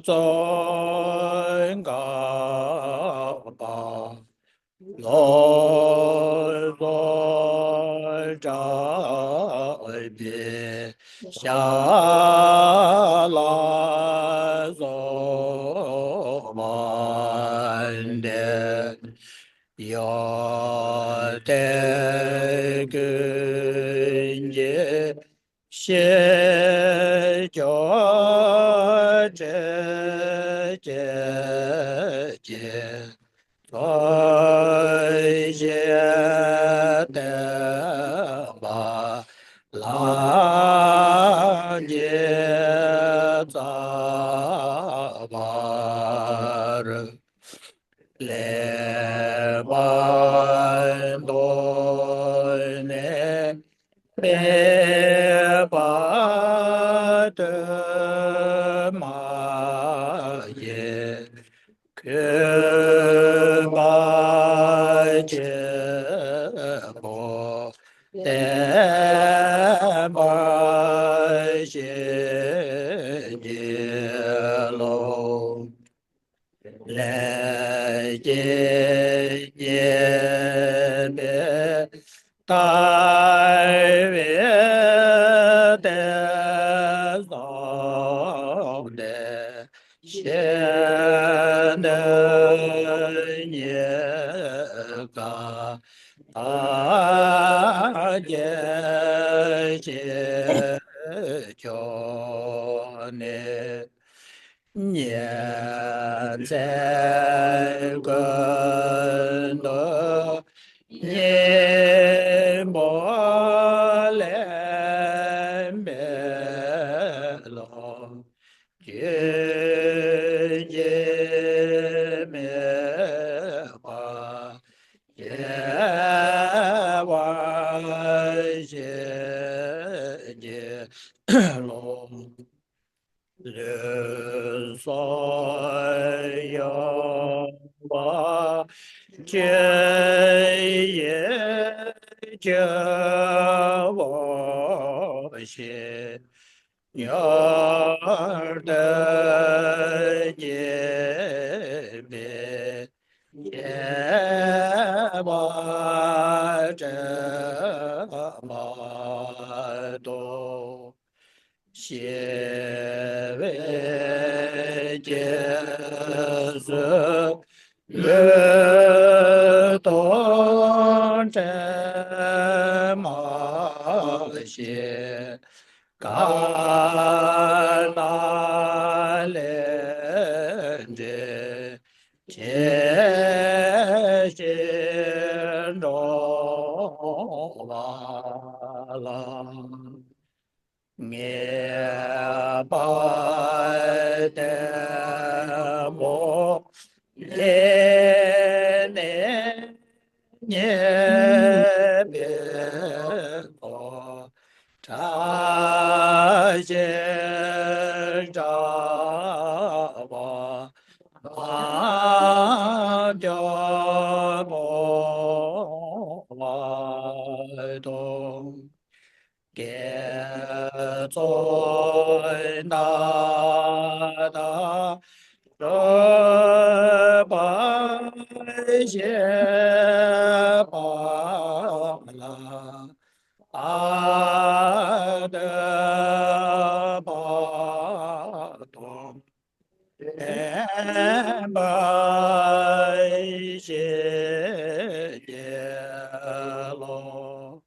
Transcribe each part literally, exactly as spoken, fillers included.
གཙོ་འགག་པ། ལོག་སོགས་བྲལ་བའི་ཞར་ལ་སོགས་པ་འདི། ཡོན་ཏན་ཀུན་གྱི་ཤེས་སྐྱོང་བྲལ་བཅས་ཀྱི། མཚོན་བྱེད་བསྟན་པ་ལམ་གྱི་རྩ་བར། ལེགས་པར་མཐོང་ནས་མེད་པ་དུ་མ་ཡིན། གུས་པ་ཆེན་པོས་བསྟེན་པར་བཞེས་ཀྱི་ལོ། ལས་ཀྱི་གཉེན་པོས་ལྟ་བའི་དོན་བཟུང་སྟེ། གཞན་དོན་གཉིས་ཀ་ཐམས་ཅད་ཤེས་སྐྱོང་ནས། ཉིན་མཚན་ཀུན་ཏུ་སྙིང་པོ་ལེན་པའི་བློ། རྒྱུན་ཆད་མེད་པར་རྒྱས་པར་བྱེད་ཀྱི་བློ། ལུས་སྲོག་གཡོ་བ་ཆོས་ཡིན་སྤྱི་བོར་ཤེས། ཉོན་མོངས་སྐྱེས་པས་བསྐྱེད་པ་དྲན་པ་དང་། ཤེས་པས་སྐྱེ་ཚུལ་ལུགས་དང་འབྲེལ་མ་ཤེས། གང་སྣང་ལས་འབྲས་བྱས་ཤིང་འགྲོ་བ་ལ། ངེས་པ་བརྟན་པོ་ལས་ནི་ཉེས་པའི་ཐོག། བྲལ་ཞིང་བྲལ་བ་རྣམས་ཀྱང་སྤོང་བ་དང་། དགེ་ཚོགས་སྣ་ཚོགས་སྒྲུབ་པར་བྱེད་པ་ལ། ཨ་ཏི་པ་དང་ལྡན་པ་ཞིག་སྐྱེས་ལོ།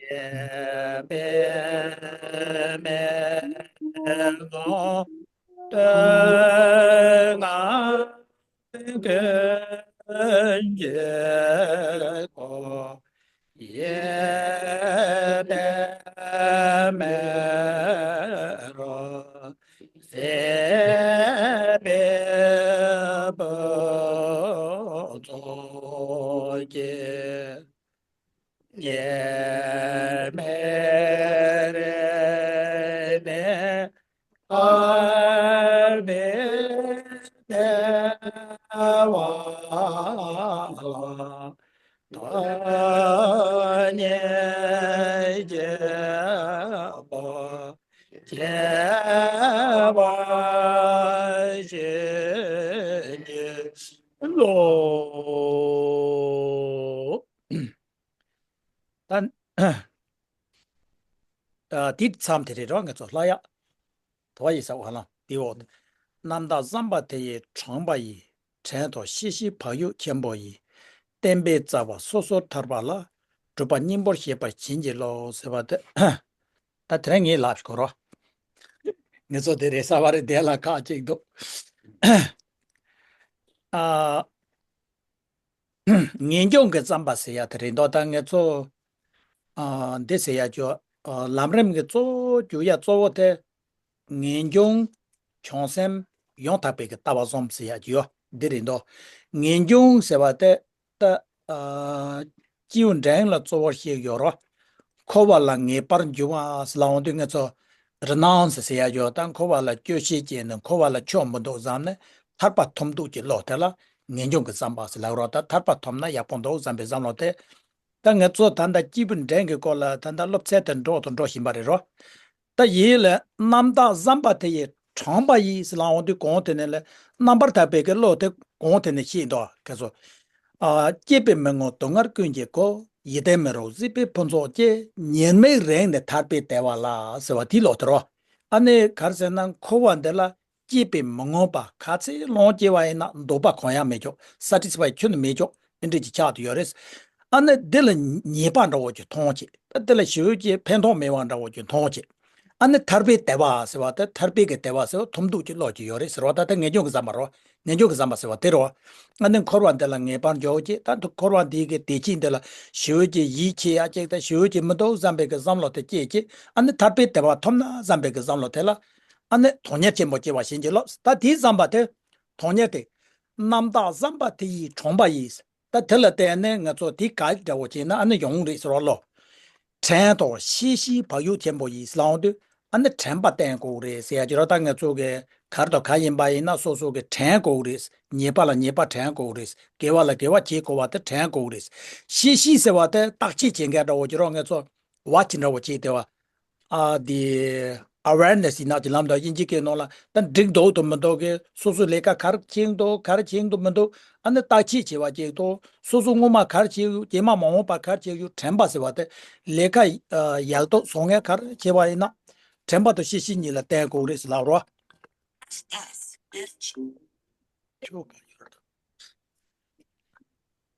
ཡེ་པེ་མེ་ནོ་ཏེ་ང་ཀུན་གྱི་ཀོ། ཡེ་ཏེ་མེ་རོ་ཟེ་པེ་པོ་ཙོ་ཀྱེ། ཉེས་མེད་རིག་གནས་ཐར་པའི་བདེ་བ་ལ། དོན་གཉིས་སྐྱེས་པ་སྐྱེ་བ་ ལོ། ད། ཨ། དེ་མཚམས་དེ་རེད་རོ། ང་ཚོ་ལྷ་ཡག་དོ་བ་ཡི་ས་བ་ལང་དེ་འོག་ཏུ། རྣམ་དག་བསམ་པ་དེ་ཡིས་དྲངས་པ་ཡིས། བྲན་དུ་གཤེ་གཤེའི་བག་ཡོད་ཆེན་པོ་ཡིས། བསྟན་པའི་རྩ་བ་སོ་སོར་ཐར་པ་ལ། སྒྲུབ་པ་སྙིང་པོར་བྱེད་པར་བྱིན་གྱིས་རློབས་ཟེར་བ་དེ། ད་དེ་རིང་ངས་ལབ་ཤིག་གོ་རོ། ངེད་ཚོ་དེ་རེད་ས་བ་རེད་དེ་ལ་ཁག་ཅིག་འདུག་ཨ། ངེས་འབྱུང་གི་བསམ་པ་ཟེར་ཡ་དེ་རེད་འདུག་ད་ངེད་ཚོ། ཨ། འདི་ཟེར་ཡ་ཅོ། ཨ། ལམ་རིམ་གྱི་གཙོ་བོ་རྒྱུ་ཡ་གཙོ་བོ་དེ། ངེས་འབྱུང་། བྱང་སེམས། ཡང་དག་པའི་གི་ལྟ་བ་བཟུང་ཟེར་ཡ་ཅོ་འདི་རེད་འདུག་ངེས་འབྱུང་ཟེར་བ་དེ། ད། ཨ། སྐྱེས་བུ་འབྲིང་ལ་གཙོ་བོར་བཤད་ཡོད་རོ། འཁོར་བ་ལ་ངེས་པར་འབྱུང་བ་ཟེར་ལ་འོང་དུས་ངེད་ཚོ། རི་ནང་ཟེར་ཟེར་ཡ་ཡོད་ད་འཁོར་བ་ལ་སྐྱོ་ཤས་ཅན་ནི་འཁོར་བ་ལ་ཆོག་མི་འདུག་བསམ་ནས་ཐར་པ་ཐོབ་འདུག་གི་བློ་དེ་ལ་ངེས་འབྱུང་གི་བསམ་པ་ཟེར་ལབ་རོ། ད་ཐར་པ་ཐོབ་ན་ཡག་པོ་འདུག་བསམ་པའི་བསམ་བློ་དེ། ད་ངེད་ཚོ་ད་ལྟ་སྐྱེས་བུ་འབྲིང་གི་སྐོར་ལ་ད་ལྟ་སློབ་ཚན་དེ་འགྲོ་དང་འགྲོ་བཞིན་པ་རེད་རོ། ད་ཡིད་ལ་རྣམ་དག་བསམ་པ་དེ་ཡིས་དྲངས་པ་ཡིས་ཟེར་ལ་འོང་དུས་གོང་དེ་ནས་ལ་རྣམ་པར་དག་པའི་གི་བློ་དེ་གོང་དེ་ནས་ཤེས་འདུག་ག་ཚོ། ཨ། སྐྱེས་པའི་མི་མངོན་སྡུག་བསྔལ་ཀུན་གྱི་སྒོ། ཡིད་བརྟན་མི་རུང་སྲིད་པའི་ཕུན་ཚོགས་ཀྱི། ཉེར་དམིགས་རིང་ནས་ཐར་པའི་བདེ་བ་ལ་ཟེར་བ་དེའི་ལོག་དེ་རོ། ཨ་ནི་ག་རེ་ཟེར་ན་འཁོར་བ་འདི་ལ་སྐྱེས་པའི་མི་མངོན་པ་ག་ཚད་ལོངས་སྐྱེ་བ་ཡིན་ན་འདོད་པ་གང་ཡང་མེད་ཀྱོག་སེ་ཊི་སི་ཕའི་ཁྱོན་ནས་མེད་ཀྱོག་དེ་འདྲ་ཅིག་ཆགས་ཏེ་ཡོད་རེད། ཨ་ནི་འདི་ལ་ཉེས་པ་འདྲ་བོ་ཅིག་མཐོང་ཅིག་ད་འདི་ལ་ཞེ་པོ་ཅིག་ཕན་ཐོགས་མེད་པ་འདྲ་བོ་ཅིག་མཐོང་ཅིག་ཨ་ནི་ཐར་པའི་བདེ་བ་ཟེར་བ་དེ་ཐར་པའི་གི་བདེ་བ་ཟེར་བ་ཐོབ་འདུག་ཅིག་བློ་ཅིག་ཡོད་རེད་ཟེར་བ་ད་ལྟ་ངེས་འབྱུང་གི་བསམ་པ་རོ། ངེས་འབྱུང་གི་བསམ་པ་ཟེར་བ་དེ་རོ། ཨ་ནི་འཁོར་བ་འདི་ལ་ངེས་པར་འཇོག་ཅིག་ད་འཁོར་བ་འདི་གི་བདེ་སྐྱིད་འདི་ལ་ཞེ་པོ་ཅིག་ཡིད་ཆེས་ཡ་ཅིག་ད་ཞེ་པོ་ཅིག་མི་འདུག་བསམ་པའི་གི་བསམ་བློ་དེ་སྐྱེས་ཅིག་ཨ་ནི་ཐར་པའི་བདེ་བ་ཐོབ་ན་བསམ་པའི་གི་བསམ་བློ་དེ་ལ། ཨ་ནི་དོན་གཉེར་ཆེན་པོ་སྐྱེ་བ་བྱིན་གྱིས་རློབས། ད་དེའི་བསམ་པ་དེ། དོན་གཉེར་དེ། རྣམ་དག་བསམ་པ་དེ་ཡིས་དྲངས་པ་ཡིས། ད་དེ་ལ་བརྟེན་ནས་ང་ཚོ་དེ་ག་འདྲ་བོ་བྱས་ན་ཨ་ནི་ཡོང་རེད་ཟེར་བ་ལོ། བྲན་དུ་གཤེ་གཤེའི་བག་ཡོད་ཆེན་པོ་ཡིས་ལབ་འོང་དུས་ཨ་ནི་དྲན་པ་བསྟེན་དགོས་རེད་ཟེར་ཡ་ཅིག་རོ། ད་ང་ཚོ་གི་གར་དང་ག་ཡིན་པ་ཡིན་ན་སོ་སོ་གི་དྲན་དགོས་རེད། ཉེས་པ་ལ་ཉེས་པ་དྲན་དགོས་རེད། དགེ་བ་ལ་དགེ་བ་བྱེད་དགོས་པ་དེ་དྲན་དགོས་རེད། གཤེ་གཤེ་ཟེར་བ་དེ་བརྟག་དཔྱད་བྱེད་མཁན་འདྲ་བོ་ཅིག་རོ། ང་ཚོ་ཝ་ཆི་འདྲ་བོ་བྱས་དེ་བ། ཨ་དེ་ཨ་ཝེར་ནེ་སི་ཡིན་ན་ཅིག་ལབ་འདུག་དབྱིན་ཇི་སྐད་ནང་ལ་ད་འགྲིག་འདུག་དང་མི་འདུག་གི་སོ་སོའི་ལས་ཀ་ག་རེ་བྱེད་འདུག་ག་རེ་བྱེད་འདུག་མི་འདུག་ཨ་ནི་བརྟག་དཔྱད་བྱེད་པ་ཅིག་དང་སོ་སོ་སྔོན་མ་ག་རེ་བྱེད་ཡོད་རྗེས་མ་མ་འོངས་པ་ག་རེ་བྱེད་ཡོད་དྲན་པ་ཟེར་བ་དེ་ལས་ཀ་ཡག་ཐོག་བཟོ་མཁན་ག་རེ་བྱེད་པ་ཡིན་ན་དྲན་པ་དང་གཤེ་གཤེ་གཉིས་ལ་བརྟེན་དགོས་རེད་ཟེར་ལབ་རོགས།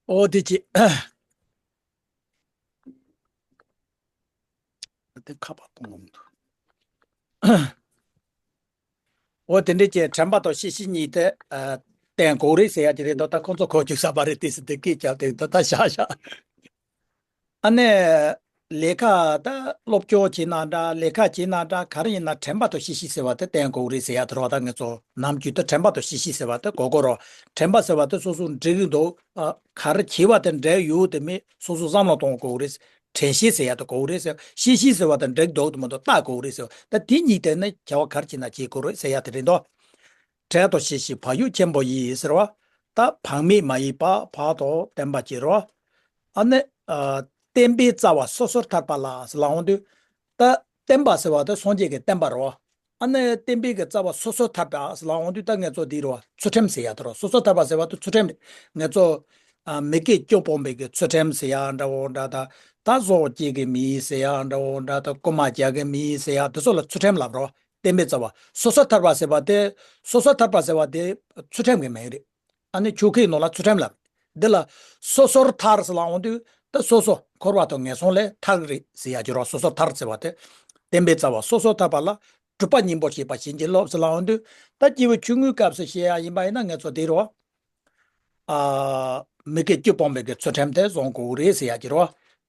ཨོ་དེ་ཅི། དེ་ཁ་པར་གཏོང་ངམ་འདུག་འོ་དེ་འདྲས་ཀྱི་དྲན་པ་དང་གཤེ་གཤེ་གཉིས་དེ་ཨ། བསྟེན་དགོས་རེད་ཟེར་ཡ་ཅིག་རེད་འདུག་ད་ཁོང་ཚོ་གོ་རྒྱུ་ས་པ་རེད་དེ་ཟེར་དེ་སྐད་རྒྱབ་དེ་འདུག་ད་ཤག་ཤག་ཨ་ནི། ལས་ཀ་ད་སློབ་སྦྱོང་བྱེད་ན་འདྲ་ལས་ཀ་བྱེད་ན་འདྲ་ག་རེ་ཡིན་ན་དྲན་པ་དང་གཤེ་གཤེ་ཟེར་བ་དེ་བསྟེན་དགོས་རེད་ཟེར་ཡ་དེ་རོ། ད་ངེད་ཚོ་ནམ་རྒྱུན་དུ་དྲན་པ་དང་གཤེ་གཤེ་ཟེར་བ་དེ་གོ་དགོས་རོ། དྲན་པ་ཟེར་བ་དེ་སོ་སོ་འགྲིག་གི་འདུག་ཨ། ག་རེ་བྱེད་པ་དེ་འགྲིག་ཡོད་དེ་མེད་སོ་སོ་བསམ་བློ་གཏོང་དགོས་རེད། དྲན་ཤེས་ཟེར་ཡ་དེ་དགོས་རེད་ཟེར། ཤེས་ཤེས་ཟེར་བ་དེ་འགྲིག་འདུག་དེ་མ་གཏོགས་བལྟ་དགོས་རེད་ཟེར་བ་ད་དེ་གཉིས་དེ་ནི་བྱ་བ་ག་རེ་བྱེད་ན་བྱེད་དགོས་རེད་ཟེར་ཡ་དེ་རེད་འདུག་བྲན་དུ་གཤེ་གཤེའི་བག་ཡོད་ཆེན་པོ་ཡིས་ཟེར་བ། ད་བག་མེད་མ་ཡིན་པ་བག་དང་ལྡན་པ་ཅིག་རོ། ཨ་ནི། ཨ། བསྟན་པའི་རྩ་བ་སོ་སོར་ཐར་པ་ལ་ཟེར་ལབ་འོང་དུས། ད་བསྟན་པ་ཟེར་བ་དེ་སངས་རྒྱས་ཀྱི་བསྟན་པ་རོ། ཨ་ནི་བསྟན་པའི་གི་རྩ་བ་སོ་སོར་ཐར་པ་ཟེར་ལབ་འོང་དུས་ད་ངེད་ཚོ་འདི་རོ་ཚུལ་ཁྲིམས་ཟེར་ཡ་དེ་རོ། སོ་སོར་ཐར་པ་ཟེར་བ་དེ་ཚུལ་ཁྲིམས་རེད། ངེད་ཚོ། ཨ། མི་དགེ་བཅུ་སྤོང་བའི་གི་ཚུལ་ཁྲིམས་ཟེར་ཡ་འདྲ་བོ་འདྲ་ད། ད་སྲོག་གཅོད་ཀྱི་མི་ཟེར་ཡ་འདྲ་བོ་འདྲ་ད་རྐུན་མ་རྒྱག་གི་མི་ཟེར་ཡ་དེ་ཚོ་ལ་ཚུལ་ཁྲིམས་ལབ་རོ། བསྟན་པའི་རྩ་བ། སོ་སོར་ཐར་པ་ཟེར་བ་དེ། སོ་སོར་ཐར་པ་ཟེར་བ་དེ་ཚུལ་ཁྲིམས་ཀྱི་མིང་རེད། ཨ་ནི་ཆོས་སྐད་ནང་ལ་ཚུལ་ཁྲིམས་ལབ། འདི་ལ་སོ་སོར་ཐར་ཟེར་ལབ་འོང་དུས་ད་སོ་སོ་འཁོར་བ་དང་ངན་སོང་ལས་ཐར་གི་རེད་ཟེར་ཡ་ཅིག་རོ། སོ་སོར་ཐར་ཟེར་བ་དེ། བསྟན་པའི་རྩ་བ་སོ་སོར་ཐར་པ་ལ་སྒྲུབ་པ་སྙིང་པོར་བྱེད་པར་བྱིན་གྱིས་རློབས་ཟེར་ལབ་འོང་དུས་ད་སྐྱེས་བུ་ཆུང་ངུའི་སྐབས་སུ་བཤད་ཡ་ཡིན་པ་ཡིན་ན་ངེད་ཚོ་དེ་རོ། ཨ། མི་དགེ་བཅུ་སྤོང་བའི་གི་ཚུལ་ཁྲིམས་དེ་བཟུང་དགོས་རེད་ཟེར་ཡ་ཅིག་རོ།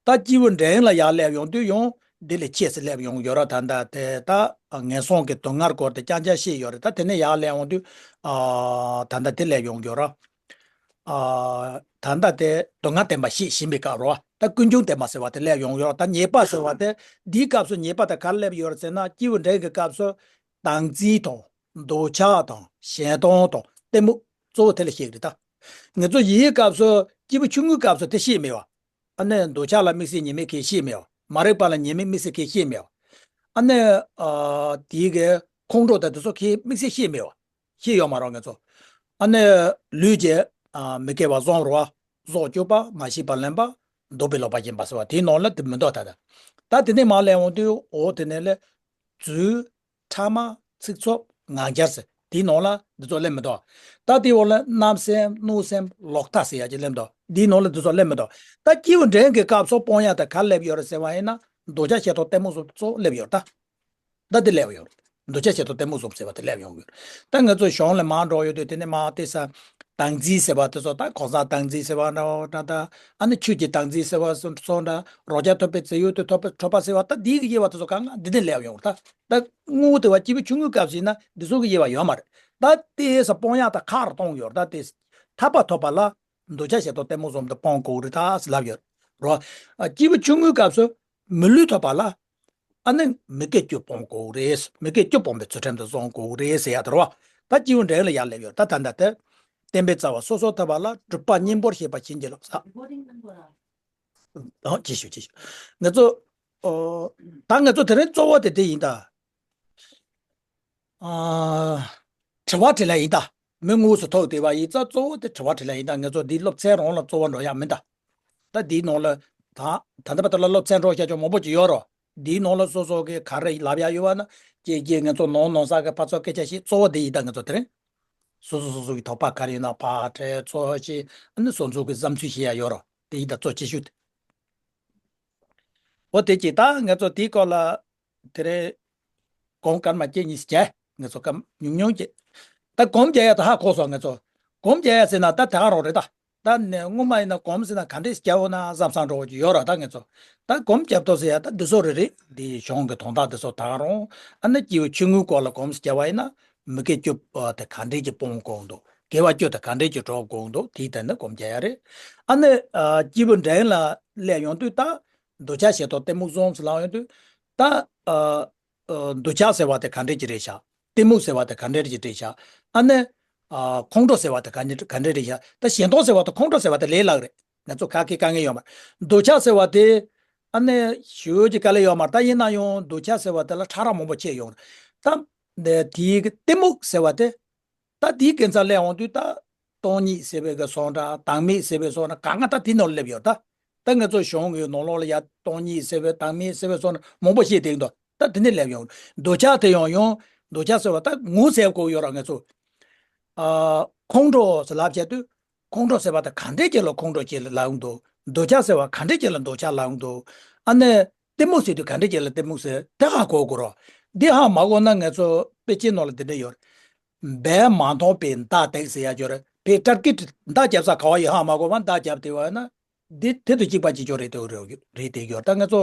ད་སྐྱེས་བུ་འབྲིང་ལ་ཡར་སླེབས་ཡོང་དུས་ཡང་འདི་ལས་ཆེ་སེ་སླེབས་ཡོང་ཡོད་ར། ད་ལྟ་དེ་ད་ངན་སོང་གི་སྡུག་བསྔལ་སྐོར་དེ་རྐྱང་རྐྱང་བཤད་ཡོད་རེད། ད་དེ་ནས་ཡར་སླེབས་ཡོང་དུས། ཨ། ད་ལྟ་དེ་སླེབས་ཡོང་ཡོད་ར། ཨ། ད་ལྟ་དེ་སྡུག་བསྔལ་བདེན་པ་བཤད་བཞིན་པའི་སྐབས་རོ། ད་ཀུན་འབྱུང་བདེན་པ་ཟེར་བ་དེ་སླེབས་ཡོང་ཡོད་ར། ད་ཉེས་པ་ཟེར་བ་དེ་འདིའི་སྐབས་སུ་ཉེས་པ་དེ་ག་རེ་སླེབས་ཡོད་རེད་ཟེར་ན་སྐྱེས་བུ་འབྲིང་གི་སྐབས་སུ་སྡང་རྩིས་དང་། འདོད་ཆགས་དང་ཞེ་སྡང་དང་གཏི་མུག་གཙོ་བོ་དེ་ལ་བཤད་ཀྱི་རེད་ད། ངེད་ཚོ་ཡིན་སྐབས་སུ་སྐྱེས་བུ་ཆུང་ངུའི་སྐབས་སུ་དེ་ཤེས་མེད་བ། ཨ་ནི་འདོད་ཆགས་ལ་དམིགས་བསལ་ཉེས་དམིགས་གང་ཤེས་མེད་བ། མ་རིག་པ་ལ་ཉེས་དམིགས་དམིགས་བསལ་གང་ཤེས་མེད་བ། ཨ་ནི། ཨ། དེའི་གི་ཁོང་ཁྲོ་དང་དེ་ཚོ་གང་དམིགས་བསལ་ཤེས་མེད་བ། ཤེས་ཡོད་མ་རེད་ངེད་ཚོ། ཨ་ནི་ལུས་ཀྱི་ ཨ། མི་དགེ་བ་བཟུང་རོ། བཟོ་བཅུག་པ། མ་ཤེས་པ་ལེན་པ། སྡུག་པའི་ལོག་པ་སྦྱིན་པ་ཟེར་བ་དེའི་ནང་ལ་དེ་མི་འདུག་ད་ད། ད་དེ་ནས་མར་ལས་འོང་དུས་འོ་དེ་ནས་ལས། རྫུས། ཕྲ་མ། ཚིག་རྩུབ། ངག་འཁྱལ་ཟེར་དེའི་ནང་ལ་འདི་ཚོ་སླེབས་མི་འདུག་ད་དེའི་འོག་ལ་བརྣབ་སེམས། གནོད་སེམས། ལོག་ལྟ་ཟེར་ཡ་ཅིག་སླེབས་འདུག་དེའི་ནང་ལ་འདི་ཚོ་སླེབས་མི་འདུག་ད་སྐྱེས་བུ་འབྲིང་གི་སྐབས་སུ་སྤོང་ཡ་དེ་ག་སླེབས་ཡོད་རེད་ཟེར་བ་ཡིན་ན། འདོད་ཆགས་ཞེ་སྡང་གཏི་མུག་གསུམ་གཙོ་བོ་སླེབས་ཡོད་ད། ད་དེ་སླེབས་ཡོད། འདོད་ཆགས་ཞེ་སྡང་གཏི་མུག་གསུམ་ཟེར་བ་དེ་སླེབས་ཡོང་གི་ཡོད། ད་ང་ཚོ་གཞུང་ལ་མར་འགྲོ་ཡོད་དུས་དེ་ནས་མར་བལྟས་ས། བདག་འཛིན་ཟེར་བ་དེ་ཚོ། ད་གང་ཟག་བདག་འཛིན་ཟེར་བ་འདྲ་འདྲ་ད། ཨ་ནི་ཆོས་ཀྱི་བདག་འཛིན་ཟེར་བ་སོགས་འདྲ། རོ་བརྒྱ་ཐོབ་པའི་རྫས་ཡོད་དུ་ཐོབ་པའི་ཐོབ་པ་ཟེར་བ། ད་འདི་གི་དབྱེ་བ་དེ་ཚོ་གང་ག་འདི་ནས་སླེབས་ཡོང་ད། ད་དངོས་པོ་དེ་བ་སྐྱེས་བུ་ཆུང་ངུའི་སྐབས་སུ་ཡིན་ན་འདི་ཚོ་གི་དབྱེ་བ་ཡོད་མ་རེད། ད་དེ་ས་སྤོང་ཡག་ད་ཁག་རུ་གཏོང་ཡོད་ད། དེ་ཐར་པ་ཐོབ་པ་ལ་འདོད་ཆགས་ཞེ་སྡང་གཏི་མུག་གསུམ་དེ་སྤོང་དགོས་རེད་ད་ལབ་ཡོད་རོ། ཨ། སྐྱེས་བུ་ཆུང་ངུའི་སྐབས་སུ་མི་ལུས་ཐོབ་པ་ལ། ཨ་ནི་མི་དགེ་བཅུ་སྤོང་དགོས་རེད། མི་དགེ་བཅུ་སྤོང་བའི་ཚུལ་ཁྲིམས་དེ་བཟུང་དགོས་རེད་ཟེར་ཡ་དེ་རེད་བ། ད་སྐྱེས་བུ་འབྲིང་ལ་ཡར་སླེབས་ཡོད། ད་ད་ལྟ་དེ་བསྟན་པའི་རྩ་བ་སོ་སོར་ཐར་པ་ལ། སྒྲུབ་པ་གཉེན་པོར་བཤད་པ་བྱིན་གྱིས་རློབ་ཟེར། ཨོ། ཅི་ཞུ་ཅི་ཞུ། ང་ཚོ། ཨོ། ད་ང་ཚོ་དེ་རིང་གཙོ་བོ་དེ་དེ་ཡིན་ད། ཨ། དྲི་བ་དྲིས་ལན་ཡིན་ད། མི་དངོས་སུ་ཐུག་བསྡད་པ་ཡིན་ཙང་གཙོ་བོ་དེ་དྲི་བ་དྲིས་ལན་ཡིན་ད། ང་ཚོ་འདིའི་སློབ་ཚན་རང་ལ་གཙོ་བོ་འགྲོ་ཡག་མིན་ད། ད་འདིའི་ནང་ལ་ད་ད་ལྟ་བར་དུ་ལ་སློབ་ཚན་འགྲོ་བྱ་ཆོག་མང་པོ་ཅིག་ཡོད་རོ། འདིའི་ནང་ལ་སོ་སོ་གི་ག་རེ་ལབ་ཡག་ཡོད་བ་ན། ཀྱེ་ཀྱེ་ང་ཚོ་ནང་ནང་ས་གི་ཕར་ཚུར་སྐད་ཆ་བཤད། གཙོ་བོ་འདི་ཡིན་ད། ང་ཚོ་དེ་རིང་སོ་སོ་སོ་སོ་གི་དོགས་པ་ག་རེ་ཡོད་ན་ཕར་དྲིས་ཚུར་བཤད། ཨ་ནི་སོ་སོ་གི་བསམ་ཚུལ་བཤད་ཡག་ཡོད་རོ། དེ་ཡིན་ད་གཙོ་ཆེ་ཤོས་དེ། འོ་དེ་གཅིག་ད་ང་ཚོ་དེའི་སྐོར་ལ་དེ་རིང་སྒོམ་སྐར་མ་གཅིག་གཉིས་བརྒྱབ། ང་ཚོ་སྐར་མ་ཉུང་ཉུང་གཅིག་ད་སྒོམ་རྒྱག་ཡག་ད་ཧ་གོ་སོང་། ང་ཚོ་སྒོམ་རྒྱག་ཡག་ཟེར་ན་ད་དེ་ག་རང་རེད་ད། ད་ནས་སྔོན་མ་ཡིན་ན་སྒོམ་ཟེར་ན་ག་འདྲས་རྒྱག་འོ་ན་བསམ་བསམ་འགྲོ་གི་ཡོད་ར། ད་ང་ཚོ་ད་སྒོམ་རྒྱབ་ཐོག་ཟེར་ཡག་ད་འདི་ཚོ་རེ་རེ་འདི་གཞུང་གི་དོན་དག་འདི་ཚོ་ད་ག་རང་། ཨ་ནི་སྐྱེས་བུ་ཆུང་ངུའི་སྐོར་ལ་སྒོམ་རྒྱག་པ་ཡིན་ན་མི་དགེ་བཅུ་དེ་ག་འདྲས་ཀྱི་སྤོང་དགོས་འདུག་དགེ་བ་བཅུ་དེ་ག་འདྲས་ཀྱི་སྒྲུབ་དགོས་འདུག་དེའི་ཐད་ནས་སྒོམ་རྒྱག་ཡག་རེད། ཨ་ནི་ཨ་སྐྱེས་བུ་འབྲིང་ལ་སླེབས་ཡོང་དུས་ད་འདོད་ཆགས་ཞེ་སྡང་གཏི་མུག་གསུམ་ཟེར་ལབ་ཡོང་དུས་ད་ཨ། ཨ། འདོད་ཆགས་ཟེར་བ་དེ་ག་འདྲས་ཀྱི་རེད་ཤག་གཏི་མུག་ཟེར་བ་དེ་ག་འདྲས་ཀྱི་རེད་ཤག་ཨ་ནི། ཨ། ཁོང་ཁྲོ་ཟེར་བ་དེ་ག་འདྲས་ག་འདྲས་རེད་ཤག་ད་ཞེ་སྡང་ཟེར་བ་དང་ཁོང་ཁྲོ་ཟེར་བ་དེ་ལས་སླ་རེད། ང་ཚོ་ཁ་སྐད་དཀའ་ངལ་ཡོད་མ་རེད། འདོད་ཆགས་ཟེར་བ་དེ། ཨ་ནི་ཞུ་ཡག་གི་དཀའ་ལས་ཡོད་མ་རེད། ད་ཡིན་ན་ཡང་འདོད་ཆགས་ཟེར་བ་དེ་ལ་ཕྲ་རགས་མང་པོ་ཕྱེ་ཡོང་རེད། ད་དེའི་གཏི་མུག་ཟེར་བ་དེ། ད་དེའི་སྐད་ཆ་ལས་འོང་དུས་ད་སྟོང་ཉིད་ཟེར་བའི་གི་སོགས་འདྲ། བདག་མེད་ཟེར་བའི་སོགས་འདྲ་གང་ག་ད་དེ་ནང་ལ་སླེབས་ཡོད་ད། ད་ང་ཚོ་གཞུང་གི་ནང་ལོགས་ལ་ཡ་སྟོང་ཉིད་ཟེར་བའི་བདག་མེད་ཟེར་བའི་སོགས་འདྲ་མང་པོ་བཤད་བསྡད་འདུག་ད་དེ་ནས་སླེབས་ཡོང་། འདོད་ཆགས་དེ་ཡང་ཡང་འདོད་ཆགས་ཟེར་བ་ད་ངོ་ཚ་དགོས་ཡོད་ར། ང་ཚོ་ཨ་ཁོང་ཁྲོ་ཟེར་ལབ་བྱས་དུས་ཁོང་ཁྲོ་ཟེར་བ་ད་ག་འདྲས་ཅིག་ལ་ཁོང་ཁྲོ་ཅིག་ལབ་འདུག་འདོད་ཆགས་ཟེར་བ་ག་འདྲས་ཅིག་ལ་འདོད་ཆགས་ལབ་འདུག་ཨ་ནི་གཏི་མུག་ཟེར་དུས་ག་འདྲས་ཅིག་ལ་གཏི་མུག་ཟེར་དེ་ཧ་གོ་དགོས་ར། འདི་ཧ་མ་གོ་ན་ང་ཚོ་དཔེ་ཆའི་ནང་ལ་འདི་འདྲ་ཡོད་རེད། འབད་མ་ཐག་པའི་མདའ་གཏད་ཟེར་ཡག་ཅིག་ཡོད་རེད། བོད་སྐད་ཀྱི་མདའ་རྒྱབ་ས་ག་བ་ཡོད་ཧ་མ་གོ་བར་མདའ་རྒྱབ་བསྡད་པ་ཡིན་ན། འདི་དེ་དང་གཅིག་པ་གཅིག་རྐྱང་རེད་དེ་རེད་དེ་ཡོད་རེད། ད་ང་ཚོ་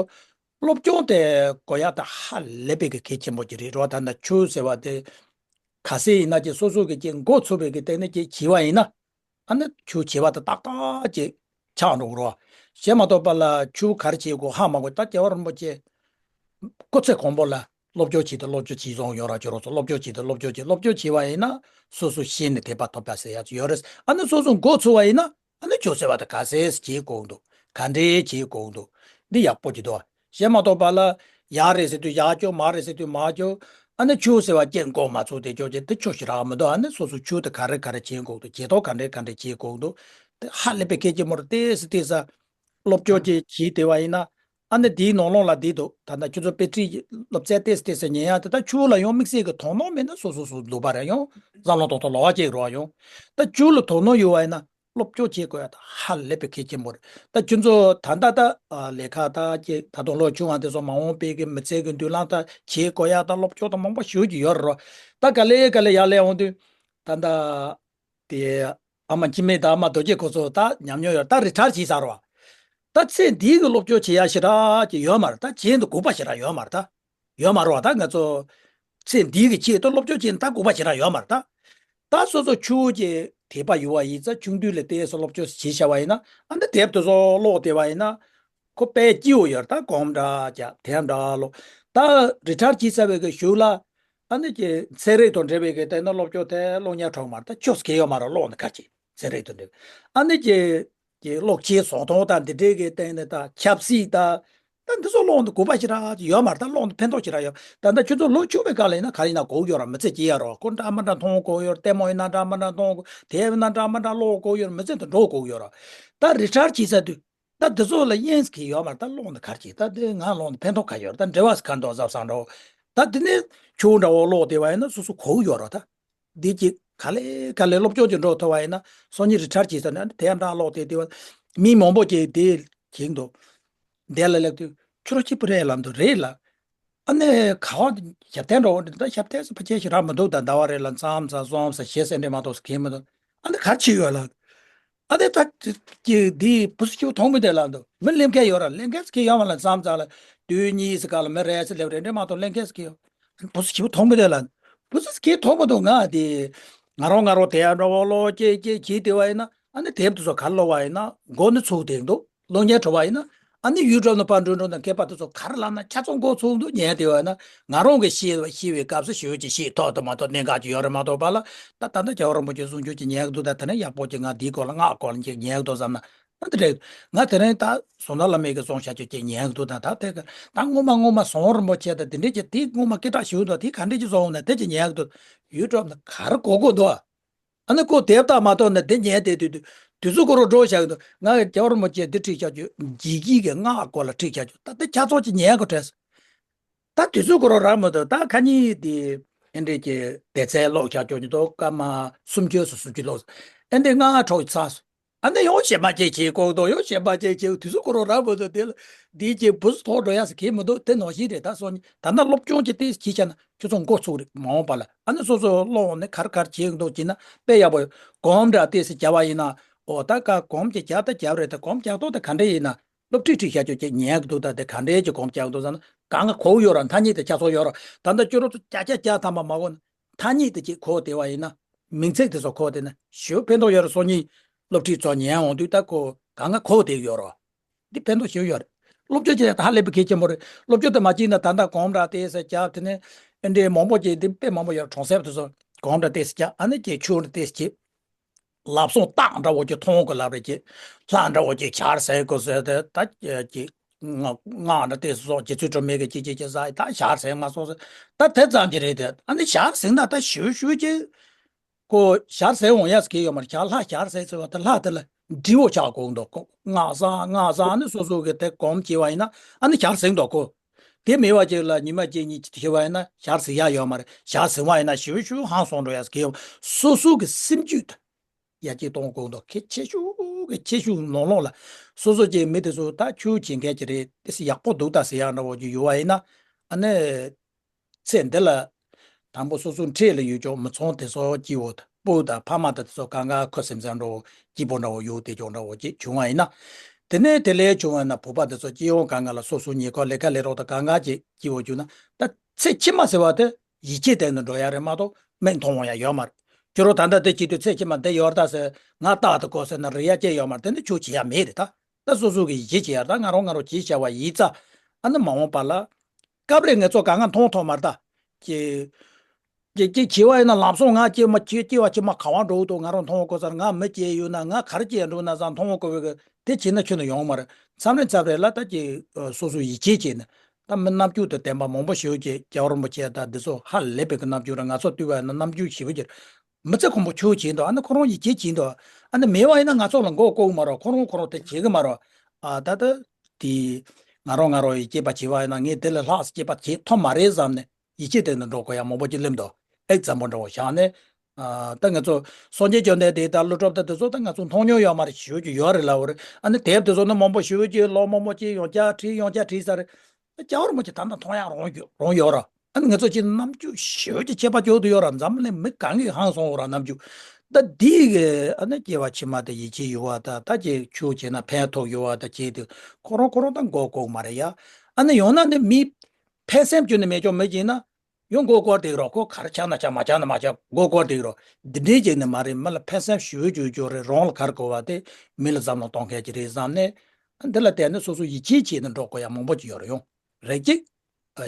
སློབ་སྦྱོང་དེ་དགོས་ཡག་ད་ཧ་ལས་པའི་གི་གལ་ཆེན་པོ་ཅིག་རེད་རོ། ད་ནི་ཆོས་ཟེར་བ་དེ་ག་ཚད་ཡིན་ན་ཅིག་སོ་སོ་གི་ཅིག་མགོ་ཚོས་པའི་གི་སྟེང་ནས་ཅིག་བྱས་པ་ཡིན་ན། ཨ་ནི་ཆོས་བྱས་པ་དེ་ཏག་ཏག་ཅིག་ཆགས་འགྲོ་གི་རོ། བྱས་མ་གཏོགས་པ་ལ་ཆོས་ག་རེ་བྱེད་དགོས་ཧ་མ་གོ། ད་རྒྱལ་བ་རིན་པོ་ཆེ་སྐུ་ཚེ་གང་པོ་ལ་སློབ་སྦྱོང་བྱས་ཏེ་སློབ་སྦྱོང་བྱས་སོང་ཡོད་ར། ཁྱོད་རང་ཚོ་སློབ་སྦྱོང་བྱས་ཏེ་སློབ་སྦྱོང་བྱས། སློབ་སྦྱོང་བྱས་པ་ཡིན་ན་སོ་སོ་ཤེས་ནས་དད་པ་ཐོབ་པ་ཟེར་ཡག་ཅིག་ཡོད་རེད། ཨ་ནི་སོ་སོ་མགོ་ཚོས་པ་ཡིན་ན་ཨ་ནི་ཆོས་ཟེར་བ་དེ་ག་ཚད་བྱེད་དགོས་འདུག་ག་འདྲས་བྱེད་དགོས་འདུག་འདི་ཡག་པོ་ཅིག་འདུག་བྱས་མ་གཏོགས་པ་ལ་ཡག་རེད་ཟེར་དུས་ཡག་སྐྱོར། མ་རེད་ཟེར་དུས་མ་སྐྱོར། ཨ་ནི་ཆོས་ཟེར་བ་ཅིག་མགོ་མ་ཚོས་བསྡད་ཆོག་ཅིག་དེ་ཆོས་ཞེ་དྲག་མི་འདུག་ཨ་ནི་སོ་སོ་ཆོས་དེ་ག་རེ་ག་རེ་བྱེད་དགོས་འདུག་བྱེད་ཐབས་ག་འདྲས་ག་འདྲས་བྱེད་དགོས་འདུག་དེ་ཧ་ལས་པའི་གལ་ཆེན་པོ་རེད། དེ་སི་དེ་ས་སློབ་སྦྱོང་ཅིག་བྱས་བསྡད་པ་ཡིན་ན། ཨ་ནི་དེའི་ནང་ལོགས་ལ་འདི་འདུག་ད་ལྟ་ཁྱོད་ཚོ་དཔེ་ཁྲིད་སློབ་ཚན་ཏོག་ཙམ་ཏོག་ཙམ་ཉན་ཡག་དེ་ད་ཆོས་ལ་ཡང་དམིགས་བསལ་གྱི་དོ་སྣང་མེད་ན་སོ་སོ་སོ་འདུག་པ་རེད། ཡང་བསམ་བློ་ཏོག་ཏོག་ལོག་པ་ཅིག་རེད་ཡང་། ད་ཆོས་ལ་དོ་སྣང་ཡོད་པ་ཡིན་ན་སློབ་སྦྱོང་བྱེད་དགོས་ཡག་ད་ཧ་ལས་པའི་གལ་ཆེན་པོ་རེད། ད་ཁྱོད་ཚོ་ད་ལྟ་ད་ཨ་ལས་ཀ་ད་ཀྱེ་ད་དུང་ལོ་ཆུང་བ་དེ་ཚོ་མ་འོངས་པའི་གི་མི་ཚེ་གི་མདུན་ལམ་ད་བྱེད་དགོས་ཡག་ད་སློབ་སྦྱོང་ད་མང་པོ་ཞེ་པོ་ཅིག་ཡོད་རེད་རོ། ད་ག་ལེ་ག་ལེ་ཡར་སླེབས་འོང་དུས་ད་ད། དེ་ཨ་མ་འཆི་མེད་དང་ཨ་མ་རྡོ་རྗེ་ཁོ་ཚོ་ད་ཉམས་མྱོང་ཡོད། ད་རི་ཊ་ཡར་བྱས་ཚར་བ། ད་ཚེ་འདིའི་གི་སློབ་སྦྱོང་བྱེད་ཡག་ཞེ་དྲག་ཅིག་ཡོད་མ་རེད། ད་བྱེད་འདི་དགོས་པ་ཞེ་དྲག་ཡོད་མ་རེད་ད། ཡོད་མ་རེད་བ། ད་ང་ཚོ་ཚེ་འདིའི་གི་ཆེད་དུ་སློབ་སྦྱོང་བྱེད་ན་ད་དགོས་པ་ཞེ་དྲག་ཡོད་མ་རེད་ད། ད་སོ་སོ་ཆུང་ཅིག་དད་པ་ཡོད་པ་ཡིན་ཙང་ཆུང་དུས་ལ་དེ་སློབ་སྦྱོང་བྱས་བཞག་པ་ཡིན་ན། ཨ་ནི་དེབ་དེ་ཚོ་ཀློག་བསྡད་པ་ཡིན་ན། ཁོ་དཔེ་སྐྱིད་པོ་ཡོད་རེད། ད་སྒོམ་འདྲ་རྒྱག་དེ་འདྲ་ཀློག་ད་རི་ཊ་ཡར་བྱས་ཚར་བའི་གི་གཞུག་ལ། ཨ་ནི་ཀྱི་ཚན་རིག་དང་འབྲེལ་བའི་གི་སྟེང་ན་སློབ་སྦྱོང་དེ་ཀློག་ཉན་གྲོགས་མ་རེད། ད་ཆོས་སྐད་ཡོད་མ་རེད། ཀློག་ནི་ག་ཅིག་ཚན་རིག་དང་འབྲེལ་བའི་ཨ་ནི་ཀྱི་ཀྱི་གློག་ཆེན་བཟོ་སྟངས་དང་འདི་འདྲའི་གི་སྟེང་ནས་ད་ཆབ་སྲིད་དང་ ད་འདི་ཚོ་ཀློག་འདི་དགོས་པ་ཞིག་ར་ཡོད་མ་རེད། ད་ཀློག་འདི་ཕན་ཐོགས་ཞིག་ར་ཡོད། ད་ལྟ་ཁྱོད་ཚོ་ལོ་ཆུང་བའི་སྐབས་ལ་ཡིན་ན་ག་རེ་ཡིན་ན་གོ་གི་ཡོད་ར། མི་ཚེ་སྐྱེལ་ཡ་ར། ཁོ་འདྲ་མི་འདྲ་མཐོང་གོ་ཡོད་ར། ལྟད་མོ་ཡིན་ན་འདྲ་མི་འདྲ་མཐོང་གོ། དེབ་ཡིན་ན་འདྲ་མི་འདྲ་ཀློག་གོ་ཡོད་ར། མི་ཚེ་འདི་འགྲོ་གོ་གི་ཡོད་ར། ད་རི་ཊ་ཡར་བྱེད་ཚར་དུས་ད་འདི་ཚོ་ལ་དབྱིངས་གི་ཡོད་མ་རེད། ད་ཀློག་འདི་ག་རེ་བྱེད། ད་འདི་ང་ཀློག་འདི་ཕན་ཐོགས་ག་ཡོད་ར། ད་འབྲེལ་བ་ག་འདུག་བསམ་བསམ་འདྲ་བོ། ད་འདི་ནས་ཆུང་འདྲ་བོ་ཀློག་བསྡད་པ་ཡིན་ན་སོ་སོ་གོ་གི་ཡོད་ར། ད་འདི་ཅིག་ག་ལེ་ག་ལེ་སློབ་སྦྱོང་ཅིག་འགྲོ་ཐུབ་པ་ཡིན་ན། སང་ཉིན་རི་ཊ་ཡར་བྱེད་ཚར་ནས་དེབ་འདྲ་ཀློག་བསྡད་བསྡད་པ། མི་མང་པོ་ཅིག་དེ་བྱེད་འདུག་དེ་ལ་སླེབས་དུས་ཁྱོད་རང་སྐྱིད་པོ་རེད་ལབ་འདུག་རེད་ལ། ཨ་ནི་ག་བ་ཞབས་བརྟན་འགྲོ་འདི་འདྲ་ཞབས་བརྟན་ཟེར་ཕལ་ཆེར་ཞེ་དྲག་མི་འདུག་ད་ཟླ་བ་རེ་ལ་མཚམས་མཚམས་སོང་ཟེར་ཞེ་ཟེར་འདྲ་མ་གཏོགས་ཟེར་མཁན་མི་འདུག་ཨ་ནི་ག་རེ་བྱེད་ཡོད་ལ། ཨ་ནི་ད་ཀྱི་འདི་བུ་སུ་ཞིག་མཐོང་མི་འདུག་ལ་འདུག་མི་ལེན་མཁན་ཡོད་ར། ལེན་མཁན་ཟེར་མཁན་ཡོད་མ་ལ། མཚམས་མཚམས་ལ་དུས་གཉིས་ཟེར་ག་ལ་མི་རེ་ཟེར་སླེབས་རེ་འདྲ་མ་གཏོགས་ལེན་མཁན་ཟེར་མཁན་ཡོད། བུ་སུ་ཞིག་མཐོང་མི་འདུག་ལ། བུ་སུ་ཞིག་མཐོང་མི་འདུག་ང་དེ་ང་རང་ང་རང་དེ་ཡང་འགྲོ་བ་ལོ་ཀྱེ་ཀྱེ་གྱིས་དེ་བ་ཡིན་ན། ཨ་ནི་དེབ་དེ་ཚོ་ག་ལ་བ་ཡིན་ན་མགོ་ནི་ཚུགས་དེ་འདུག་ལོ་ཉེ་དྲོ་བ་ཡིན་ན། ཨ་ནི་ཡུ་ཊུབ་ནང་པར་འགྲོ་འགྲོ་ན་མཁས་པ་དེ་ཚོ་ག་རེ་ལབ་ན་ཆ་ཚང་མགོ་ཚུགས་འདུག་ཉན་དེ་བ་ན། ང་རང་གི་ཤེས་ཤེས་པའི་སྐབས་སུ་ཞུ་ཅི་ཤེས་ཐོག་ཏུ་མ་ཐོག་གནད་འགག་ཅིག་ཡོད་རེད་མ་གཏོགས་པ་ལ། ད་ད་ལྟ་རྒྱལ་བ་རིན་པོ་ཆེ་གསུང་ཆོས་ཅིག་ཉན་གི་འདུག་ད་དེ་ནས་ཡག་པོ་ཅིག་ང་འདིའི་སྐོར་ལ་སྔགས་སྐོར་ལ་ཅིག་ཉན་གི་འདུག་བསམ་ན། ད་འདི་རེད། ང་དེ་རིང་ད་ཟོ་ན་བླ་མའི་གི་གསུང་བཤད་ཅིག་ཅིག་ཉན་གི་འདུག་ད་ད་དེ་གི་ད་སྔོན་མ་སྔོན་མ་ཟོ་རིན་པོ་ཆེ་ད་དེ་འདྲས་ཅིག་དེ་སྔོན་མ་སྐད་གྲགས་ཞུ་འདུག་དེ་ག་འདྲས་ཅིག་བཟོ་འོང་ན་དེ་ཅིག་ཉན་གི་འདུག་ཡུ་ཊུབ་ནང་ག་རེ་གོ་གོ་འདུག་ཨ་ནི་ཁོ་དེབ་ལྟ་མ་ཐུབ་ན་དེ་ཉན་བསྡད་དུས་དུས་དུས་ཚོད་ཁོ་རང་འགྲོ་བཞག་གི་འདུག་ང་གི་རྒྱལ་བ་རིན་པོ་ཆེ་འདི་ཁྲིད་བཞག་རྒྱུ། འཇིགས་བྱེད་ཀྱི་སྔགས་སྐོར་ལ་ཁྲིད་བཞག་རྒྱུ། ད་དེ་ཆ་ཚང་ཅིག་ཉན་དགོས་དྲན་སོང་། ད་དུས་ཚོད་ཁོ་རང་རག་མི་འདུག་ད་ཁ་ཉིན་དེ་ཨེ་འདྲས་ཀྱི་སྡེ་ཚན་ཀློག་བཞག་རྒྱུ་ཉིད་དུ་སྐར་མ་སུམ་ཅུ་སོ་སུམ་ཅུ་ཀློག་ཨེ་འདྲས་ལྔ་འཕྲོག་ཚར་སོང་། ཨ་ནི་ཡང་གཞན་པ་ཅིག་བྱེད་དགོས་འདུག་ཡང་གཞན་པ་ཅིག་བྱེད། དུས་ཚོད་ཁོ་རང་རག་མི་འདུག་དེ་ལ་འདིའི་ཅིག་བུ་སུ་ཐོག་འགྲོ་ཡ་ཟེར་གྱི་མི་འདུག་དེ་ནང་བཞིན་རེད། ད་སོང་ཉིན་ད་ལྟ་སློབ་སྦྱོང་ཅིག་དེ་བྱེད་བྱས་ན་ཁྱོད་ཚོ་མགོ་ཚུགས་རེད། མ་འོངས་པ་ལ་ཨ་ནི་སོ་སོ་ཀློག་ནས་ག་རེ་ག་རེ་བྱེད་འདུག་བྱས་ན་དཔེ་ཡག་པོ་ཡོད། གོམ་འདྲ་དེ་ཟེར་བྱ་བ་ཡིན་ན། ཨོ་ད་ཀ་གོམ་ཅིག་བྱ་ད་བྱ་རེད། ད་གོམ་བྱ་ཐོག་དེ་ག་འདྲ་ཡིན་ན་སློབ་ཁྲིད་ཁྲིད་བྱ་ཆོག་ཅིག་ཉན་གི་འདུག་ད་དེ་ག་འདྲའི་ཅིག་གོམ་བྱ་འདུག་ཟེར་ན་གང་ག་གོ་ཡོད་ར། ཐ་སྙད་དེ་ཆ་ཚང་ཡོད་ར། ད་ལྟ་ཁྱོད་རང་ཚོ་བྱ་བྱ་བྱ་ཐ་མ་མ་གོ་ན། ཐ་སྙད་དེ་ཅིག་གོ་བསྡད་པ་ཡིན་ན། མིང་ཚིག་དེ་ཚོ་གོ་བསྡད་ན་ཞེ་པོ་ཕན་ཐོགས་ཡོད་རེད། སང་ཉིན་སློབ་ཁྲིད་ཚོ་ཉན་འོང་དུས་ད་གོ་གང་ག་གོ་བསྡད་ཡོད་རེད། འདི་ཕན་ཐོགས་ཞེ་པོ་ཡོད་རེད། སློབ་སྦྱོང་བྱེད་ཡ་ད་ཧ་ལས་པའི་གལ་ཆེན་པོ་རེད། སློབ་སྦྱོང་དེ་མ་བྱས་ན་ད་ལྟ་གོམ་ར་དེ་ཟེར་རྒྱབ་དེ་ནས་ཨེ་འདྲའི་མང་པོ་ཅིག་འདི་དཔེ་མང་པོ་ཡོད་རེད། གྲོང་གསེབ་དེ་ཚོ་གོམ་ར་དེ་ཟེར་རྒྱབ་ཨ་ནི་ཅིག་ཆུ་ར་དེ་ཟེར་གྱིས། ལབ་སོང་སྟངས་འདྲ་བོ་ཅིག་མཐོང་གི་ལབ་རེད་ཅེས། ལྷ་འདྲ་བོ་ཅིག་ཞལ་ཟས་དགོས་ཟེར་ཏེ་ད་ཅིག་སྔགས་འདྲ་དེ་སོགས་རྗེ་བཙུན་སྒྲོལ་མའི་གི་ཅི་ཅི་ཅི་ཟ་ད་ཞལ་ཟས་མ་སོང་ཟེར། ད་དེ་ཙམ་གྱི་རེད་དེ། ཨ་ནི་ཞལ་ཟས་ན་ད་ཞུ་ཞུ་ཅིག་ཁོ་ཞལ་ཟས་འོང་ཡ་ཟེར་གྱི་ཡོད་མ་རེད། ཞལ་ལྷ་ཞལ་ཟས་ཟེར་བ་དེ་ལྷ་དེ་ལ་འདྲི་བོ་ཆགས་དགོས་འདུག་ཁོ་སྔགས་བཟང་སྔགས་བཟང་ནི་སོ་སོ་གི་དེ་གོམ་བྱས་པ་ཡིན་ན་ཨ་ནི་ཞལ་ཟས་འདུག་ཁོ། དེ་མེད་པ་ཅིག་ལ་ཉི་མ་གཅིག་གཉིས་ཅིག་བྱས་པ་ཡིན་ན་ཞལ་ཟས་ཡ་ཡོད་མ་རེད། ཞལ་ཟས་པ་ཡིན་ན་ཞུ་ཞུ་ཧང་སང་འགྲོ་ཡ་ཟེར་གྱི་ཡོད། སོ་སོ་གི་སེམས་རྒྱུད་དེ། ཡར་རྒྱས་གཏོང་དགོས་འདུག་གལ་ཆེ་ཤོས་ཀྱི་ཆེ་ཤོས་ནང་ལོགས་ལ། སོ་སོ་ཀྱི་མི་དེ་ཚོ་ད་ཆོས་བྱེད་མཁན་ཅིག་རེད། དེ་སྲིད་ཡག་པོ་འདུག་ད་ཟེར་ཡག་འདྲ་བོ་ཅིག་ཡོད་པ་ཡིན་ན། ཨ་ནི་ཚེ་འདི་ལ་དང་པོ་སོ་སོ་འཕྲད་ལ་ཡོད་ཀྱང་མི་ཚང་དེ་ཚོ་སྐྱིད་པོ་དང་སྤུ་དང་ཕ་མ་དང་དེ་ཚོ་གང་ག་ཁུ་སིམ་སིམ་འདྲ་བོ་སྐྱིད་པོ་འདྲ་བོ་ཡོད་དེ་ཀྱང་འདྲ་བོ་ཅིག་བྱུང་བ་ཡིན་ན། དེ་ནས་དེ་ལས་བྱུང་བ་ན་བོད་པ་དེ་ཚོ་སྤྱི་ཡོངས་གང་ག་ལ་སོ་སོ་ཉེ་འཁོར་ལས་ཀ་ལས་རོགས་དང་གང་ག་ཅིག་སྐྱིད་པོ་བྱུང་ན། ད་ཚེ་ཕྱི་མ་ཟེར་བ་དེ་ཡིད་ཆེས་སྟེང་དུ་འགྲོ་ཡ་རེད་མ་གཏོགས་མིག་མཐོང་ཡ་ཡོད་མ་རེད། ཁྱོད་རང་ད་ལྟ་དེ་བྱེད་དུས་ཚེ་ཕྱི་མ་འདི་ཡོད་ད་ཟེར་ང་རྟག་ཏུ་གོ་ཟེར་ན་རེ་ཡ་སྐྱེ་ཡོད་མ་རེད། དེ་འདི་ཆོས་བྱེད་ཡ་མེད་རེད་ད། ད་སོ་སོ་གི་ཡིད་ཆེས་བྱེད་ཡ་ད་ང་རང་ང་རང་བྱེད་བྱ་བ་ཡིད་ཚ། ཨ་ནི་མ་འོངས་པ་ལ། སྐབས་རེ་ངེད་ཚོ་གང་ག་མཐོང་ཐོག་མ་རེད་ད། ཀྱེ། ཀྱེ་ཀྱེ་བྱེད་བ་ཡིན་ན་ལམ་སང་ང་སྐྱེ་མ་སྐྱེ་སྐྱེ་བ་ཕྱི་མ་ག་བ་འགྲོ་འདུག་ང་རང་མཐོང་བ་གོ་ས་ང་མི་སྐྱེ་ཡོད་ན་ང་ག་རེ་སྐྱེ་འགྲོ་ན་ཟ་མཐོང་བ་གོ་བའི་གི་དེ་བྱེད་ན་ཁྱོན་ནས་ཡོང་མ་རེད། མཚམས་རེ་མཚམས་རེ་ལ་ད་ཀྱེ་སོ་སོ་ཡིད་ཆེས་བྱས་ནས་ད་མི་རྣམ་འགྱུར་དང་ལྡན་པ་མང་པོ་ཞིག་ཀྱེ་རྒྱལ་བ་རིན་པོ་ཆེ་ད་འདི་ཚོ་ཧ་ལས་པའི་གི་རྣམ་འགྱུར་ར་ང་ཚོ་བལྟས་པ་ཡིན་ན་རྣམ་འགྱུར་ཞེ་པོ་ཅིག་རེད། མི་ཚེ་གང་པོ་ཆོས་བྱེད་འདུག་ཨ་ནི་ཁོ་རང་ཡིད་ཆེས་བྱེད་འདུག་ཨ་ནི་མེད་པ་ཡིན་ན་ང་ཚོ་ལ་མགོ་བཀུག་མ་རེད། ཁོ་རང་ཁོ་རང་དེ་བྱེད་གི་མ་རེད། ཨ་ད་ད་དེ་ང་རང་ང་རང་ཡིད་ཆེས་པ་བྱེད་པ་ཡིན་ན་ངས་དེ་ལས་ལྷག་སྐྱེས་པ་བྱེད་ཐུབ་མ་རེད་བསམ་ནས་ཡིད་ཆེས་སྟེང་ནས་འགྲོ་དགོས་ཡ་མང་པོ་ཅིག་སླེབས་འདུག་ཨེག་ཛམ་པལ་འདྲ་བོ་བཞག་ནས། ཨ་ད་ང་ཚོ་སངས་རྒྱས་བཅོམ་ལྡན་འདས་དང་ཀླུ་སྒྲུབ་དང་དེ་ཚོ་ད་ང་ཚོ་མཐོང་མྱོང་ཡོད་མ་རེད། ཞེ་པོ་ཅིག་ཡོད་རེད་ལབ་པ་རེད། ཨ་ནི་དེབ་དེ་ཚོ་ནི་མང་པོ་ཞེ་པོ་ཅིག་ལོ་མང་པོ་ཅིག་ཡང་བསྐྱར་བྲིས་ཡང་བསྐྱར་བྲིས་ས་རེད། རྒྱལ་བ་རིན་པོ་ཆེ་ད་ལྟ་མཐོང་ཡག་རང་རང་ཡོད་ར། ཨ་ནི་ང་ཚོ་ཅིག་རྣམ་འགྱུར་ཞེ་པོ་ཅིག་ཁྱད་པར་འཇོག་ཏུ་ཡོད་ར། འཛམ་གླིང་མི་གང་གིས་ཧང་སང་འོ་ར་རྣམ་འགྱུར། ད་འདི་གི་ཨ་ནི་སྐྱེ་བ་ཕྱི་མ་དེ་ཡིད་ཆེས་ཡོད་པ་ད་ད་ཅིག་ཆོས་བྱས་ན་ཕན་ཐོགས་ཡོད་པ་ད་བྱས་དུས་ཁོ་རང་ཁོ་རང་ད་མགོ་བཀུག་མ་རེད་ཡ། ཨ་ནི་ཡང་ན་ནི་མི་ཕན་སེམས་ཅུང་ནི་མེད་ཀྱང་མི་བྱས་ན་ཡང་མགོ་སྐོར་དེ་རོ། ཁོ་ག་རེ་ཆགས་ན་ཆགས་མ་ཆགས་ན་མ་ཆགས་མགོ་སྐོར་དེ་རོ། འདི་འདྲའི་ཅིག་ནི་མ་རེད། མི་ལ་ཕན་སེམས་ཞེ་པོ་ཅིག་ཅོ་རེད། རང་ལ་ག་རེ་དགོས་པ་དེ་མི་ལ་འཛམ་ལ་གཏོང་མཁན་ཅིག་རེད་བསམ་ནས། འདི་ལ་བརྟེན་ནས་སོ་སོ་ཡིད་ཆེས་བྱས་ནས་འགྲོ་དགོས་ཡ་མང་པོ་ཅིག་ཡོད་རེད། ཡང་རེད་ཅིག་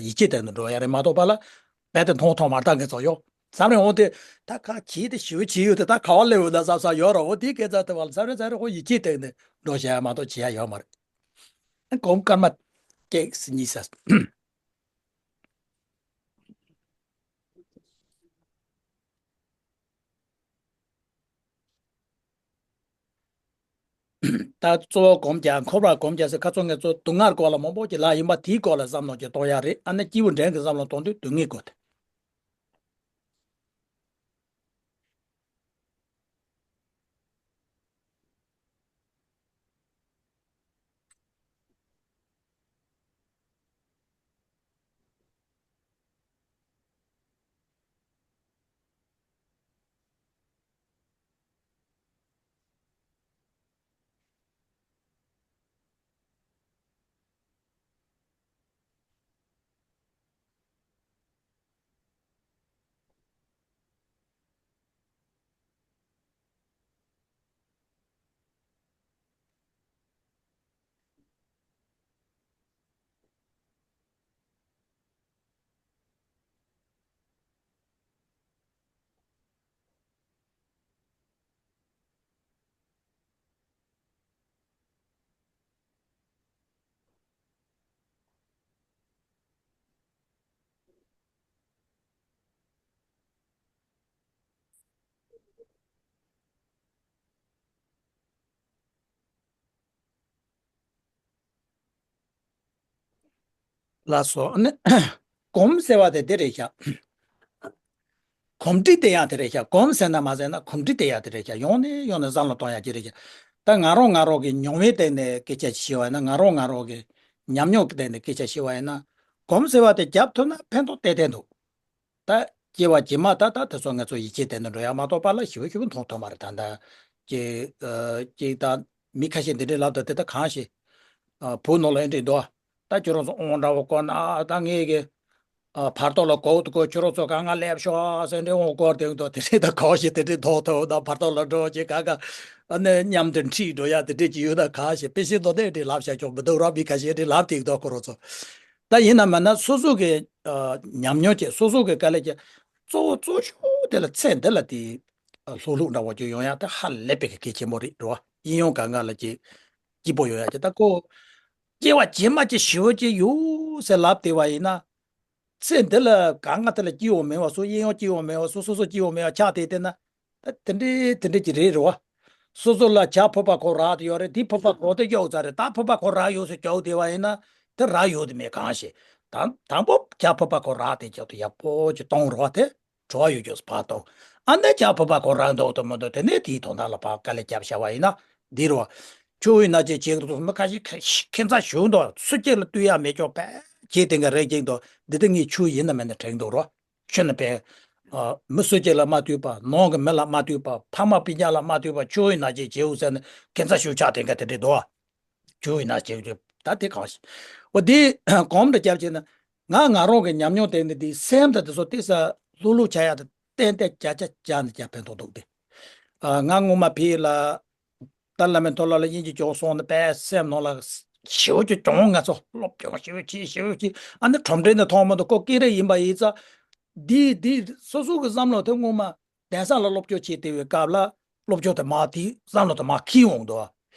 ཡིད་ཆེས་སྟེང་དུ་འགྲོ་ཡ་རེད་མ་གཏོགས་པ་ལ། རྦད་དེ་མཐོང་ཐོག་མར་ལྟ་མཁན་ཚོ་ཡོད། མཚམས་རེ་འོང་དེ་ད་ཁ་གྱིས་དེ་ཞུ་བྱེད་ཡོད་དེ་ད་ག་བ་སླེབས་ཡོད་ན་བསམ་བསམ་ཡོད་ར། འོ་དེའི་སྐད་ཆ་དེ་བ་ལ་མཚམས་རེ་མཚམས་རེ་ཁོ་ཡིད་ཆེས་སྟེང་ནས་འགྲོ་བྱ་ཡ་མ་གཏོགས་བྱེད་ཡ་ཡོད་མ་རེད། གོམ་སྐར་མ་ གཅིག་གཉིས་ས། ད་གཙོ་བོ་སྒོམ་རྒྱག་འཁོར་བར་སྒོམ་རྒྱག་ཟེར་ཁ་ཚོན་ངལ་གསོ་སྡུག་བསྔལ་སྐོར་ལ་མང་པོ་ཅིག་ལབ་ཡིན་པ་དེའི་སྐོར་ལ་བསམ་བློ་ཅིག་གཏོང་ཡག་རེད། ཨ་ནི་སྐྱེས་བུ་འབྲིང་གི་བསམ་བློ་གཏོང་དུས་སྡུག་བསྔལ་སྐོར་དེ། ལགས་སོ། ཨ་ནི་གོམས་ཟེར་བ་དེ་དེ་རེད་ཤག་གོམས་འདྲིས་དེ་ཡང་དེ་རེད་ཤག་གོམས་ཟེར་ན་མ་ཟེར་ན་གོམས་འདྲིས་དེ་ཡང་དེ་རེད་ཤག་ཡོང་ནས་ཡོང་ནས་བསམ་བློ་གཏོང་ཡག་ཅིག་རེད་ཤག་ད་ང་རང་ང་རང་གི་མྱོང་བའི་སྟེང་ནས་སྐད་ཆ་བཤད་པ་ཡིན་ན། ང་རང་ང་རང་གི་ཉམས་མྱོང་གི་སྟེང་ནས་སྐད་ཆ་བཤད་པ་ཡིན་ན། གོམས་ཟེར་བ་དེ་རྒྱབ་ཐུབ་ན་ཕན་ཐོགས་ཏན་ཏན་འདུག་ད་སྐྱེ་བ་རྗེས་མ་ད་ལྟ་དེ་ཚོ་ང་ཚོ་ཡིད་ཆེས་དེ་འདྲ་འགྲོ་ཡག་མ་གཏོགས་པ་ལ་ཞེ་པོ་ཞེ་པོ་མཐོང་ཐུབ་མ་རེད། ད་ལྟ་ཀྱི་ཨ་ཀྱི་ད་མི་ཁ་ཤས་འདི་འདྲའི་ལབ་ད་དེ་ད་གང་ཞིག་ཨ་བོད་ནང་ལ་ཨེ་འདྲས་འདུག་ད་ཁྱོད་རང་ཚོ་དབང་འདྲ་བོ་བསྐོར་ན་ཨ་ད་ངས་ཀྱི་ཨ་བར་ཐོག་ལ་གོག་ཏུ་གོ་ཁྱོད་རང་ཚོ་གང་ག་སླེབས་ཤོག་ཟེར་འདྲའི་དབང་བསྐོར་དེ་འདུག་དེ་འདྲས་ད་གང་ཞིག་དེ་འདྲས་མཐོང་ཐུབ། ད་བར་ཐོག་ལ་འགྲོ་ཅིག་གང་ག་ཨ་ནི་མཉམ་དུ་འཁྲིད་འགྲོ་ཡག་དེ་འདྲས་ཅིག་ཡོད་ན། གང་ཞིག་དཔེ་ཤེས་མདོ་དེ་འདྲས་ལབ་བཞག་ཆོག་མི་འདུག་ར། མི་ཁ་ཤས་འདྲས་ལབ་དེ་འདུག་ཁོ་རང་ཚོ། ད་ཡིན་ན་མིན་ན་སོ་སོ་གི་ཨ་ཉམས་མྱོང་བཅས་སོ་སོ་གི་དཀའ་ལས་ཀྱི་གཙོ་བོ་གཙོ་ཤོས་དེ་ལ་ཚེ་འདི་ལ་དེ་ཨ་ལྷུག་ལྷུག་འདྲ་བོ་ཅིག་ཡོང་ཡག་དེ་ཧ་ལས་པའི་གི་གལ་ཆེན་པོ་རེད་རོ། ཡིན་ཡང་གང་ག་ལ་ཅིག་སྐྱིད་པོ་ཡོང་ཡག་ཅིག་ད་ཁོ་སྐྱེ་བ་རྗེས་མ་ཅིག་ཞེ་པོ་ཅིག་ཡོད་ཟེར་ལབ་བསྡད་པ་ཡིན་ན། ཚེ་འདི་ལ་གང་ག་དེ་ལ་སྐྱིད་པོ་མེད་པ་བཟོ། གཡས་གཡོན་སྐྱིད་པོ་མེད་པ་བཟོ། སོ་སོ་སྐྱིད་པོ་མེད་པ་ཆགས་བསྡད་བསྡད་ན། ད་དེ་འདྲའི་དེ་འདྲའི་ཅིག་རེད་རེད་བ། སོ་སོ་ལ་ཇ་ཕོར་པ་ཁོ་རག་དེ་ཡོད་རེད། དེ་ཕོར་པ་ཁོ་དེ་རྒྱག་ཚར་རེད། ད་ཕོར་པ་ཁོ་རག་ཡོད་ཟེར་རྒྱག་བསྡད་པ་ཡིན་ན་དེ་རག་ཡོད་དེ་མེད། གང་ཞིག་དང་དང་པོ་ཇ་ཕོར་པ་ཁོ་རག་དེ་རྒྱག་དུས་ཡག་པོ་ཅིག་གཏོང་རོགས་དེ་བྲོ་བ་ཡོད་རྒྱུ་ཕར་གཏོང་། ཨ་ནི་ཇ་ཕོར་པ་ཁོ་རག་འདུག་དང་མི་འདུག་དེ་ནས་དེའི་དོན་དག་ལ་ཕར་དཀའ་ལས་རྒྱབ་བཞག་པ་ཡིན་ན་འདི་རུ་ཆུ་བོའི་ནང་ཅིག་བྱེད་དུ་མི་ཁ་ཤས་ཁ་ཁྱད་མཚར་ཞིག་འདུག་སུ་གཅིག་ལ་ལྟོས་ཡག་མེད་ཅོག་པས་ཁྱེད་དེང་གི་རེ་ཅིག་འདུག་འདི་ལྟ་ངའི་ཆུ་ཡིན་ན་མིན་ན་དྲན་འདུག་རོ། ཆུ་ནི་པས། ཨ་མི་སུ་གཅིག་ལ་མ་ལྟོས་པ། ནང་གི་མི་ལ་མ་ལྟོས་པ། ཕ་མ་སྤུན་ཀྱག་ལ་མ་ལྟོས་པ། ཆུ་བོའི་ནང་གཅིག་བྱེའུ་ཟེར་ནས་ཁྱད་མཚར་ཞིག་ཆགས་དེང་གི་དེ་འདྲའི་འདུག་ཆུ་བོའི་ནང་གཅིག་བྱེའུ་ད་དེ་གང་ཞིག་འོ་དེ་གོམས་འདྲ་རྒྱབ་བྱས་ན། ང་ང་རང་གི་ཉམས་མྱོང་སྟེང་ནས་དེ་སེམས་དང་དེ་ཚོ་དེ་ས་ལྷུག་ལྷུག་ཆགས་ཡག་དེ་ཏན་ཏན་བརྒྱ་ཆ་བརྒྱ་ནས་བརྒྱ་ཕན་ཐོགས་འདུག་སྟེ། ཨ་ང་སྔོན་མ་ཕ་གི་ལ། ད་བླ་མའི་མཐོ་སློབ་ལ་དབྱིན་ཇི་སྦྱོང་སོང་ནས་པས་སེམས་ནང་ལ་ཞེ་པོ་ཅིག་གྱོང་། ང་ཚོ་སློབ་སྦྱོང་ཞེ་པོ་ཅིག་ཞེ་པོ་ཅིག་ཨ་ནི་ཁྲོམ་འགྲིམ་ནས་མཐོང་མི་འདུག་ཁོ་སྐད་རིགས་ཡིན་པ་ཡིན་ཙང་། འདི་འདི་སོ་སོ་གི་བསམ་བློ་དེ་སྔོན་མ་གདན་ས་ལ་སློབ་སྦྱོང་བྱེད་བསྡད་པའི་སྐབས་ལ་སློབ་སྦྱོང་དེ་མར་དེ་བསམ་བློ་དེ་མར་འཁྱེར་འོང་འདུག་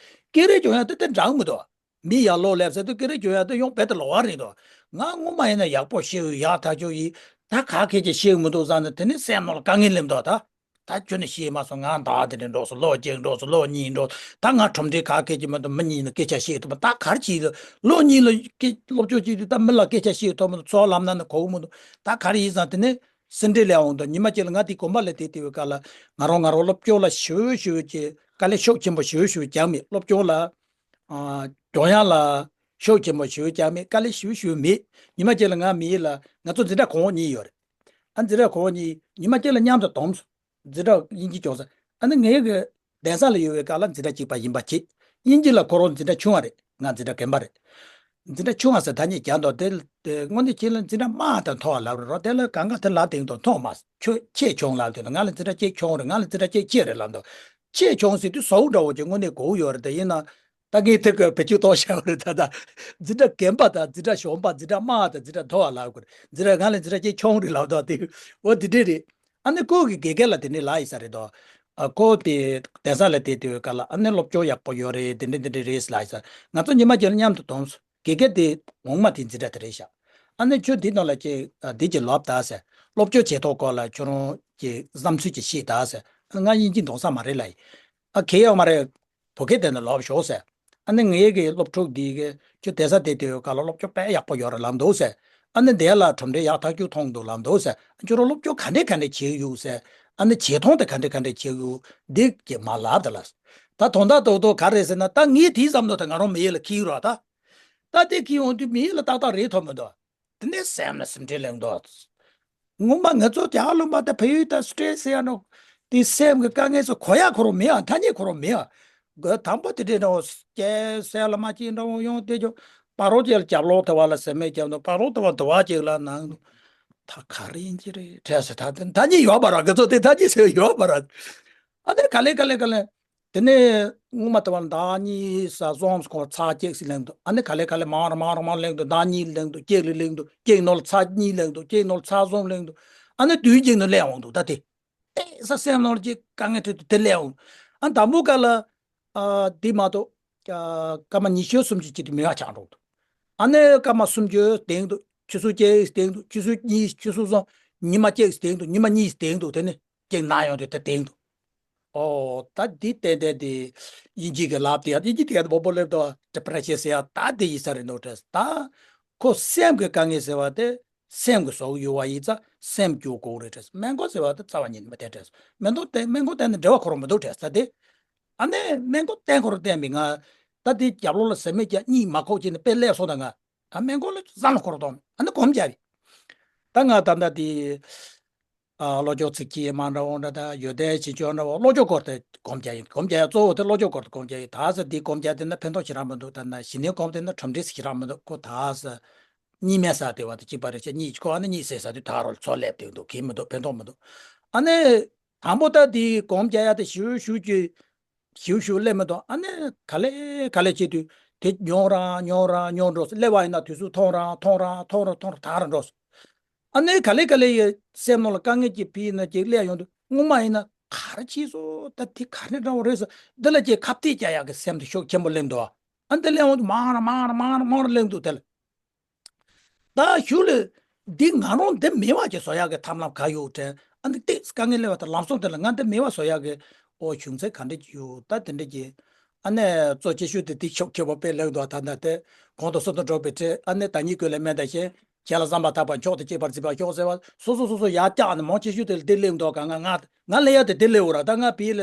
སྐད་རིགས་སྦྱོང་ཡག་དེ་དེ་འདྲ་མི་འདུག་མི་ཡར་ལོག་སླེབས་ཚེ་དུས་སྐད་རིགས་སྦྱོང་ཡག་དེ་ཡང་རྦད་དེ་ལོག་པ་རེད་འདུག་ང་སྔོན་མ་ཡིན་ན་ཡག་པོ་ཤེས་ཡག་ཐག་ཆོད་ཡིན། ད་ག་གེ་ཅིག་ཤེས་མི་འདུག་བསམ་ནས་དེ་ནས་སེམས་ནང་ལ་དཀའ་ངལ་སླེབས་འདུག་ད་ད་ཁྱོད་ནི་ཤེས་མ་སོང་། ང་ཟླ་དེ་འདྲ་འགྲོ་སོང་། ལོ་གཅིག་འགྲོ་སོང་། ལོ་གཉིས་འགྲོ་སོང་། ད་ང་ཁྲོམ་འགྲིམ་ག་གེ་ཅིག་མ་གཏོགས་མི་གཉིས་ནི་སྐད་ཆ་བཤད་ཐུབ་པ། ད་ག་རེ་བྱེད་ཀྱི་འདུག་ལོ་གཉིས་ལ་སྐད་སློབ་སྦྱོང་བྱེད་དུས་ད་མི་ལ་སྐད་ཆ་བཤད་ཐུབ་མི་འདུག་ཚོགས་ལམ་སྣ་ནི་གོ་གི་མི་འདུག་ད་ག་རེ་ཡིན་ཙང་དེ་ནས་སེ་འབྲས་ལས་འོང་དུས་ཉི་མ་གཅིག་ལ་ང་དེ་དགོན་པ་ལ་བསྡད་བསྡད་པའི་སྐབས་ལ་ང་རང་ང་རང་སློབ་སྦྱོང་ལ་ཞེ་པོ་ཞེ་པོ་ཅིག་དཀའ་ལས་ཤུགས་ཆེན་པོ་ཞེ་པོ་ཞེ་པོ་རྒྱག་མེད། སློབ་སྦྱོང་ལ་ཨ་སྦྱོང་ཡག་ལ་ཤུགས་ཆེན་པོ་ཞེ་པོ་རྒྱག་མེད། དཀའ་ལས་ཞེ་པོ་ཞེ་པོ་མེད། ཉི་མ་གཅིག་ལ་ང་མི་ཡིན་ལ་ང་ཚོ་འཛིན་གྲྭ་གོང་འོག་གཉིས་ཡོད་རེད། ཨ་འཛིན་གྲྭ་གོང་འོག་གཉིས་ཉི་མ་གཅིག་ལ་མཉམ་དུ་འཛོམས་སོང་། འཛིན་གྲྭ་དབྱིན་ཇི་སྦྱོང་ས། ཨ་ནི་ངའི་གི་གདན་ས་ལ་ཡོད་པའི་སྐབས་ལ་འཛིན་གྲྭ་གཅིག་པ་ཡིན་པ་བྱེད། དབྱིན་ཇི་ལ་ཁོ་རང་འཛིན་གྲྭ་ཆུང་བ་རེད། ང་འཛིན་གྲྭ་རྒན་པ་རེད། འཛིན་གྲྭ་ཆུང་བ་ཟེར་ཐ་སྙད་རྒྱག་འདུག་དེ་དེ་དངོས་གནས་ཁྱེད་ལ་འཛིན་གྲྭ་དམའ་དང་མཐོ་བ་ལབ་རེད་རོ། དེ་ལ་གང་ག་དེ་ལབ་དེང་དུ་མཐོ་དམའ་ཁྱོད་ཆེས་ཆུང་ལབ་དེ་ང་ལ་འཛིན་གྲྭ་གཅིག་ཆུང་རེད། ང་ལ་འཛིན་གྲྭ་གཅིག་ཆེ་རེད་ལབ་འདུག་ཆེས་ཆུང་ཟེར་དུས་ཟོག་འདྲ་བོ་ཅིག་དངོས་གནས་གོ་ཡོད་རེད། དེ་ཡིན་ན། ད་ངས་དེ་ག་བེད་སྤྱོད་གཏོང་བཞག་པ་རེད། ད་ད་འཛིན་གྲྭ་རྒན་པ་དང་འཛིན་གྲྭ་གཞོན་པ། འཛིན་གྲྭ་དམའ་དང་འཛིན་གྲྭ་མཐོ་བ་ལབ་དགོས་རེད། འཛིན་གྲྭ་ང་ལ་འཛིན་གྲྭ་གཅིག་ཆུང་རེད་ལབ་དང་དེ་འོ་དེ་འདྲས་རེད། ཨ་ནི་ཁོ་གི་དགེ་རྒན་ལ་དེ་འདྲས་ལབ་ཡིན་ས་རེད་དོ། ཨ་ཁོ་དེ་གདན་ས་ལ་བསྡད་དུས་སྐབས་ལ་ཨ་ནི་སློབ་སྦྱོང་ཡག་པོ་ཡོད་རེད། དེ་འདྲས་དེ་འདྲས་རེད་ལབ་ཡིན་ས། ང་ཚོ་ཉི་མ་གཅིག་ལ་མཉམ་དུ་འཛོམས་སོང་། དགེ་རྒན་དེ་ངོ་མ་དེ་འཛིན་གྲྭ་དེ་རེད་ཤག་ཨ་ནི་ཁྱོད་འདི་ནང་ལ་ཅིག་ཨ་འདི་ཅིག་ལབ་ད་ཟེར། སློབ་སྦྱོང་བྱེད་ཐོག་སྐོར་ལ་ཁྱོད་རང་གི་བསམ་ཚུལ་ཅིག་བཤད་ད་ཟེར། ང་དབྱིན་ཇི་འདོན་ས་མ་རེད་ལབ་ཡིན། ཨ་གལ་ཡོད་མ་རེད། བོད་སྐད་དེ་ནས་ལབ་ཤོག་ཟེར། ཨ་ནི་ངའི་གི་སློབ་ཕྲུག་འདི་གི་ཁྱོད་བསྡད་ས་དེ་དེ་ཡོད་ག་ལ་སློབ་སྦྱོང་དཔེ་ཡག་པོ་ཡོད་རེད་ལབ་འདུག་ཟེར། ཨ་ནི་དེ་ལ་གྲུབ་འབྲས་ཡག་ཐག་ཆོད་མཐོང་འདུག་ལབ་འདུག་ཟེར། ཁྱོད་རང་སློབ་སྦྱོང་ག་འདྲས་ག་འདྲས་བྱེད་ཡོད་ཟེར། ཨ་ནི་བྱེད་སྟངས་དེ་ག་འདྲས་ག་འདྲས་བྱེད་ཡོད་འདི་གི་མ་ལབ་ད་ལ། ད་དོན་དག་རྡོག་རྡོག་ག་རེད་ཟེར་ན། ད་ངས་དེའི་བསམ་བློ་དེ་ང་རང་མི་ཡིད་ལ་འཁྱེར་རོགས་ད། ད་དེ་འཁྱེར་ཡོང་དུས་མི་ཡིད་ལ་ཏག་ཏག་རེད་ཐོབ་མི་འདུག་དེ་ནས་སེམས་ལ་སེམས་ཁྲལ་ལེན་འདུག་ངོ་མ་ང་ཚོ་རྒྱ་གར་ལུང་པ་དང་བལ་ཡུལ་དང་སི་ཊེ་ཊི་ཟེར་ཡ་ནོ། དེ་སེམས་ཀྱི་དཀའ་ངལ་ཚོ་གོ་ཡ་ཁོ་རང་མེད་ཡ། ཐ་སྙད་ཁོ་རང་མེད་ཡ། དགོས་དང་པོ་དེ་འདྲས་འདྲ་བོ་སྐྱེ་སེ་ལ་མ་སྐྱེ་འདྲ་བོ་ཡོང་དེ་ཅོ། བ་རོ་ཅེ་ལ་རྒྱབ་ལོག་དེ་བ་ལ་ཟེར་མེད་རྒྱབ་འདུག་བ་རོ་དེ་བ་དུ་བ་ཅེ་ལ་ནང་འདུག་ད་ག་རེ་ཡིན་གྱི་རེད་དྲན་སོང་། ད་དེ་ཐ་སྙད་ཡོད་པ་ར། ང་ཚོ་དེ་ཐ་སྙད་ཟེར་ཡོད་པ་ར། ཨ་ནི་ག་ལེ་ག་ལེ་ག་ལེ། དེ་ནས་སྔོན་མ་ལྟ་བུ་ལ་ཟླ་གཉིས་ས་བཟོམ་ཁོ་ཚ་གཅིག་ཟིག་ལེན་འདུག་ཨ་ནི་ག་ལེ་ག་ལེ་མང་རུ་མང་རུ་མང་ལེན་འདུག་ཟླ་གཉིས་ལེན་འདུག་གཅིག་ལ་ལེན་འདུག་གཅིག་ནོར་ལ་ཚ་གཉིས་ལེན་འདུག་གཅིག་ནོར་ལ་ཚ་བཟོམ་ལེན་འདུག་ཨ་ནི་དུས་གཅིག་ནོར་ལེན་འོང་འདུག་ད་དེ་ཨེ་ས་སེམས་ནོར་གཅིག་དཀའ་ངལ་འཕྲད་དུས་དེ་ལེན་འོང་། ཨ་དང་པོ་ག་ལ་ཨ་དེ་མ་གཏོགས་ཨ་སྐར་མ་ཉི་ཤུ་སུམ་ཅུ་ཅིག་དེ་མི་བ་ཆགས་འགྲོ་འདུག་ཨ་ནི་སྐར་མ་སུམ་ཅུ་སྟེང་དུ་ཆུ་ཚོད་གཅིག་སྟེང་དུ་ཆུ་ཚོད་གཉིས་ཆུ་ཚོད་གསུམ་ཉི་མ་གཅིག་སྟེང་དུ་ཉི་མ་གཉིས་སྟེང་དུ་དེ་ནི་ཅིག་ན་ཡོང་དུས་དེ་སྟེང་དུ། ཨོ། ད་འདི་ཏན་ཏན་དེ་དབྱིན་ཇི་གི་ལབ་དེ་ཡ། དབྱིན་ཇི་དེ་ཡ་བོ་བོ་ལེབ་དོ་ཌི་པི་རེ་ཤན་ཟེར་ཡ་ད་དེ་ཡིན་ས་རེད་འདུག་དྲན། ད་ཁོ་སེམས་ཀྱི་དཀའ་ངལ་ཟེར་བ་དེ་སེམས་ཀྱི་བཟོ་གི་ཡོད་བ་ཡིན་ཙང་སེམས་སྐྱོ་དགོས་རེད་དྲན། སྨན་ཁང་ཟེར་བ་དེ་རྩ་བ་ཉིད་ནས་མི་བསྟེན་དྲན། སྨན་ཁང་བསྟེན་སྨན་ཁང་བསྟེན་ནས་འབྲེལ་བ་ཁོ་རང་མི་འདུག་དྲན་ས་དེ། ཨ་ནི་སྨན་ཁང་བསྟེན་ཁོ་རང་བསྟེན་པའི་ང་ད་དེ་རྒྱབ་ལོགས་ལ་ཟེར་མེད་ཀྱང་གཉིད་མ་ཁུག་ཅིག་ནས་དཔེ་སླེབས་སོང་ད་ང་། ད་སྨན་ཁང་ལ་བསམ་བློ་འཁོར་གཏོང་། ཨ་ནི་སྒོམ་རྒྱབ་ཡིན། ད་ང་ད་ལྟ་དེ་ཨ་བློ་སྦྱོང་ཚིག་གཅིག་མ་འདྲ་བོ་འདྲ་དང་ཡོན་ཏན་ཆེ་ཆུང་འདྲ་བོ་བློ་སྦྱོང་སྐོར་དེ་སྒོམ་རྒྱག་ཡིན། སྒོམ་རྒྱག་ཡ་གཙོ་བོ་དེ་བློ་སྦྱོང་སྐོར་དེ་སྒོམ་རྒྱག་ཡིན། ད་ས་འདི་སྒོམ་རྒྱག་དེ་ན་ཕན་ཐོགས་ཞེ་དྲག་མི་འདུག་ད་ན་ཞི་གནས་སྒོམ་དེ་ན་གྲུབ་འབྲས་ཞེ་དྲག་མི་འདུག་ཁོ་ད་ས་གཉིད་མེད་ས་དེ་བ་དེ་གཅིག་པ་རེད་ཤག་གཉིད་ཁོ་ཨ་ནི་གཉིད་སད་ས་དུས་ད་རོ་ཚོ་སླེབས་དེ་འདུག་གིས་མི་འདུག་ཕན་ཐོགས་མི་འདུག་ཨ་ནི་དང་པོ་ད་དེ་སྒོམ་རྒྱག་ཡ་དེ་ཞུ་ཞུ་རྒྱུ། ཞིའུ་ཞིའུ་སླེབས་མི་འདུག་ཨ་ནི་ག་ལེ་ག་ལེ་བྱེད་དུས་དེ་ཉུང་ར་ཉུང་ར་ཉུང་འགྲོ་སོང་། སླེབས་པ་ཡིན་ན་དུས་ཚོད་ཐུང་ར་ཐུང་ར་ཐུང་ར་ཐུང་ར་དག་ར་འགྲོ་སོང་། ཨ་ནི་ག་ལེ་ག་ལེ་ཡི་སེམས་ནང་ལ་དཀའ་ངལ་ཅིག་ཕི་ཡིན་ན་ཅིག་སླེབས་ཡོང་དུས་སྔོན་མ་ཡིན་ན་ག་རེ་བྱས་སོང་། ད་དེ་ག་རེ་འདྲ་བོ་རེད་ཟེར་འདི་ལ་ཅིག་ཁ་གཏད་རྒྱག་ཡག་གི་སེམས་དེ་ཤུགས་ཆེན་པོ་སླེབས་འདུག་ཨ་ནི་དེ་སླེབས་ཡོང་དུས་མང་ར་མང་ར་མང་ར་མང་ར་སླེབས་འདུག་དེ་ལ། ད་གཞུག་ལ་འདི་ང་རང་འདི་མེད་པ་ཅིག་བཟོ་ཡག་གི་ཐབས་ལམ་ག་ཡོད་དྲན། ཨ་འདི་ཏིག་དཀའ་ངལ་སླེབས་པ་དང་ལམ་སང་དེ་ལ་ང་འདི་མེད་པ་བཟོ་ཡག་གི་ཨོ་བྱུང་ཚད་ག་འདྲ་ཅིག་ཡོད་ད་དེ་འདྲ་ཅིག་ཨ་ནི་གཙོ་ཆེ་ཤོས་དེ་དེ་ཤོག་ཁེ་པོ་དཔེ་ལེགས་འདུག་ད་ལྟ་དེ་གོང་དུ་སོང་དུ་འགྲོ་བའི་ཁྲིད། ཨ་ནི་ད་ཉིད་ཀུན་ལས་དམན་དང་ཞན། གཞན་ལ་བསམ་པ་ཐག་པ་མཆོག་ཏུ་གཅེས་པར་བརྩི་བ་མཆོག་ཟེར་བ་སོ་སོ་སོ་སོ་ཡར་བཀྱག་ནས་མང་ཆེ་ཤོས་དེ་ལ་དེ་སླེབས་འདུག་ག་ང་ང་ང་སླེབས་ཡག་དེ་དེ་སླེབས་འོ་ར། ད་ང་བི་ལ་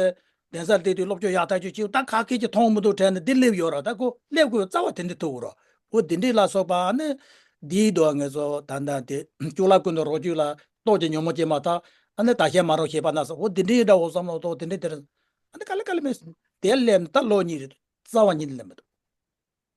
གདན་སར་བསྡད་དུས་སློབ་སྦྱོང་ཡག་ཐག་ཆོད་བྱེད་ད་ཁ་སྐད་ཅིག་མཐོང་མི་འདུག་དྲན་ནས་འདི་སླེབས་ཡོད་ར། ད་ཁོ་སླེབས་དགོས་རྩ་བ་དེ་འདྲ་ཐུག་ར། འོ་དེ་འདྲའི་ལ་སོགས་པ་ཨ་ནི་འདིའི་དུ་ངེས་སོ་ད་ལྟ་དེ་གཙུག་ལག་ཀུན་ཏུ་རོ་བཅུད་ལ་ལྟོ་ཅིག་ཉོན་མོངས་སྐྱེས་མ་ཐག་ཨ་ནི་ད་ཤན་མ་རོ་ཞེས་པ་ན་སོ་འོ་དེ་འདྲའི་འདྲ་འོ་བསམ་བློ་ཏོ་དེ་འདྲའི་དེ་རེད། ཨ་ནི་ག་ལེ་ག་ལེ་མེད་སོང་། དེ་སླེབས་ནས་ད་ལོ་གཉིས་རེད། རྩ་བ་ཉིད་ནས་སླེབས་མི་འདུག་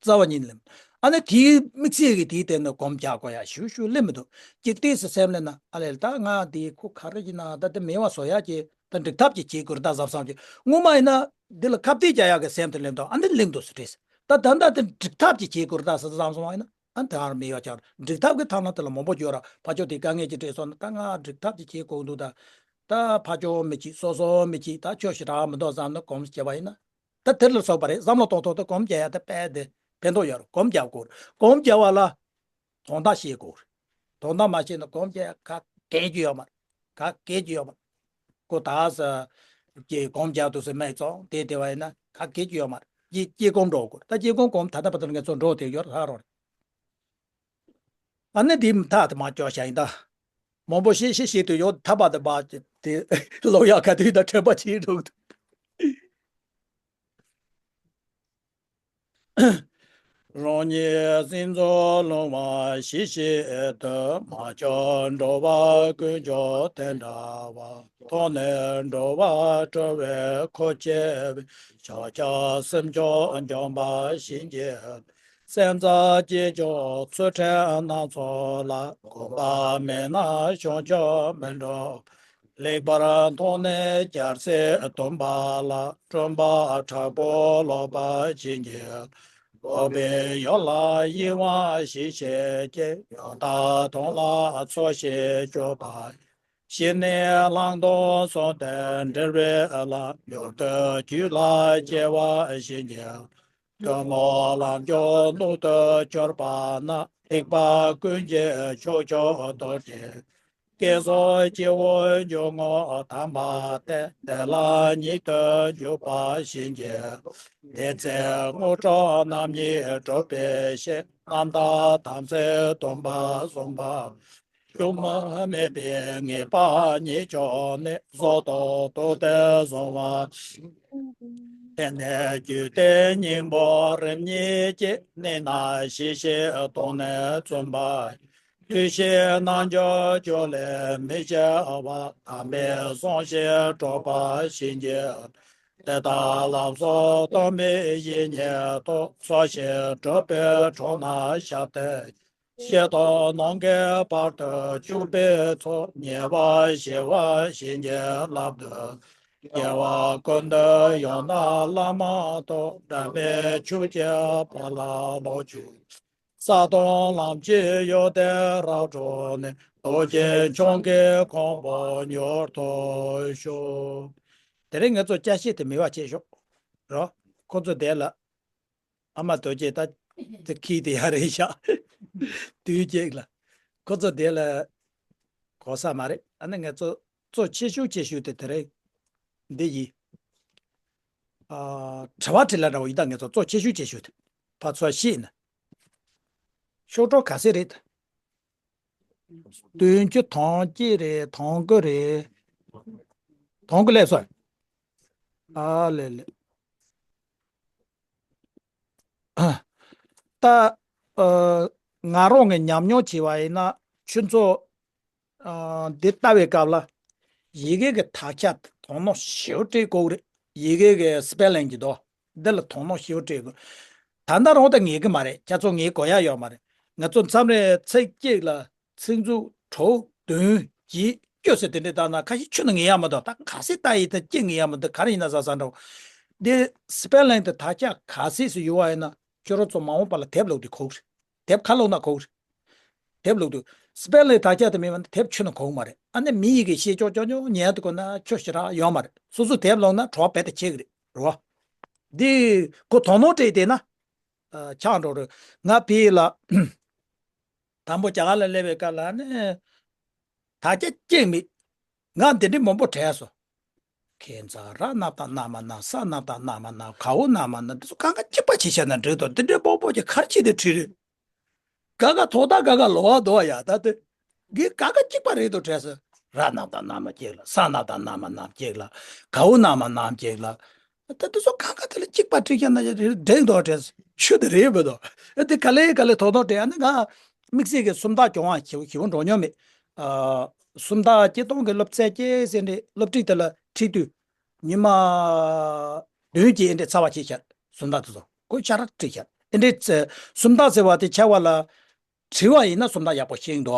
རྩ་བ་ཉིད་ནས་སླེབས་མི་འདུག་ཨ་ནི་དེའི་དམིགས་བསལ་གྱི་དེའི་སྟེང་ནས་སྒོམ་རྒྱག་དགོས་ཡ་ཞུ་ཞུ་སླེབས་མི་འདུག་ཅིག་ཏོག་ཙམ་སེམས་ལ་ན་ཨ་ལས་ད་ང་དེ་ཁོ་ག་རེ་ཡིན་ན་ད་དེ་མེད་པ་བཟོ་ཡག་གི་ད་འགྲིག་ཐབས་ཅིག་བྱེད་དགོས་རེད་ད་བསམ་བསམ་གྱི་སྔོན་མ་ཡིན་ན་འདི་ལ་ཁ་གཏད་རྒྱག་ཡག་གི་སེམས་དེ་སླེབས་འདུག་ཨ་འདི་སླེབས་འདུག་ཟེར་དྲིས། ད་ད་ལྟ་དེ་འགྲིག་ཐབས་ཅིག་བྱེད་དགོས་རེད་ད་ཟེར་བསམ་སོང་བ་ཡིན་ན་ཨ་ད་ག་རེ་མེད་ཡ་ཆགས་འགྲིག་ཐབས་ཀྱི་ཐབས་ལམ་དེ་ལ་མང་པོ་བརྗོད་ར་ཕ་ཆོས་དེ་དཀའ་ངལ་ཅིག་འཕྲད་སོང་ན་ད་ང་འགྲིག་ཐབས་ཅིག་བྱེད་དགོས་འདུག་ད་ད་ཕ་ཆོས་མི་གཅིག་སོ་སོ་མི་གཅིག་ད་ཆོས་ཞེ་དྲག་མི་འདུག་བསམ་ན་སྒོམ་བྱས་པ་ཡིན་ན། ད་དེ་ལ་སོགས་པ་རེད། བསམ་བློ་གཏོང་ཐོག་ཏུ་སྒོམ་རྒྱག་ཡ་ད་དཔེ་དེ་ཕན་ཐོགས་ཡོད་རེད། སྒོམ་རྒྱག་དགོས་རེད། སྒོམ་རྒྱག་པ་ལ་དོན་དག་ཤེས་དགོས་རེད། དོན་དག་མ་ཤེས་ན་སྒོམ་རྒྱག་ཡ་ག་གེ་རྒྱུ་ཡོད་མ་རེད། ག་གེ་རྒྱུ་ཡོད་མ་རེད། ཁོ་ད་ས་ཀྱི་སྒོམ་རྒྱག་དུས་སུ་མེད་ཙང་དེ་དེ་བ་ཡིན་ན་ག་གེ་རྒྱུ་ཡོད་མ་རེད། ཀྱི་ཀྱི་སྒོམ་འགྲོ་དགོས་རེད། ད་ཀྱི་སྒོམ་སྒོམ་ད་ལྟ་བར་དུ་ངས་ཚོ་འགྲོ་དེ་ཡོད་རེད་ཧ་རོ་རེད། ཨ་ནི་དེ་མཐའ་དེ་མ་ལྕོགས་བྱ་ཡིན་ད། མང་པོ་ཤེས་ཤེས་ཤེས་དུ་ཡོད་ཐ་པ་དེ་པ་དེ་ལོ་ཡག་ག་དུས་ད་དྲན་པ་ཆེ་འགྲོ་གི་འདུག་རང་ཉིད་སྲིད་མཚོ་ལྷུང་བ་ཞི་ཞིང་དུ། མ་བཅོམ་འགྲོ་བ་ཀུན་ཀྱང་དེ་འདྲ་བ། མཐོང་ནས་འགྲོ་བ་སྒྲོལ་བའི་ཁུར་ཁྱེར་བའི། ཕྱག་རྒྱ་སེམས་མཆོག་འཇོམས་པ་བྱིན་གྱིས་རློབས། སེམས་རྩ་སྐྱེས་མཆོག་ཚུལ་ཁྲིམས་སྣ་ཚོགས་ལ། གོམས་པ་མེད་ན་བྱང་ཆུབ་མི་འགྲུབ། ལེགས་པར་མཐོང་ནས་རྒྱལ་སྲས་སྟོན་པ་ལ། སྤྲུལ་པ་དྲག་པོ་སློབ་པར་བྱིན་གྱིས་རློབས། འཕགས་པའི་ཡུལ་ལ་གཡེང་བ་ཞི་བྱེད་ཀྱི། ཡང་དག་དོན་ལ་ཚོགས་ཞིང་སྤྱོད་པ་ཡི། ཞི་གནས་བླང་དོར་གསུམ་དང་འབྲེལ་བའི་ལམ། མྱུར་དུ་རྒྱུད་ལ་སྐྱེ་བ་བྱིན་གྱིས་རློབས། གཏུམ་མོ་ལམ་མཆོག་ནུབ་ཏུ་གྱུར་པ་ན། སྡིག་པ་ཀུན་གྱི་ཕྱོགས་བཅུར་འདོར་ཞིང་སྐྱེ་སོགས་སྐྱེ་བོའི་འཇུག་ངོགས་དམ་པ་སྟེ། དེ་ལ་ཉིད་དུ་འཇུག་པ་བྱིན་གྱིས་རློབས། དེ་ཚེ་དངོས་གྲུབ་རྣམ་གཉིས་འགྲུབ་པའི་ཕྱིར། རྣམ་དག་དམ་ཚིག་སྡོམ་པ་བཟུང་བ། བཅོས་མ་མེད་པའི་ངེས་པ་ཉིད་བྱུང་ནས། བཟོད་དང་བདུད་སྡེ་བཟུང་བ། དེ་ནས་རྒྱུད་སྡེ་སྙིང་པོ་རིམ་གཉིས་ཀྱི། གནས་རྣམས་ཞི་ཞིང་དུལ་ནས་བརྩོན་པ། བདུད་བཞིའི་རྣལ་འབྱོར་སྦྱོར་ལས་མི་སྐྱེ་བ། དམ་པའི་གསུང་བཞིན་སྒྲུབ་པ་བྱིན་གྱིས། དེ་དག་ལམ་གསུམ་སྟོང་པའི་གཞི་ཉིད་དུ། འཚོ་ཞིང་སྒྲུབ་པའི་གྲོགས་རྣམས་ཞབས་བརྟན། ཕྱི་དང་ནང་གི་བར་དུ་གཅོད་པའི་ཚོགས། ཉེ་བར་ཞི་བར་བྱིན་གྱིས་བརླབ་ཏུ། སྐྱེ་བ་ཀུན་ཏུ་ཡང་དག་བླ་མ་དང་། འབྲལ་མེད་ཆོས་ཀྱི་དཔལ་ལ་ལོངས་སྤྱོད། ས་དང་ལམ་གྱི་ཡོན་ཏན་རབ་འཕྲོག་ནས། རྡོ་རྗེ་འཆང་གི་གོ་འཕང་མྱུར་ཐོབ་ཤོག་དེ་རིང་ང་ཚོ་སྐྱ་ཤེས་དེ་མེད་པ་བྱེད་ཤོག་རོ། ཁོ་ཚོ་དེ་ལ་ཨ་མ་རྡོ་རྗེ་ད་དེ་ཁྱི་དེ་ཡ་རེད་ཤག་དུས་གཅིག་ལ་ཁོ་ཚོ་དེ་ལ་གོ་ས་མ་རེད། ཨ་ནི་ང་ཚོ་གཙོ་ཆེ་ཤོས་ཆེ་ཤོས་དེ་དེ་རེད། འདི་ཡིན། ཨ། དྲི་བ་དྲིས་ལན་འདྲ་བོ་ཡིན་ད། ངེད་ཚོ་གཙོ་ཆེ་ཤོས་ཆེ་ཤོས་དེ་ཕར་ཚུར་ཤེས་ན། གཤོག་སྒྲོ་ག་ཚད་རེད། བདུན་ཅུ་དོན་གཅིག་རེད། དོན་དགུ་རེད། དོན་དགུ་སླེབས་སོང་། ཨ་ལེ་ལེ། ད། ཨ། ང་རང་གི་ཉམས་མྱོང་བྱས་པ་ཡིན་ན། ཁྱོད་ཚོ། ཨ། འདི་ལྟ་བའི་སྐབས་ལ། ཡི་གེ་གི་དག་ཆ་དོ་སྣང་ཞེ་པོ་སྤྲད་དགོས་རེད། ཡི་གེ་གི་སི་པེ་ལིང་གི་དོ། འདི་ལ་དོ་སྣང་ཞེ་པོ་སྤྲད་དགོས། ད་ལྟ་རང་ད་ངེས་ཀྱི་མ་རེད། ཁྱེད་ཚོ་ངེས་དགོས་ཡ་ཡོད་མ་རེད། ང་ཚོ་མཚམས་རེ་ཚིག་གཅིག་ལ་ཚིག་མཛུབ་དྲུག་བདུན་བརྒྱད་བཅུ་ཟེར་དེ་འདྲས་བཏང་ན། ཁ་ཤས་ཁྱོན་ནས་ངེས་ཡ་མི་འདུག་ད་ག་ཚད་ལྟ་ཡི་ད་ཅི་ངེས་ཡ་མི་འདུག་ག་རེ་ཡིན་ན་ཟ་ཟ་འདྲ་བོ། འདི་སི་པེ་ལིང་དེ་དག་ཆ་ག་ཚད་ཟིག་ཡོད་པ་ཡིན་ན། ཁྱོད་རང་ཚོ་མ་འོངས་པ་ལ་དེབ་ཀློག་དུས་གོ་གི་རེད། དེབ་ཁ་ཀློག་ན་གོ་གི་རེད། དེབ་ཀློག་དུས་སི་པེ་ལིང་དག་ཆ་དེ་མེད་པ་ན་དེབ་ཁྱོན་ནས་གོ་གི་མ་རེད། ཨ་ནི་མི་ཡི་གེ་ཤེས་ཀྱོག་ཀྱོག་ཀྱོག་ཉན་དུ་གོ་ན་ཁྱོད་ཞེ་དྲག་ཡོད་མ་རེད། སོ་སོ་དེབ་ཀློག་ན་གྲོགས་རྦད་དེ་ཆེ་གི་རེད་རོ། འདི་ཁོ་དོ་སྣང་སྤྲད་བསྡད་ན། ཨ། ཆགས་འགྲོ་རེད། ང་ཕ་གི་ལ། དང་པོ་རྒྱ་གར་ལ་སླེབས་པའི་སྐབས་ལ་ནི། དག་ཆ་གཅིག་མེད། ང་འདི་འདྲའི་མང་པོ་བྲིས་སོང་། ཁྱད་མཚར་ར་རྣམས་དང་རྣམ་མ་རྣམས། ས་རྣམས་དང་རྣམ་མ་རྣམས། གའུ་རྣམས་མ་རྣམས། འདི་ཚོ་གང་ག་གཅིག་པ་བྱས་བཞག་ན་འགྲིག་དོ། འདི་འདྲའི་མང་པོ་ཅིག་ག་རེ་བྱས་ཏེ་བྲིས་རེད། ག་ག་ཐོག་མཐའ་ག་ག་ལོག་པ་འདུག་ཡ། ད་དེ་གི་ག་ག་གཅིག་པ་རེད་དོ་བྲིས་སོང་། ར་རྣམས་དང་རྣམ་མ་གཅིག་ལ། ས་རྣམས་དང་རྣམ་མ་རྣམས་གཅིག་ལ། གའུ་རྣམས་མ་རྣམས་གཅིག་ལ། ད་དེ་ཚོ་གང་ག་དེ་ལ་གཅིག་པ་བྲིས་ཀྱང་ན་འགྲིག་འདུག་དྲན་ཆོས་དེ་རེད་མི་འདུག་དེ་ག་ལེ་ག་ལེ་ཐོག་ཐོག་དྲན་ཨ་ནི་ང་དམིགས་བསལ་གྱི་སུམ་རྟགས་སྦྱོང་བ་ཞེ་པོ་ཞེ་པོ་འགྲོ་མྱོང་མེད། ཨ། སུམ་རྟགས་སྤྱིར་བཏང་གི་སློབ་ཚན་བཅས་ཟེར་འདྲ་སློབ་ཁྲིད་དེ་ལ་ཁྲིད་དུས་ཉི་མ་བདུན་གྱི་ཨེ་འདྲས་ཚར་བ་བྱས་ཤག་སུམ་རྟགས་དེ་ཚོ་ཁོ་ཤ་ར་བྲིས་ཤག་ཨེ་འདྲས་སུམ་རྟགས་ཟེར་བ་དེ་ཆགས་པ་ལ། བྲིས་པ་ཡིན་ན་སུམ་རྟགས་ཡག་པོ་ཤེས་འདུག་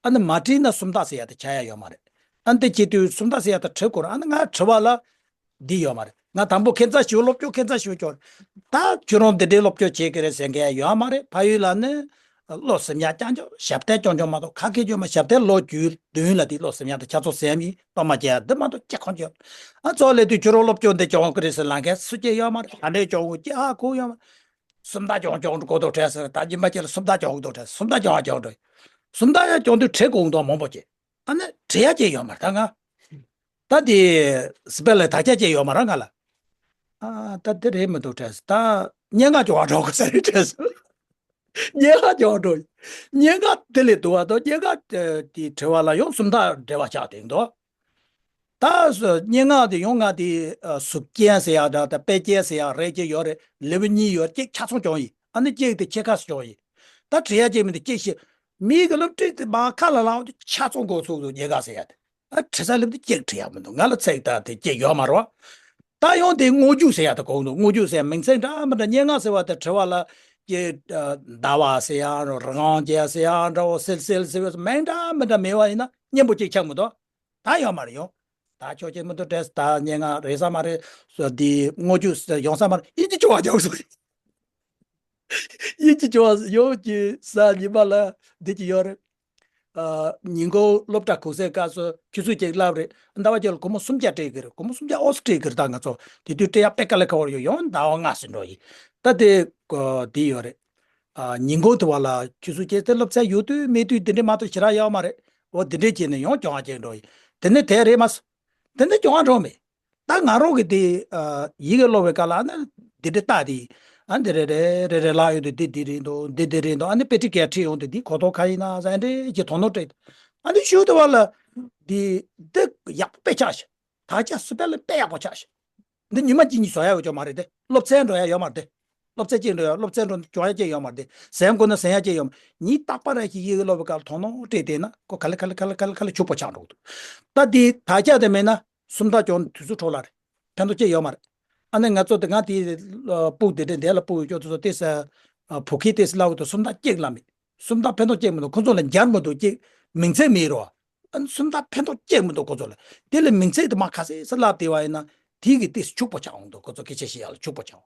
ཨ་ནི་མ་བྲིས་ན་སུམ་རྟགས་ཟེར་ཡ་དེ་ཆགས་ཡ་ཡོད་མ་རེད། ཨ་ནི་དེ་བྱེད་དུས་སུམ་རྟགས་ཟེར་ཡ་དེ་བྲི་དགོས་རེད། ཨ་ནི་ང་བྲི་བ་ལ་འདི་ཡོད་མ་རེད། ང་དང་པོ་ཁྱད་མཚར་ཞེ་པོ་སློབ་སྦྱོང་ཁྱད་མཚར་ཞེ་པོ་སྐྱོར། ད་ཁྱོད་རང་འདི་འདྲའི་སློབ་སྦྱོང་བྱེད་ཀྱི་རེད་ཟེར་མཁན་ཡོད་མ་རེད། ཕ་ཡུལ་ལ་ནི་བློ་སེམས་ཡག་རྐྱང་རྐྱང་ཞབས་བརྟན་རྐྱང་རྐྱང་མ་གཏོགས། ཁ་སྐད་སྐྱོན་མ། ཞབས་བརྟན་ལོ་རྒྱུས་བདུན་ལ་དེ་བློ་སེམས་ཡག་དང་ཆ་ཚང་སེམས་ཡིན་གཏོར་མ་རྒྱག་ཡ་འདི་མ་གཏོགས་ཅི་གང་ཅི་ཡོད། ཨ་གཙོ་བོ་སླེབས་དུས་ཁྱོད་རང་སློབ་སྦྱོང་འདི་སྦྱོང་གི་རེད་ཟེར་ལབ་མཁན་སུ་གཅིག་ཡོད་མ་རེད། ག་འདྲའི་སྦྱོང་དགོས་ཅི་ཧ་གོ་ཡོད་མ་རེད། སུམ་རྟགས་སྦྱོང་སྦྱོང་འགྲོ་དགོས་འདུག་དྲན་སོང་། ད་སྦྱིན་པ་ཅན་ལ་སུམ་རྟགས་སྦྱོང་དགོས་འདུག་དྲན་སོང་། སུམ་རྟགས་སྦྱོང་ཨ་སྦྱོང་འགྲོ། སུམ་རྟགས་ཡང་སྦྱོང་དུས་བྲི་དགོས་འདུག་མང་པོ་ཅིག་ཨ་ནི་བྲི་ཡ་ཅིག་ཡོད་མ་རེད་ད་ང་། ད་དེ་སི་པེ་ལིང་དག་ཆ་ཅིག་ཡོད་མ་རེད་ང་ལ། ཨ་ད་དེ་རེད་མི་འདུག་དྲན་སོང་། ད་སྙན་ངག་སྦྱོང་བ་འགྲོ་དགོས་ས་རེད་དྲན་སོང་། སྙན་ངག་སྦྱོང་འགྲོ། སྙན་ངག་དེ་ལས་སྡུག་པ་འདུག་སྙན་ངག་དེ་བྲི་བ་ལ་ཡང་སུམ་རྟགས་འབྲེལ་བ་ཆགས་བསྡད་འདུག་ད་སྙན་ངག་དེ་ཡང་ང་དེ་ཨ་གཟུགས་ཅན་ཟེར་ཡག་འདྲ་དང་དཔེ་ཅན་ཟེར་ཡག་རེ་ཅིག་ཡོད་རེད། ལེའུ་གཉིས་ཡོད། གཅིག་ཆ་ཚང་སྦྱོང་ཡིན། ཨ་ནི་གཅིག་དེ་ཕྱེད་ཀ་སྦྱོང་ཡིན། ད་བྲི་ཡག་གཅིག་མི་འདུག་གཅིག་ཤེས། མི་གི་སློབ་ཁྲིད་དེ་མར་ཁ་ལ་ལངས་དུས་ཆ་ཚང་འགོ་ཚུགས་འདུག་སྙན་ངག་ཟེར་ཡག་དེ། ཨ་བྲི་ས་སླེབས་དུས་གཅིག་བྲི་ཡག་མི་འདུག་ང་ལ་ཚིག་དང་དེ་གཅིག་ཡོད་མ་རེད་པ། ད་ཡང་དེ་སྔོན་འཇུག་ཟེར་ཡག་དེ་གོ་འདུག་སྔོན་འཇུག་ཟེར་མིང་ཚིག་འདྲ་མི་འདྲ་སྙན་ངག་ཟེར་བ་དེ་བྲི་བ་ལ་ཀྱེ་ཟླ་བ་ཟེར་ཡག་རང་རྒྱལ་ཟེར་ཡག་འདྲ་བོ་སིལ་སིལ་ཟེར་བའི་མིང་འདྲ་མི་འདྲ་མེད་པ་ཡིན་ན་སྙན་པོ་གཅིག་ཆགས་མི་འདུག་ད་ཡོད་མ་རེད་ཡོང་། ད་ཆོག་ཅེས་མི་འདུག་དྲན་སོང་། ད་སྙན་ངག་རེད་ས་མ་རེད། སོ་འདི་སྔོན་འཇུག་ཡོང་ས་མ་རེད། ཡིན་གཅིག་ཅོ་བ་རྒྱག་སོང་། ཡིན་གཅིག་ཅོ་བ་ཡོང་གི་ས་ཉི་མ་ལ་འདི་གཅིག་ཡོད་རེད། ཉིན་གུང་སློབ་གྲྭ་གུང་སེང་སྐབས་སུ་ཆུ་ཚོད་གཅིག་བསླབ་རེད། ཟླ་བ་གཅིག་ལ་སྒོར་མོ་སུམ་བརྒྱ་སྤྲད་ཀྱི་རེད། སྒོར་མོ་སུམ་བརྒྱ་ཨོ་སི་སྤྲད་ཀྱི་རེད། ད་ང་ཚོ་དེ་དུས་སྤྲད་ཡག་དཔེ་དཀའ་ལས་ཁག་པོ་ཡོད། ཡང་ཟླ་བ་ལྔ་ཟིན་འགྲོ་ཡིན། ད་དེ་དེ་ཡོད་རེད། ཉིན་གུང་དུ་བ་ལ་ཆུ་ཚོད་གཅིག་དེ་སློབ་ཚན་ཡོད་དུས་མེད་དུས་དེ་འདྲས་མ་གཏོགས་ཞེ་དྲག་ཡོད་མ་རེད། འོ་དེ་འདྲས་བྱས་ནས་ཡང་གྱོང་བ་སྤྲད་འགྲོ་ཡིན། དེ་ནས་དེ་རེད་མ་སོང་། དེ་ནས་གྱོང་བ་འགྲོ་མེད། ད་ང་རང་གི་དེ་ཡི་གེ་ཀློག་པའི་སྐབས་ལ་ཨ་ནི་དེ་འདྲས་ལྟ་དེ། ཨ་འདི་རེད་རེད་རེད་རེད་ལབ་ཡོང་དུས་འདི་འདི་རེད་འདུག་འདི་འདི་རེད་འདུག་ཨ་ནི་དཔེ་ཁྲིད་གས་ཁྲིད་ཡོང་དུས་འདི་གོ་རྟོགས་ག་ཡིན་ན་ཟེར་འདྲས་ཀྱི་དོ་སྣང་སྤྲད། ཨ་ནི་ཞུ་དུས་བ་ལ་འདི་འདི་ཡག་པོ་དཔེ་ཆགས་ཤག་ད་ཆ་སུ་པེ་ལ་དཔེ་ཡག་པོ་ཆགས་ཤག་འདི་ཉི་མ་གཅིག་གཉིས་བཟོ་ཡག་ཡོད་ཅོག་མ་རེད་དེ། སློབ་ཚན་འགྲོ་ཡག་ཡོད་མ་རེད་དེ། སློབ་ཚན་གཅིག་འགྲོ་ཡག་སློབ་ཚན་འགྲོ་གྱོང་ཡག་ཅིག་ཡོད་མ་རེད་དེ། ཟན་དགོས་ན་ཟན་ཡག་ཅིག་ཡོད་མ་རེད། ཉིན་རྟག་པར་ཞིག་ཡི་གེ་ཀློག་པའི་སྐབས་དོ་སྣང་སྤྲད་བསྡད་ན་ཁོ་ག་ལེ་ག་ལེ་ག་ལེ་ག་ལེ་ག་ལེ་ཕྱུག་པོ་ཆགས་འགྲོ་གི་འདུག་ད་དེ་ད་ཆ་དེ་མེད་ན་སུམ་རྟགས་གྱོང་དུས་ཚོད་འཕྲོ་བརླག་རེད། ཕན་ཐོགས་ཅིག་ཡོད་མ་རེད། ཨ་ནི་ང་ཚོ་དེ་སྔ་དེ་སྤུག་དེ་འདྲ་འདས་ལ་སྤུག་ཡོད་ཅོག་དེ་ཚོ་ཏེ་ས་བོད་སྐད་ཏེ་ས་ལབ་དུས་སུམ་རྟགས་གཅིག་ལ་མེད། སུམ་རྟགས་ཕན་ཐོགས་ཅིག་མི་འདུག་ཁོ་ཚོ་ལ་འབྱར་མི་འདུག་ཅིག་མིང་ཚིག་མེད་རོ། ཨ་ནི་སུམ་རྟགས་ཕན་ཐོགས་ཅིག་མི་འདུག་ཁོ་ཚོ་ལ། དེ་ལ་མིང་ཚིག་དེ་མ་ཁ་སེ་ས་ལབ་དེ་བ་ཡིན་ན་དེ་གི་ཏེ་ཕྱུག་པོ་ཆགས་འོང་འདུག་ཁོ་ཚོ་སྐད་ཆ་བཤད་ཡག་ལ་ཕྱུག་པོ་ཆགས་འོང་།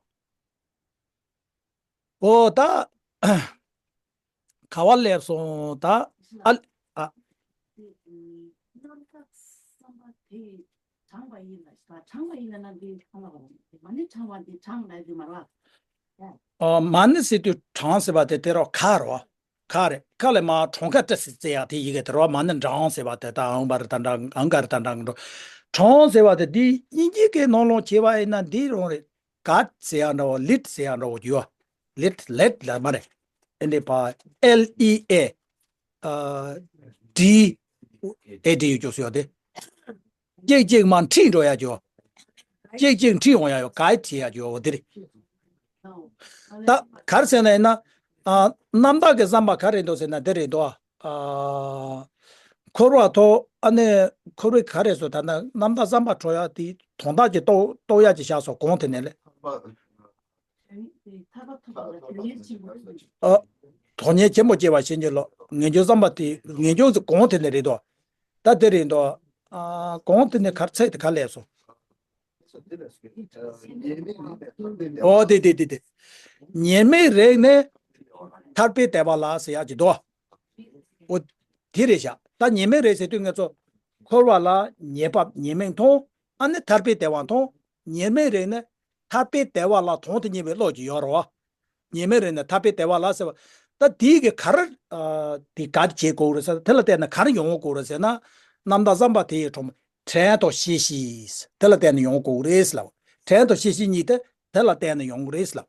ཨོ་ད། ག་བ་སླེབས་སོང་ད། ཨ་ཨ། རྣམ་དག་བསམ་པ་དེ་དྲངས་པ་ཡིན་ལ་དྲངས་པ་ཡིན་ལ་ན་འདི་གང་ལ་བ་མ་ནི་དྲངས་པ་འདི་དྲངས་ལ་འདི་མ་ར། ཨ་མ་ནི་ཟེར་དུས་དྲངས་ཟེར་བ་དེ་དེ་རོ་ག་རོ། ག་རེ་ག་ལས་མ་གྲངས་ཀ་བཀྲ་ཤིས་བརྩི་ཡག་དེ་ཡི་གེ་དེ་རོ། མ་ནི་འབྲང་ཟེར་བ་དེ་ད་ཨང་བ་རི་ད་འདྲ་ཨང་ག་རི་ད་འདྲ་འགྲོ། གྲངས་ཟེར་བ་དེ་འདི་དབྱིན་ཇི་གི་ནང་ལོགས་བྱས་པ་ཡིན་ན་འདི་རང་རེད། ག་ཟེར་ཡག་འདྲ་བོ་ལིད་ཟེར་ཡག་འདྲ་བོ་ཡོད། ལིད་ལེད་ལ་མ་རེད། ཨེ་འདི་པ་ཨེལ་ཨི་ཨེ་ཨ་ཌི་ཨེ་ཌི་ཡོད་ཅོག་སུ་ཡོད་དེ། གཅིག་གཅིག་མ་འཁྲིད་འགྲོ་ཡག་ཅོག་གཅིག་གཅིག་འཁྲིད་འོང་ཡག་ཡོད་ག་ཡི་འཁྲིད་ཡག་ཅོག་འོ་དེ་རེད། ད་ག་རེ་ཟེར་ན་ཡིན་ན། ཨ་རྣམ་དག་གི་བསམ་པ་ག་རེ་འདུག་ཟེར་ན་དེ་རེད་འདུག་ཨ། འཁོར་བ་ཐོག་ཨ་ནི་འཁོར་བའི་ག་རེ་སོ་ད་ན་རྣམ་དག་བསམ་པ་འཕྲོ་ཡག་དེ་དོན་དག་ཅིག་རྟོགས་རྟོགས་ཡག་ཅིག་བཞག་སོ་གོང་དེ་ནས་ལས། ཨ། དོན་གཉེར་ཆེན་པོ་སྐྱེ་བ་བྱིན་གྱིས་རློབ། ངེས་འབྱུང་བསམ་པ་དེ་ངེས་འབྱུང་གོང་དེ་ནས་རེད་དོ། ད་དེ་རེད་དོ། ཨ་གོང་དེ་ནས་གར་ཚད་དེ་ག་ལས་སོ། ཨོ་དེ་དེ་དེ་དེ། ཉེར་མིག་རིག་ནས་ཐར་པའི་བདེ་བ་ལ་ཟེར་ཡག་ཅིག་དོ། ཨོ། དེ་རེད་ཤག་ད་ཉེར་མིག་རིག་ཟེར་དུས་ང་ཚོ་འཁོར་བ་ལ་ཉེར་བབ་ཉེར་མིག་མཐོང་། ཨ་ནི་ཐར་པའི་བདེ་བ་མཐོང་། ཉེར་མིག་རིག་ནི་ཐར་པའི་བདེ་བ་ལ་དོན་དུ་གཉེར་བའི་བློ་ཅིག་ཡོད་རེད་བ། ཉེར་མིག་རིག་ནི་ཐར་པའི་བདེ་བ་ལ་ཟེར་བ། ད་དེའི་གི་ག་རེ་དེ་ག་རེ་བྱེད་དགོས་རེད་ཟེར་དེ་ལ་བརྟེན་ནས་ག་རེ་ཡོང་དགོས་རེད་ཟེར་ན། རྣམ་དག་བསམ་པ་དེ་ཡི་གྲོང་དྲན་དང་ཤེས་བཞིན། དེ་ལ་བརྟེན་ནས་ཡོང་དགོས་རེད་ཟེར་ལབ། དྲན་དང་ཤེས་བཞིན་གཉིས་དེ་དེ་ལ་བརྟེན་ནས་ཡོང་གི་རེད་ཟེར་ལབ།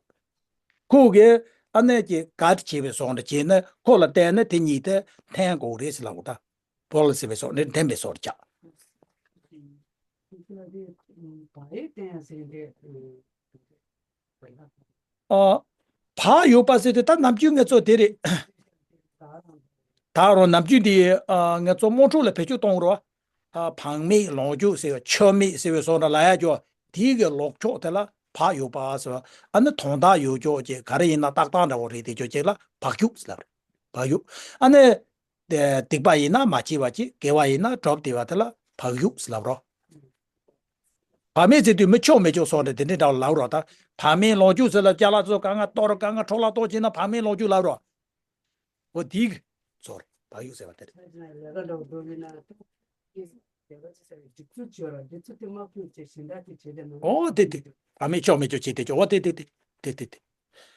ཁོ་གིས་ཨ་ནེ་ཀྱི་ག་རེ་བྱས་པའི་བཟོ་འདྲ་བྱས་ནས་ཁོ་ལ་བརྟེན་ནས་དེ་གཉིས་དེ་འཐེན་དགོས་རེད་ཟེར་ལབ་གོ་ད། བོ་ལ་ཟེར་བའི་བཟོ་འདྲ་འཐེན་པའི་བཟོ་འདྲ་ཆགས། ཨ། བག་ཡོད་པ་ཟེར་དུས་ད་ནམ་རྒྱུན་ངེད་ཚོ་དེ་རེད། ད་རུང་ནམ་རྒྱུན་དེ་ཨ་ངེད་ཚོ་དམངས་ཁྲོད་ལ་བེད་སྤྱོད་གཏོང་རོགས། ཨ་བག་མེད་ལོངས་སྤྱོད་ཟེར་བའི་ཆོ་མེད་ཟེར་བའི་བཟོ་འདྲ་ལབ་ཡག་ཅོག་དེའི་གི་ལོག་ཕྱོགས་དེ་ལ་བག་ཡོད་པ་ཟེར་བ། ཨ་ནི་དོན་དག་ཡོད་ཅོག་ཅིག་ག་རེ་ཡིན་ན་ཏག་ཏག་འདྲ་བོ་རེད་དེ་ཅོག་ཅིག་ལ་བག་ཡོད་ཟེར་ལབ་རེད། བག་ཡོད། ཨ་ནི། དེ་སྡིག་པ་ཡིན་ན་མ་བྱས་པ་ཅིག་དགེ་བ་ཡིན་ན་སྒྲུབ་བསྡད་པ་དེ་ལ་བག་ཡོད་ཟེར་ལབ་རོ། བག་མེད་ཟེར་དུས་མི་ཆོ་མེད་ཅོག་སོགས་འདྲ་དེ་འདྲའི་འདྲ་བ་ལབ་རོ། ད་བག་མེད་ལོངས་སྤྱོད་ཟེར་ལ་ཅ་ལག་ཚོ་ག་ང་གཏོར་ག་ང་འཕྲོ་བརླག་གཏོང་བྱས་ན་བག་མེད་ལོངས་སྤྱོད་ལབ་རོ། འོ་དེའི་ཚོར་བག་ཡོད་ཟེར་བ་དེ་རེད། ཨོ་དེ་དེ། བག་མེད་ཆོ་མེད་ཅོག་བྱས་དེ་ཅོག་ཨོ་དེ་དེ་དེ་དེ་དེ་དེ།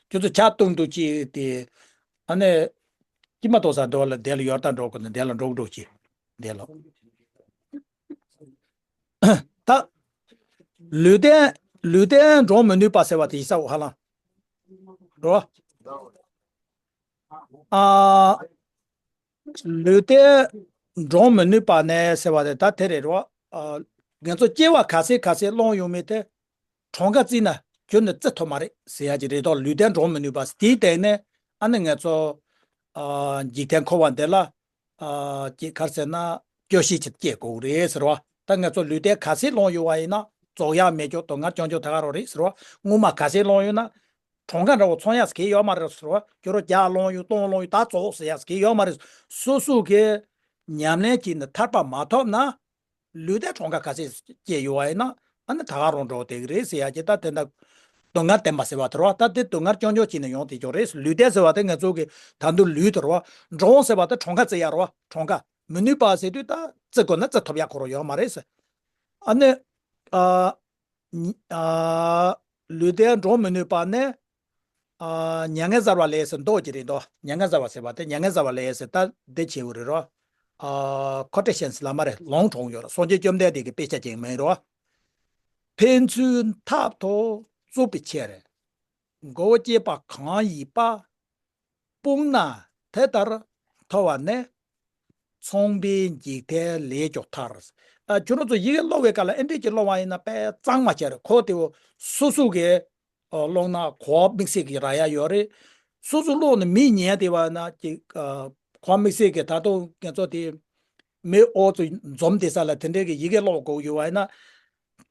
ཁྱོད་ཚོ་ཇ་བཏུང་འདུག་ཅེས་ཏེ། ཨ་ནི། སྐྱིད་མ་གཏོང་ས་འགྲོ་ལ་དེ་ལ་ཡོར་ད་འགྲོ་དགོས་ན་དེ་ལ་འགྲོ་འགྲོ་ཅེས། དེ་ལ། ད། ལུས་རྟེན་ལུས་རྟེན་འགྲོགས་མི་ནུས་པ་ཟེར་བ་དེ་ཡིན་ས་འོ་ཧ་ལམ། རོ། ཨ། ལུས་རྟེན་འགྲོགས་མི་ནུས་པ་ནས་ཟེར་བ་དེ་ད་དེ་རེད་རོ། ཨ། ང་ཚོ་སྐྱེ་བ་ག་ཚད་ག་ཚད་སློང་ཡོང་མེད་དེ། གྲངས་ཀ་བརྩིས་ན་ཁྱོན་ནས་བརྩི་ཐུབ་མ་རེད་ཟེར་ཡ་ཅིག་རེད་དོ། ལུས་རྟེན་འགྲོགས་མི་ནུས་པ་དེའི་སྟེང་ནས་ཨ་ནི་ང་ཚོ། ཨ། འཇིག་རྟེན་འཁོར་བ་འདི་ལ། ཨ། ཅིག་ག་རེ་ཟེར་ན་སྐྱོ་ཤས་ཅིག་སྐྱེ་དགོས་རེད་ཟེར་བ། ད་ང་ཚོ་ལུས་རྟེན་ག་ཚད་སློང་ཡོད་བ་ཡིན་ན་རྫོགས་ཡ་མེད་ཀྱོག་དོ་ང་རྐྱང་རྐྱང་ད་ག་རང་རེད་ཟེར་བ། སྔོན་མ་ག་ཚད་སློང་ཡོད་ན། གྲངས་ཀ་འདྲ་བོ་ཚང་ཡ་ཟེར་གྱི་ཡོད་མ་རེད་ཟེར་བ། ཁྱོད་རང་བརྒྱ་སློང་ཡོད་སྟོང་སློང་ཡོད་ད་རྫོགས་ཟེར་ཡ་ཟེར་གྱི་ཡོད་མ་རེད། སོ་སོ་གི་ཉམས་ལེན་བྱས་ནས་ཐར་པ་མ་ཐོབ་ན། ལུས་རྟེན་གྲངས་ཀ་ག་ཚད་སྐྱེས་ཡོད་བ་ཡིན་ན་ཨ་ནི་ད་ག་རང་འགྲོ་བསྡད་ཀྱི་རེད་ཟེར་ཡ་ཅིག་ད་དེ་འདྲ། སྡུག་བསྔལ་བདེན་པ་ཟེར་བ་དེ་རེད་བ། ད་དེ་སྡུག་བསྔལ་སྐྱོ་སྐྱོ་བྱས་ནས་ཡོང་དེ་ཅོག་རེད། ལུས་རྟེན་ཟེར་བ་དེ་ང་ཚོ་གི་ད་དུང་ལུས་དེ་རེད་བ། འགྲོ་འོང་ཟེར་བ་དེ་གྲངས་ཀ་བརྩི་ཡ་རེད་བ། གྲངས་ཀ་མི་ནུས་པ་ཟེར་དུས་ད་བརྩི་དགོས་ན་བརྩི་ཐུབ་ཡ་ཁོ་རང་ཡོད་མ་རེད་ཟེར། ཨ་ནི། ཨ། ཉི- ཨ། ལུས་རྟེན་འགྲོ་མི་ནུས་པ་ནི། ཨ། མྱ་ངན་བཟའ་བ་ལས་ཟེར་མདོ་ཅིག་རེད་འདུག་མྱ་ངན་བཟའ་བ་ཟེར་བ་དེ་མྱ་ངན་བཟའ་བ་ལས་ཟེར་ད་འདི་བྱེད་འུ་རེད་རོ། ཨ། ཁོ་ཊེ་ཤན་ལ་མ་རེད། ལུང་དྲངས་ཡོད་རེད། སངས་རྒྱས་བཅོམ་ལྡན་འདས་ཀྱི་དཔེ་ཆ་ཅིག་མིན་རོ། ཕན་ཚུན་འཐབ་ཐོག་རྩུབ་པའི་ཕྱིར། མགོ་བོ་བཅད་པ་གང་ཡིན་པ། སྤུངས་ན་དེ་ལྟར་མཐོ་བ་ནས། ཚངས་པའི་འཇིག་རྟེན་ལས་ཀྱང་ཐར། ཨ། ཁྱོད་རང་ཚོ་ཡི་གེ་ཀློག་པའི་སྐབས་ལ་ཨེ་འདྲས་ཀྱི་ཀློག་པ་ཡིན་ན་དཔེ་གཙང་མ་བྱས་རེད། ཁོ་དེ་བོ་སོ་སོ་གི་ཨ། ཀློག་ན་གོ་བ་དམིགས་བསལ་གྱི་རག་ཡ་ཡོད་རེད། སོ་སོ་ཀློག་ནས་མིས་ཉན་བསྡད་པ་ན་ཅིག་ཨ། གོ་བ་དམིགས་བསལ་གྱི་ད་དུང་ང་ཚོ་དེ་མི་ཨོ་ཚོ་འཛོམས་བསྡད་ས་ལ་དེ་འདྲས་ཀྱི་ཡི་གེ་ཀློག་དགོས་ཡོད་པ་ཡིན་ན།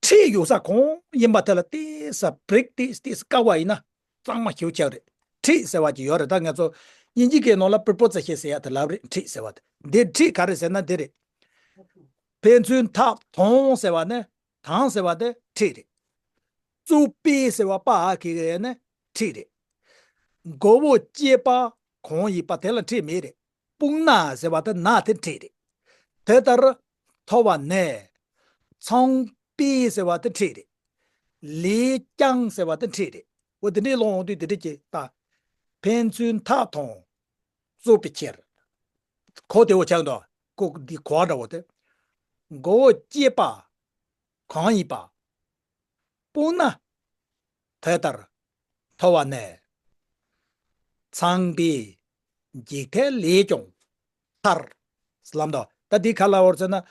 ཁྲིད་ཡོད་ས་གང་ཡིན་པ་དེ་ལ་ཏོག་ཙམ་བྲེག་ཏོག་ཙམ་བཀག་པ་ཡིན་ན་གཙང་མ་ཞེ་པོ་ཆགས་རེད། ཁྲིད་ཟེར་བ་ཅིག་ཡོད་རེད། ད་ང་ཚོ་དབྱིན་ཇི་སྐད་ནང་ལ་པི་རི་པོ་ཛི་ཤན་ཟེར་ཡ་དེ་ལབ་རེད། ཁྲིད་ཟེར་བ་དེ། འདི་ཁྲིད་ག་རེ་ཟེར་ན་འདི་རེད། ཕན་ཚུན་འཐབ་དང་ཟེར་བ་ནི། དང་ཟེར་བ་དེ་ཁྲིད་རེད། རྩུབ་པའི་ཟེར་བ་པ་ཨ་གི་གི་ནི་ཁྲིད་རེད། མགོ་བོ་བཅད་པ་གང་ཡིན་པ་དེ་ལ་ཁྲིད་མེད་རེད། སྤུངས་ན་ཟེར་བ་དེ་ན་དེ་ཁྲིད་རེད། དེ་ལྟར་མཐོ་བ་ནས། ཚངས་པའི་ཟེར་བ་དེ་ཁྲིད་རེད། ལས་ཀྱང་ཟེར་བ་དེ་ཁྲིད་རེད། འོ་དེ་འདྲའི་ཀློག་ཡོང་དུས་དེ་འདྲ་ཅིག་ད། ཕན་ཚུན་འཐབ་དང་རྩུབ་པའི་ཕྱིར། གོ་དེ་བོ་ཆགས་འདུག་གོ་འདི་གོ་འདྲ་བོ་དེ། མགོ་བོ་བཅད་པ་གང་ཡིན་པ། སྤུངས་ན་དེ་ལྟར་མཐོ་བ་ནས། ཚངས་པའི་འཇིག་རྟེན་ལས་ཀྱང་ཐར། ལབ་འདུག་ད་འདི་ག་ལ་བར་ཟེར་ན།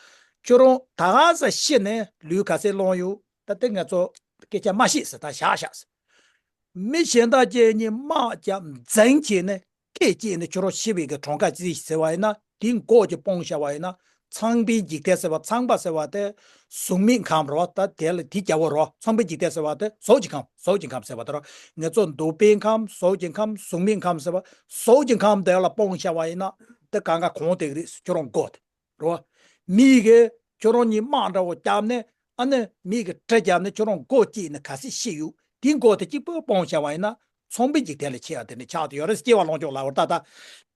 ཁྱོད་རང་ད་ག་ས་ཤི་ནས་ལུས་ག་ཚད་སློང་ཡོད། ད་དེ་ང་ཚོ་སྐད་ཆ་མ་བཤད་ཟེར། ད་བཞག་བཞག་ཟེར། མི་གཞན་དག་ཅིག་གཉིས་དམག་རྒྱབ་འཛིང་བྱས་ནས་སྐད་བཅད་ནས་ཁྱོད་རང་ཤི་བའི་གི་གྲངས་ཀ་ཅིག་ཟེར་བ་ཡིན་ན། དེ་མགོ་ཅིག་སྤུངས་བཞག་པ་ཡིན་ན། ཚངས་པའི་འཇིག་རྟེན་ཟེར་བ། ཚངས་པ་ཟེར་བ་དེ་གཟུགས་མེད་ཁམས་རེད་བ། ད་དེ་ལ་དེ་རྒྱལ་པོ་རེད་བ། ཚངས་པའི་འཇིག་རྟེན་ཟེར་བ་དེ་གཟུགས་ཀྱི་ཁམས། གཟུགས་ཀྱི་ཁམས་ཟེར་བ་དེ་རེད། ངེད་ཚོ་འདོད་པའི་ཁམས། གཟུགས་ཀྱི་ཁམས། གཟུགས་མེད་ཁམས་ཟེར་བ། གཟུགས་ཀྱི་ཁམས་དེ་ལ་སྤུངས་བཞག་པ་ཡིན་ན། དེ་གང་ག་གང་དེ་རེད། ཁྱོད་རང་མགོ་དེ་རེད་བ། མི་གིས་ཁྱོད་རང་གཉིས་དམག་འདྲ་བོ་བརྒྱབ་ནས། ཨ་ནི་མི་གིས་གྲི་བརྒྱབ་ནས་ཁྱོད་རང་མགོ་བཅད་ནས་ག་ཚད་ཤི་ཡོད། དེའི་མགོ་དེ་གཅིག་པུ་སྤུངས་བཞག་པ་ཡིན་ན། ཚངས་པའི་འཇིག་རྟེན་ལས་ཆེ་བ་དེ་འདྲ་ཆགས་བསྡད་ཡོད་རེད། སྐྱེ་བ་ལོངས་སྤྱོད་ལབ་པ་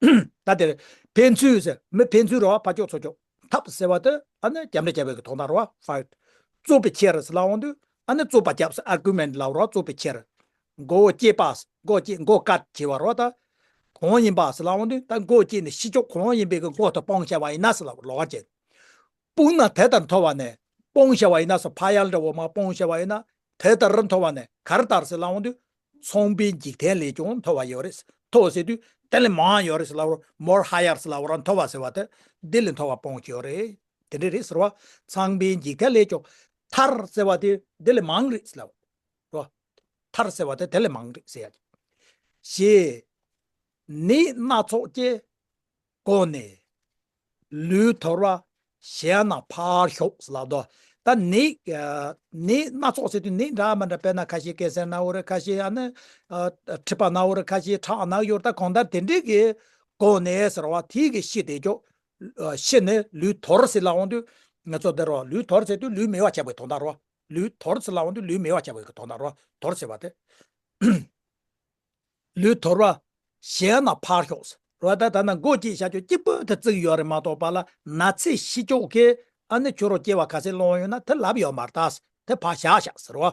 རེད། ད་ད་ད་དེར་ཕན་ཚུན་ཟེར། མི་ཕན་ཚུན་རེད་བ། ཕར་ཕྱོགས་ཚུར་ཕྱོགས། འཐབ་ཟེར་བ་དེ་ཨ་ནི་རྒྱབ་འདྲ་རྒྱབ་པའི་གི་དོན་དག་རེད་བ། ཕའིཊ། རྩོད་པའི་ཕྱིར་ཟེར་ལབ་འོང་དུས། ཨ་ནི་རྩོད་པ་རྒྱབ་ཟེར། ཨར་གུ་མེན་ཊི་ལབ་རེད་བ། རྩོད་པའི་ཕྱིར། མགོ་བོ་བཅད་པ། མགོ་བཅད། མགོ་ཀཊ་བྱས་པ་རེད་བ། ད་གང་ཡིན་པ་ཟེར་ལབ་འོང་དུས། ད་མགོ་བཅད་ནས་ཤི་ཆོག་གང་ཡིན་པའི་གི་མགོ་དེ་སྤུངས་བཞག་པ་ཡིན་ན་ཟེར་ལབ། ལོགས་ཀ་བྱས། སྤུངས་ན་དེ་ལྟར་མཐོ་བ་ནས། སྤུངས་བཞག་པ་ཡིན་ན་ཟེར། ཕ་ཡལ་འདྲ་བོ་མར་སྤུངས་བཞག་པ་ཡིན་ན། དེ་ལྟར་མཐོ་བ་ནས། ག་རེ་ལྟར་ཟེར་ལབ་འོང་དུས། ཚངས་པའི་འཇིག་རྟེན་ལས་ཀྱང་མཐོ་བ་ཡོད་རེད། མཐོ་ཟེར་དུས་དེ་ལས་མང་ཡོད་རེད་ཟེར་ལབ་རོ། མོར་ཧ་ཡར་ཟེར་ལབ་རོ། མཐོ་བ་ཟེར་བ་དེ་འདི་ལས་མཐོ་བ་སྤུངས་ཀྱི་ཡོད་རེད། དེ་འདྲ་རེད་ཟེར་བ། ཚངས་པའི་འཇིག་རྟེན་ལས་ཀྱང་ཐར་ཟེར་བ་དེ་འདི་ལས་མང་རེད་ཟེར་ལབ་རོ། ཐར་ཟེར་བ་དེ་དེ་ལས་མང་རེད་ཟེར་ཡ་ཅིག་ཞེས་ནད་སྣ་ཚོགས་ཀྱིས། བསྒོས་ནས་ལུས་དོར་བ་གཞན་ན་ཕར་ཞོག་ཟེར་ལབ་དོ། ད་ནད། ནད་སྣ་ཚོགས་ཟེར་དུས་ནད་འདྲ་མི་འདྲ། དཔེར་ན་ཁ་ཤས་ཀན་སར་ན་བོ་རེད། ཁ་ཤས་ཨ་ནི་མཁྲིས་པ་ན་བོ་རེད། ཁ་ཤས་ཁྲག་ན་ཡོད་རེད། ད་གང་ལྟར་དེ་འདྲས་ཀྱིས་བསྒོས་ནས་ཟེར་བ་དེ་གི་ཤི་དེ་ཅོག་ཤི་ནས་ལུས་དོར་ཟེར་ལབ་འོང་དུས། ང་ཚོ་འདི་རོ། ལུས་དོར་ཟེར་དུས་ལུས་མེད་པ་ཆགས་པའི་དོན་དག་རོ། ལུས་དོར་ཟེར་ལབ་འོང་དུས་ལུས་མེད་པ་ཆགས་པའི་དོན་དག་རོ། དོར་ཟེར་བ་དེ། ལུས་དོར་བ་གཞན་ན་ཕར་ཞོག་ཟེར་བ། ད་ད་ན་མགོ་བཅད་བཞག་ཆོག་གཅིག་པུ་དེ་བརྩིགས་ཡོད་རེད་མ་གཏོགས་པ་ལ། ན་ཚེ་ཤི་ཆོག་གི་ཨ་ནི་ཁྱོད་རང་སྐྱེ་བ་ག་ཚད་སློང་ཡོད་ན་དེ་ལབ་ཡོད་མ་རེད་ད། དེ་ཕར་བཞག་བཞག་ཟེར་བ།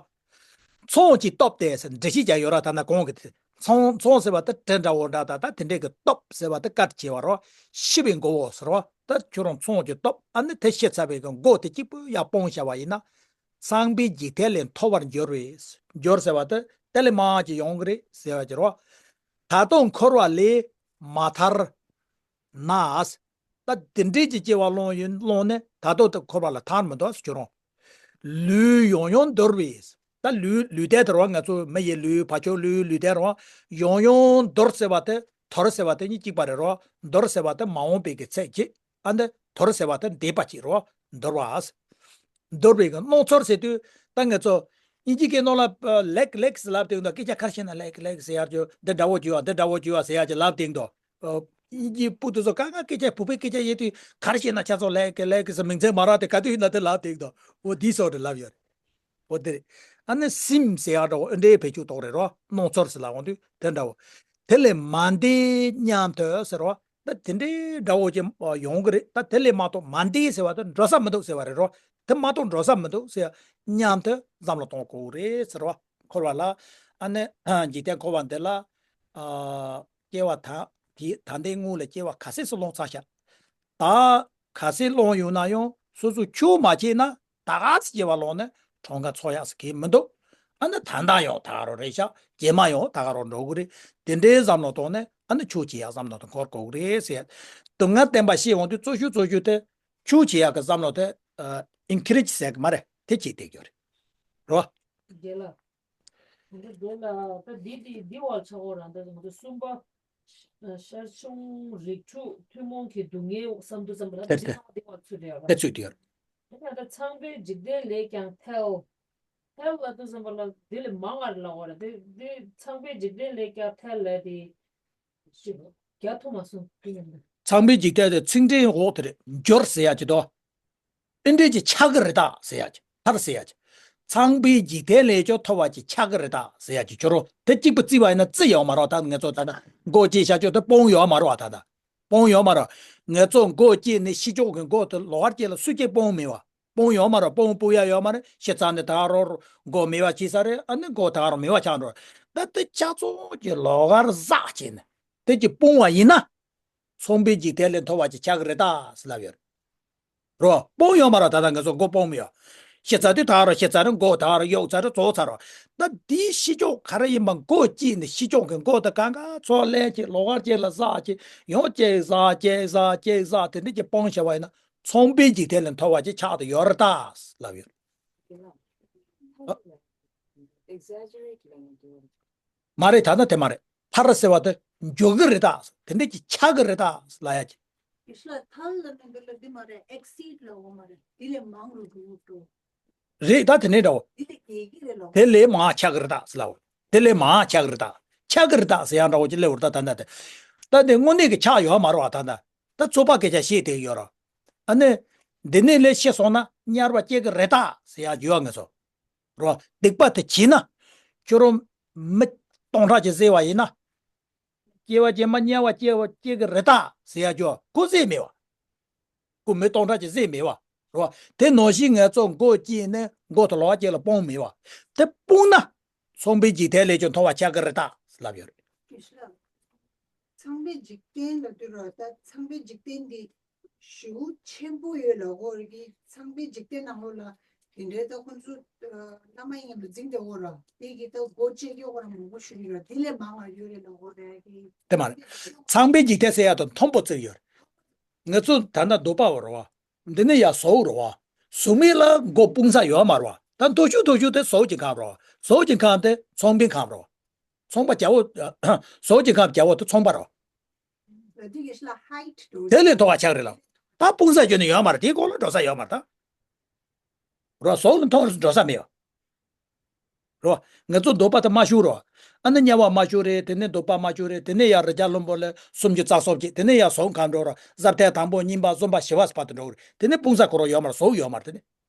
ཚོང་གིས་སྟོབས་ཏེ་ཟེར་འགྲེལ་བཤད་རྒྱག་ཡོད་ར། ད་ན་གོང་གི་དེ་ཚོང་ཚོང་ཟེར་བ་དེ་གྲི་འདྲ་བོ་འདྲ། ད་ད་དེ་འདྲས་ཀྱི་སྟོབས་ཟེར་བ་དེ་ཀཊ་བྱས་པ་རོ། ཤི་བའི་མགོ་བོ་ཟེར་བ། ད་ཁྱོད་རང་ཚོང་གིས་སྟོབས། ཨ་ནི་དེ་ཤི་ཚར་བའི་གི་མགོ་དེ་གཅིག་པུ་ཡར་སྤུངས་བཞག་པ་ཡིན་ན། ཚངས་པའི་འཇིག་རྟེན་ལས་མཐོ་བར་འགྱུར་བས། འགྱུར་ཟེར་བ་དེ་དེ་ལས་མང་ཅིག་ཡོང་གི་རེད་ཟེར་བ་ཅིག་རེད་བ། ད་དུང་འཁོར་བ་ལས་མ་ཐར་ན། ད་དེ་འདྲས་ཀྱི་སྐྱེ་བ་སློང་ཡིན་སློང་ནས་ད་དུང་དེ་འཁོར་བ་ལ་ཐར་མི་འདུག་ཟེར་ཁྱོད་རང་། ལུས་ཡང་ཡང་འདོར་བས། ད་ལུས་ལུས་རྟེན་དེ་རེད་བ། ང་ཚོ་མི་ཡི་ལུས། ཕར་ཕྱོགས་ལུས་ལུས་རྟེན་རེད་བ། ཡང་ཡང་འདོར་ཟེར་བ་དེ། དོར་ཟེར་བ་དེ་གཉིས་གཅིག་པ་རེད་རོ། འདོར་ཟེར་བ་དེ་མ་འོངས་པའི་གི་ཚད་ཀྱི། ཨ་ནི་དོར་ཟེར་བ་དེ་འདས་པ་ཅིག་རོ། འདོར་བ། འདོར་བའི་གི་སྣང་ཚུལ་ཟེར་དུས། ད་ང་ཚོ་དབྱིན་ཇི་སྐད་ནང་ལ་ལེག་ལེག་ཟེར་ལབ་དེ་འདུག་སྐད་ཆ་ཁ་ཤས་ན་ལེག་ལེག་ཟེར་ཡར་གྱི་འདི་འདྲ་བོ་བྱོས་ཨ། འདི་འདྲ་བོ་བྱོས་ཨ་ཟེར་ཡར་གྱི་ལབ་དེ་འདུག་དབྱིན་ཇིའི་བུ་དེ་ཚོ་ག་ང་སྐད་ཆ་བོད་པའི་སྐད་ཆ་ཡེ་དུས་ག་རེ་བཤད་ན་ཆ་ཚང་ལེག་ལེག་ཟེར། མིང་ཚན་མ་རག་དེ་ག་དུས་ཡིན་ན་དེ་ལབ་དེ་འདུག་འོ་དེའི་སོགས་དེ་ལབ་ཡོད། འོ་དེ་རེད། ཨ་ནི་སིམ་ཟེར་ཡག་འདྲ་བོ་ཨེ་འདྲའི་བེད་སྤྱོད་གཏོང་རེད་རོ། སྣང་ཚོར་ཟེར་ལ་འོང་དུས་དེ་འདྲ་བོ། དེ་ལས་མ་འདས་མཉམ་དུ་ཟེར་རོ། ད་དེ་འདྲའི་འདྲ་བོ་ཅིག་ཡོང་གི་རེད། ད་དེ་ལས་མ་གཏོགས་མ་འདས་ཟེར་བ་དེ་འགྲོ་ས་མི་འདུག་ཟེར་བ་རེད་རོ། དེ་མ་གཏོགས་འགྲོ་ས་མི་འདུག་ཟེར། མཉམ་དུ་བསམ་བློ་གཏོང་དགོས་རེད་ཟེར་བ། འཁོར་བ་ལ། ཨ་ནི་འཇིག་རྟེན་འཁོར་བ་འདི་ལ། ཨ། སྐྱེ་བ་ད། དེ་ད་ལྟའི་སྔོན་ལ་སྐྱེ་བ་ག་ཚད་སུ་ལོངས་ཚར་ཤག་ད་ག་ཚད་ལོངས་ཡོད་ན་ཡང་སོ་སོ་ཆོས་མ་བྱས་ན་ད་ག་ཚད་སྐྱེ་བ་ལོངས་ནས་གྲངས་ཀ་ཚོར་ཡག་ཟེར་གི་མི་འདུག་ཨ་ནི་ད་ལྟ་ཡང་ད་ག་རང་རེད་ཤག་རྗེས་མ་ཡང་ད་ག་རང་འགྲོ་གི་རེད། དེ་འདྲའི་བསམ་བློ་གཏོང་ནས་ཨ་ནི་ཆོས་བྱེད་ཡག་བསམ་བློ་དང་འཁོར་དགོས་གི་རེད་ཟེར། སྡུག་བསྔལ་བསྟན་པ་བཤད་འོང་དུས་གཙོ་ཤོས་གཙོ་ཤོས་དེ་ཆོས་བྱེད་ཡག་གི་བསམ་བློ་དེ་ཨིན་ཁེ་རེཇ་ཟེར་གི་མ་རེད། དེ་བྱེད་བསྡད་རྒྱུ་རེད། རོ། རྒན་ལགས། དེ་འདྲ་དེ་ལ་ད་འདི་འདི་འདི་བར་ཆགས་འོ་རང་ད་ང་ཚོ་གསུམ་པ། ཤར་བྱུང་རིགས་དྲུག་ཐུན་མོང་གི་སྡུག་བསྔལ་བསམ་དུ་བསམ་པ་ལ་དེ་འདི་ཚང་མ་འདི་བར་ཚུད་རེད་བ། དེ་ཚུད་དེ་ཡོད། དེ་ལ་ད་ཚངས་པའི་འཇིག་རྟེན་ལས་ཀྱང་ཐལ། ཐལ་ལ་དུ་བསམ་པ་ལ་འདི་ལས་མང་བར་ལ་འོ་ར་དེ་འདི་ཚངས་པའི་འཇིག་རྟེན་ལས་ཀྱང་ཐལ་ལ་དེ་ཞིག་རྒྱ་ཐུ་མ་སོང་དེ་ཡིན་ད། ཚངས་པའི་འཇིག་རྟེན་དེ་ཚིག་འགྲེལ་འོག་དེ་རེད། འབྱོར་ཟེར་ཡ་ཅི་དོ། ཨེ་འདྲས་ཀྱི་ཆགས་ཀྱི་རེད་ད་ཟེར་ཡ་ཅི། ཐར་ཟེར་ཡ་ཅི། ཚངས་པའི་འཇིག་རྟེན་ལས་ཀྱང་ཐོབ་པ་ཅིག་ཆགས་ཀྱི་རེད་ད་ཟེར་ཡ་ཅི། ཁྱོད་རང་དེ་གཅིག་པུ་བརྩིས་པ་ཡིན་ན་བརྩི་ཡོད་མ་རེད་བ། ད་ང་ཚོ་ད་ལྟ་མགོ་སྐྱེས་བཞག་ཆོག་དེ་སྤོང་ཡོད་མ་རེད་བ། ད་ལྟ་སྤོང་ཡོད་མ་རེད། ང་ཚོ་མགོ་སྐྱེས་ནས་ཤི་ཆོག་གི་མགོ་དེ་ལོག་པར་སྐྱེས་ལ་སུས་སྐྱེས་སྤོང་མེད་བ། སྤོང་ཡོད་མ་རེད། སྤོང་སྤོང་ཡ་ཡོད་མ་རེད། ཤི་ཚར་ནས་ད་རོ་མགོ་མེད་པ་བྱས་ས་རེད། ཨ་ནི་མགོ་ད་རོ་མེད་པ་ཆགས་འགྲོ། ད་དེ་ཆགས་ཚོགས་ཀྱི་ལོག་པར་ཟག་བྱས་ནས་དེ་ཀྱི་སྤོང་བ་ཡིན་ན། ཚངས་པའི་འཇིག་རྟེན་ལས་ཐོབ་པ་ཅིག་ཆགས་ཀྱི་རེད་ད་ཟེར་ལབ་ཡོད་རེད། རོ། སྤོང་ཡོད་མ་རེད། ད་ལྟ་ང་ཚོ་མགོ་སྤོང་མི་ཡོད། ཤི་ཚར་དུས་ད་རོ་ཤི་ཚར་རེད། མགོ་ད་རོ་གཡོག་ཚར་རེད། རྫོགས་ཚར་རོ། ད་འདིའི་ཤི་ཆོག་ག་རེ་ཡིན་པ་མགོ་སྐྱེས་ནས་ཤི་ཆོག་གི་མགོ་ད་གང་ག་ཚོ་ལས་ཀྱི་ལོག་པར་སྐྱེས་ལ་ཟག་ཅིག་ཡང་སྐྱེས་ཟག་སྐྱེས་ཟག་སྐྱེས་ཟག་དེ་འདྲ་ཅིག་སྤོང་བྱ་བ་ཡིན་ན་ཚངས་པའི་འཇིག་རྟེན་ལས་ཐོབ་པ་ཅིག་ཆགས་དུ་ཡོད་རེད་ད་ལབ་ཡོད། ཨ། མ་རེད། ད་ལྟ་དེ་མ་རེད། ཐར་ཟེར་བ་དེ་འཇོག་གི་རེད་ད། དེ་འདྲ་ཅིག་ཆགས་ཀྱི་རེད་ད་ལབ་ཡ་ཅིག་ཡེ་ཤུ་ལ་ཐལ་ལ་ནི་འདི་ལ་འདི་མ་རེད། ཨེག་སིཌ་ལ་འོ་མ་རེད། འདི་ལས་མང་རུ་འགྲོ་འགྲོ། རེད་ད། དེ་ནས་འདྲ་བོ། འདི་ལས་རྒྱས་ཀྱི་རེད་ལོ། དེ་ལས་མང་ཆགས་ཀྱི་རེད་ད་ཟེར་ལབ། དེ་ལས་མང་ཆགས་ཀྱི་རེད་ད། ཆགས་ཀྱི་རེད་ད་ཟེར་ཡ་འདྲ་བོ་ཅིག་སླེབས་འོར་ད། ད་ད་དེ་ད་དེ་དངོས་གནས་ཀྱི་ཆགས་ཡོད་མ་རེད་བ། ད་ད་ད་ཚོད་དཔག་སྐད་ཆ་བཤད་དེ་ཡོད་ར། ཨ་ནི། འདི་ནས་ལས་ཤི་སོང་ན་དམྱལ་བ་སྐྱེ་གི་རེད་ད་ཟེར་ཡ་ཡོད་ང་ཚོ། རོ། སྡིག་པ་དེ་བྱས་ན། ཁྱོད་རང་མི་སྟོང་ཕྲག་ཅིག་བསད་པ་ཡིན་ན། སྐྱེ་བ་རྗེས་མ་དམྱལ་བ་སྐྱེ་བ་སྐྱེ་གི་རེད་ད་ཟེར་ཡ་ཅོ་ཁོ་བསད་མེད་བ། ཁོ་མི་སྟོང་ཕྲག་ཅིག་བསད་མེད་བ། རོ། དེ་ནང་བཞིན་ང་ཚོ་མགོ་སྐྱེས་ནས་མགོ་དེ་ལོག་སྐྱེས་ལ་སྤོང་མེད་བ། དེ་སྤུངས་ན། ཚངས་པའི་འཇིག་རྟེན་ལས་ཀྱང་མཐོ་བ་ཆགས་གི་རེད་ད་ལབ་ཡོད་རེད། ཚངས་པའི་འཇིག་རྟེན་ལ་དུས་ར་ད་ཚངས་པའི་འཇིག་རྟེན་འདི་ཞེ་པོ་ཆེན་པོ་ཡོད་ལ་གོ་རེ་གི། ཚངས་པའི་འཇིག་རྟེན་ནང་ལོགས་ལ་དེ་འདྲའི་ད་ཁོང་ཚོ་བླ་མ་ཡིན་ལ་འཛིན་དེ་གོ་ར་དེ་གི་ད་སྒོ་ཕྱེ་གི་གོ་ར་མང་པོ་ཞུ་གི་ར་དེ་ལས་མང་བ་ཡོད་རེད་ལ་གོ་རེ་གི། དེ་མ་རེད། ཚངས་པའི་འཇིག་རྟེན་ཟེར་ཡ་དང་མཐོན་པོ་བརྩི་གི་ཡོད་རེད། ང་ཚོ་ད་ལྟ་འདོད་པ་བ་ར་བ། འདི་ནི་ཡ་ཟོག་ར་བ། ཟོག་མེད་ལ་མགོ་སྤུངས་ས་ཡོད་མ་ར་བ། ད་མཐོ་ཤོས་མཐོ་ཤོས་དེ་ཟོག་གི་ཁམས་ར་བ། ཟོག་གི་ཁམས་དེ་ཚངས་པའི་ཁམས་ར་བ། ཚངས་པ་རྒྱལ་པོ། ཟོག་གི་ཁམས་རྒྱལ་པོ་དེ་ཚངས་པ་ར་བ། དེ་ལས་མཐོ་བ་ཆགས་རེད་ལ། ད་སྤུངས་ས་ཁྱོན་ནས་ཡོད་མ་རེད། དེའི་གོང་ལ་འགྲོ་ས་ཡོད་མ་རེད་ད། རོ། ཟོག་ལ་མཐོ་རུ་འགྲོ་ས་མེད་བ། རོ། ང་ཚོ་འདོད་པ་དེ་མ་ཞུ་རོ། ཨ་ནི་དམྱལ་བ་མ་ཞུ་རེད། དེ་ནས་འདོད་པ་མ་ཞུ་རེད། དེ་ནས་ཡང་རི་རྒྱལ་ལྷུན་པོ་ལ་སུམ་ཅུ་རྩ་གསུམ་གྱི་དེ་ནས་ཡང་ཟོག་ཁམས་འགྲོ་རོ། ཟབ་ཐལ་དང་པོ་གཉིས་པ་གསུམ་པ་བཞི་པ་ཟེར་བ་དེ་འགྲོ་གི་རེད། དེ་ནས་སྤུངས་ས་ཁོ་རང་ཡོད་མ་རེད། ཟོག་ཡོད་མ་རེད། དེ་ནས་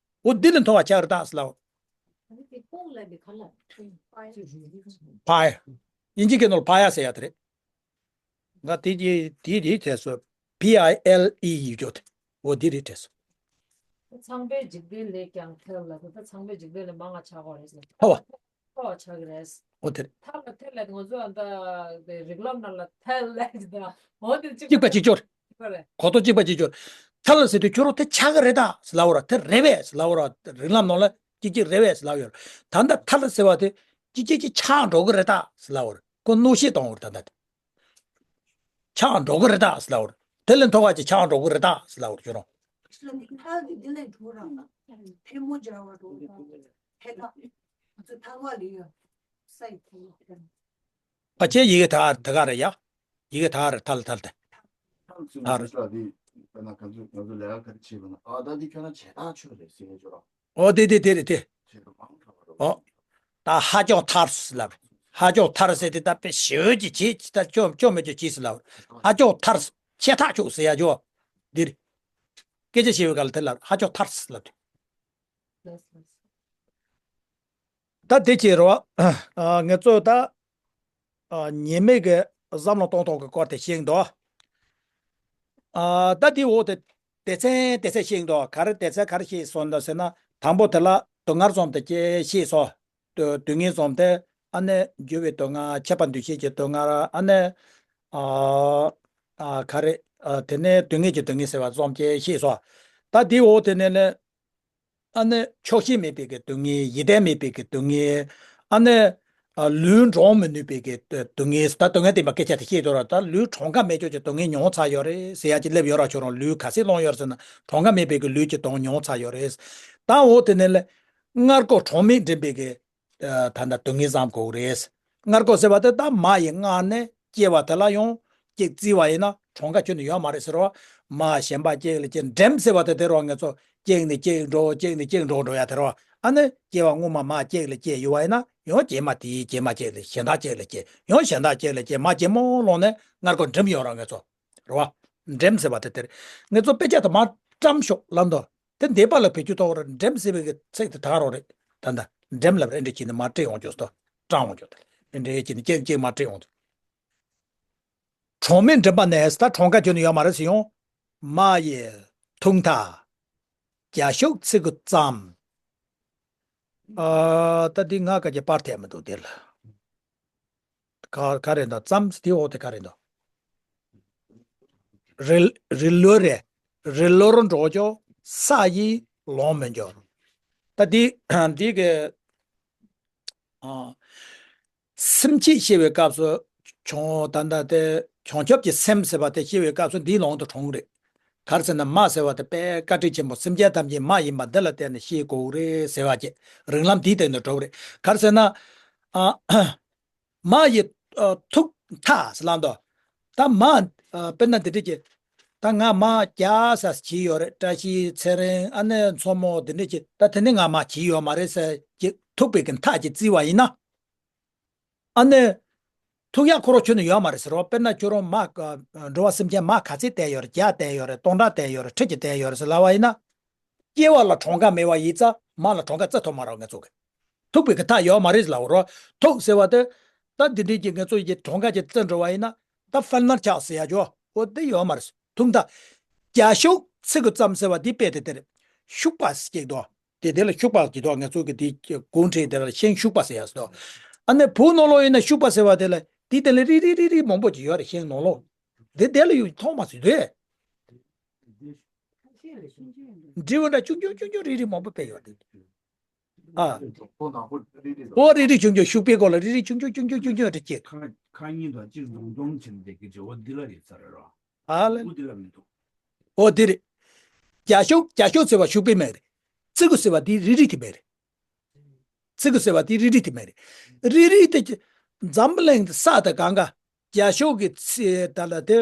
འོ་འདི་ལས་མཐོ་བ་ཆགས་རེད་ད་ཟེར་ལ། ཕ་ཡ། དབྱིན་ཇི་སྐད་ནང་ལ་ཕ་ཡ་ཟེར་ཡ་དེ་རེད། ང་དེ་གྱིས་དེ་རེད་དྲན་སོང་། P I L E ཡིག་སྒྱུར་དེ། འོ་དེ་རེད་དྲན་སོང་། ཚངས་པའི་འཇིག་རྟེན་ལས་ཀྱང་ཐལ་ལ་དེ་ད་ཚངས་པའི་འཇིག་རྟེན་ལས་མང་བ་ཆགས་པ་རེད་ཟེར། ཧ་བ། ཧ་བ་ཆགས་ཀྱི་རེད། འོ་དེ་རེད། ཐལ་ལ་ཐལ་ལ་ང་ཚོ་ཨ་ད་རིགས་ལམ་ནང་ལ་ཐལ་ལ་ཟེར་ད། འོ་དེ་གཅིག་པ་གཅིག་གྱུར། གཅིག་པ་རེད། གོ་རྟོགས་གཅིག་པ་གཅིག་གྱུར། ཐལ་ལ་ཟེར་དུས་ཁྱོད་རང་དེ་ཆགས་ཀྱི་རེད་ད་ཟེར་ལབ་པ་ར། དེ་རེད་པས་ཟེར་ལབ་པ་ར། རིགས་ལམ་ནང་ལ་གཅིག་གཅིག་རེད་པས་ཟེར་ལབ་ཡོད་ར། ད་ལྟ་ཐལ་ལ་ཟེར་བ་དེ་གཅིག་གཅིག་གཅིག་ཆགས་འགྲོ་གི་རེད་ད་ཟེར་ལབ་པ་ར། ཁོ་གནོད་བྱེད་གཏོང་བར་ད་ལྟ་དེ། ཆགས་འགྲོ་གི་རེད་ད་ཟེར་ལབ་པ་རེད། དེ་ལས་མཐོ་བ་ཅིག་ཆགས་འགྲོ་གི་རེད་ད་ཟེར་ལབ་པ་རེད། ཁྱོད་རང་། ཐལ་གྱི་འདི་ལས་འགྲོ་ར། ཐལ་མོ་སྦྱར་བ་འགྲོ་ར། ཐལ་ལ། ང་ཚོ་ཐལ་བ་ལ་ཡོད། ས་ཡི་ཐལ་བ། ཕ་ཆེ་ཡི་གེ་ད་དེ་ག་རེད་ཡ། ཡི་གེ་ད་རེད། ཐལ་ཐལ་དེ། ཐལ་ཚུལ་ཨ་རེད། འདི་ལ་འདི་དཔེར་ན་ང་ཚོ་ང་ཚོ་ལས་ཀ་ག་རེ་བྱེད་པ་ན་ཨ་ད་འདི་ཁྱོད་ན་བྱེད་ཐག་ཆོད་རེད་ཟེར་ཡོད་ཅོ་ར། ཨོ་དེ་དེ་དེ་རེད་དེ། ཨོ། ད་ཧ་ཅང་ཐལ་ཟེར་ལབ། ཧ་ཅང་ཐལ་ཟེར་དེ་ད་དཔེ་ཞེ་པོ་ཅིག་བྱེད་ཅིག་ད་ཅོ་ཅོ་མེད་ཅོ་ཅིག་ཟེར་ལབ། ཧ་ཅང་ཐལ། བྱེད་ཐག་ཆོད་ཟེར་ཡ་ཅོ། འདིར། སྐད་ཆ་བཤད་པའི་སྐབས་ལ་དེ་ལབ། ཧ་ཅང་ཐལ་ཟེར་ལབ། ད་དེ་བྱས་རོ། ཨ། ངས་གཙོས་ད། ཨ། ཉེས་དམིགས་ཀྱི་བསམ་བློ་གཏོང་སྟངས་ཀྱི་སྐོར་དེ་བཤད་འདུག་ཨ། ད་དེའི་འོག་དེ་སྡེ་ཚན་སྡེ་ཚན་བཤད་འདུག་ག་རེ་སྡེ་ཚན་ག་རེ་བཤད་སོང་འདུག་ཟེར་ན། དང་པོ་དེ་ལ་སྡུག་བསྔལ་གསུམ་དེ་སྐྱེ་བཤད་སོང་། སྡུག་སྡུག་བསྔལ་གསུམ་དེ། ཨ་ནི་འགྱུར་བའི་སྡུག་བསྔལ། ཆད་པ་འདུ་བྱེད་ཀྱི་སྡུག་བསྔལ། ཨ་ནི། ཨ། ཨ། ག་རེ། ཨ། དེ་ནས་སྡུག་བསྔལ་གྱི་སྡུག་བསྔལ་ཟེར་བ་གསུམ་སྐྱེ་བཤད་སོང་། ད་དེའི་འོག་དེ་ནས་ནི། ཨ་ནི་ཆོག་ཤེས་མེད་པའི་གི་སྡུག་བསྔལ། ཡིད་བརྟན་མེད་པའི་གི་སྡུག་བསྔལ། ཨ་ནི། ཨ། ལུས་འདྲོངས་མི་ནུས་པའི་གི་སྡུག་བསྔལ། ད་སྡུག་བསྔལ་བསྟན་པ་སྐད་ཆ་དེ་བཤད་དོ་ར། ད་ལུས་གྲངས་ཀ་མེད་ཅོག་གི་སྡུག་བསྔལ་མྱོང་ཚར་ཡོད་རེད་ཟེར་ཡ་ཅིག་སླེབས་ཡོད་ར། ཁྱོད་རང་ལུས་ག་ཚད་སློང་ཡོད་རེད་ཟེར་ན། གྲངས་ཀ་མེད་པའི་གི་ལུས་ཀྱི་སྡུག་མྱོང་ཚར་ཡོད་རེད། ད་འོ་དེ་ནས་ལས། སྔར་གོ་གྲངས་མེད་འདྲེན་པའི་གི། ཨ། ད་ལྟ་སྡུག་བསྔལ་བསམ་དགོས་རེད། སྔར་གོ་ཟེར་བ་དེ་ད་མ་ཡི་མངལ་ནས་སྐྱེ་བ་དེ་ལ་ཡང་གཅིག་བརྩིས་པ་ཡིན་ན་གྲངས་ཀ་ཁྱོན་ནས་ཡོད་མ་རེད་ཟེར་བ། མ་གཞན་པ་གཅིག་ལ་སྐྱེ། འགྲིམ་ཟེར་བ་དེ་དེ་རོ། ང་ཚོ་གཅིག་ནས་གཅིག་འགྲོ། གཅིག་ནས་གཅིག་འགྲོ་འགྲོ་ཡ་དེ་རོ། ཨ་ནི་སྐྱེ་བ་སྔོན་མ་མ་གཅིག་ལ་སྐྱེ་ཡོད་པ་ཡིན་ན། ཡང་རྗེས་མ་དེའི་རྗེས་མ་གཅིག་ལ། གཞན་དག་གཅིག་ལ་སྐྱེ། ཡང་གཞན་དག་གཅིག་ལ་སྐྱེ། མ་ཇེ་མང་ལོངས་ནས་སྔར་གོ་འགྲིམ་ཡོད་ར། ང་ཚོ་རེད་བ། འགྲིམ་ཟེར་བ་དེ་དེ་རེད། ང་ཚོ་དཔེ་ཆ་དེ་མར་བཀྲམ་ཤོག་ལབ་འདུག་དེ་འདས་པ་ལ་བེད་སྤྱོད་གཏོང་བར་འགྲིམ་ཟེར་བའི་གི་ཚིག་དེ་དག་རོགས་རེད། ད་ལྟ་འགྲིམ་ལབ་རེད། འདྲ་བྱས་ནས་མར་བྲིས་འོང་ཆོག་སྟོ། བཀྲམ་འོང་ཆོག་དེ་འདྲ་བྱས་ནས་ཅིག་ཅིག་མར་བྲིས་འོང་དུས། གྲངས་མེད་འགྲིམ་པ་ནས། ད་གྲངས་ཀ་ཁྱོན་ནས་ཡོད་མ་རེད་ཟེར་ཡང་། མ་ཡི་ཐུག་མཐའ་རྒྱ་ཤུག་ཚིག་གུ་ཙམ། ཨ། ད་འདི་ང་ག་གི་པར་ཐེབས་མི་འདུག་དེ་ལ། ག་ག་རེ་འདུག་ཙམ་དེའི་འོག་དེ་ག་རེ་འདུག་རི་རི་ལོ་རེ། རི་ལོར་འགྲོ་ཀྱང་ས་ཡིས་ལོང་མི་འགྱུར། ད་འདི་འདི་གི། ཨ། སེམས་བསྐྱེད་བཤད་པའི་སྐབས་སུ་བྱུང་། ད་ལྟ་དེ་བྱང་ཆུབ་ཀྱི་སེམས་ཟེར་བ་དེ་བཤད་པའི་སྐབས་སུ་འདིའི་ལུང་དུ་གྲུང་རེད། ག་རེ་ཟེར་ན་མ་ཟེར་བ་དེ་དཔེ་བཀའ་དྲིན་ཆེན་པོ་སེམས་ཅན་ཐམས་ཅད་མ་ཡིན་པ་འདི་ལ་བརྟེན་ནས་ཤེས་དགོས་རེད་ཟེར་བ་ཅིག་རིང་ལམ་འདིའི་སྟེང་དུ་གྲུབ་རེད། ག་རེ་ཟེར་ན། ཨ། མ་ཡི། ཨ། ཐུག་མཐའ་ཟེར་ལབ་འདུག་ད་མ། ཨ། དཔེར་ན་འདི་འདྲ་ཅིག་ད་ང་མ་རྒྱ་ས་བྱས་ཡོད་རེད། བཀྲ་ཤིས་ཚེ་རིང་། ཨ་ནི་མཚོ་མོ་འདི་འདྲ་ཅིག་ད་དེ་ནི་ང་མ་བྱས་ཡོད་མ་རེད་ཟེར་ཅིག་ཐུག་པའི་གི་མཐའ་ཅིག་བརྩིས་པ་ཡིན་ན། ཨ་ནི། ཐུག་ཡག་ཁོ་རང་ཁྱོན་ནས་ཡོད་མ་རེད་ཟེར་རོ། དཔེར་ན་ཁྱོད་རང་མ། ཨ། འགྲོ་བ་སེམས་ཅན་མ་ག་ཚད་བསྟན་ཡོད་རེད། བརྒྱ་བསྟན་ཡོད་རེད། སྟོང་ཕྲག་བསྟན་ཡོད་རེད། ཁྲི་གཅིག་བསྟན་ཡོད་རེད་ཟེར་ལབ་པ་ཡིན་ན། སྐྱེ་བ་ལ་གྲངས་ཀ་མེད་པ་ཡིན་ཙང་མ་ལ་གྲངས་ཀ་བརྩི་ཐུབ་མ་རེད། ང་ཚོ་གི་ཐུག་པའི་གི་མཐའ་ཡོད་མ་རེད་ལབ་རོ། ཐུག་ཟེར་བ་དེ། ད་འདི་འདྲའི་གི་ང་ཚོ་ཡི་གྲངས་ཀ་ཅིག་བརྩི་འགྲོ་བ་ཡིན་ན། ད་ཧྥན་ནར་ཆགས་ཟེར་ཡ་ཅོ། འོ་དེ་ཡོད་མ་རེད། ཐུག་མཐའ། རྒྱ་ཤུག་ཚིག་གུ་ཙམ་ཟེར་བ་འདི་དཔེ་དེ་དེ་རེད། ཤུག་པ་ཟེར་གྱི་འདུག་དེ་དེ་ལ་ཤུག་པ་གྱི་འདུག་ང་ཚོ་གི་དེ་གུང་ཁྲན་དེ་ལ་ཤིང་ཤུག་པ་ཟེར་ཡ་ཟེར་འདུག་ཨ་ནི་བོད་ནང་ལོགས་ཡིན་ན་ཤུག་པ་ཟེར་བ་དེ་ལ་དེ་དེ་ལ་རིལ་རིལ་རིལ་རིལ་མང་པོ་ཅིག་ཡོད་རེད། ཤིང་ནང་ལོགས། དེ་དེ་ལ་ཡོད་མཐོང་མ་སྲིད་དེ། འབྲས་བུ་འདྲ་ཆུང་ཆུང་ཆུང་ཆུང་རིལ་རིལ་མང་པོ་དཔེ་ཡོད་རེད། ཨ། ཨོ་རིལ་རིལ་ཆུང་ཆུང་ཤུག་པའི་སྐོར་ལ་རིལ་རིལ་ཆུང་ཆུང་ཆུང་ཆུང་ཆུང་ཆུང་རེ་སྐྱེས། ཁ་ཁ་གཉིས་དང་གཅིག་འཛོམས་འཛོམས་བྱས་ནས་བསྡད་ཀྱི་བྱ་བ་འདི་ལ་རེད་ཚར་ར། ཨ་ལ། འོ་འདི་ལ་མི་འདུག་ཨོ་འདི་རེད། རྒྱ་ཤུག་རྒྱ་ཤུག་ཟེར་བ་ཤུག་པའི་མིང་རེད། ཚིག་གུ་ཟེར་བ་འདི་རིལ་རིལ་དེ་མིང་རེད། ཚིག་གུ་ཟེར་བ་འདི་རིལ་རིལ་དེ་མིང་རེད། རིལ་རིལ་དེ་འཛམ་བུ་གླིང་ས་དང་གང་ག་རྒྱ་ཤུག་གི་ཚི་ད་ལ་དེ།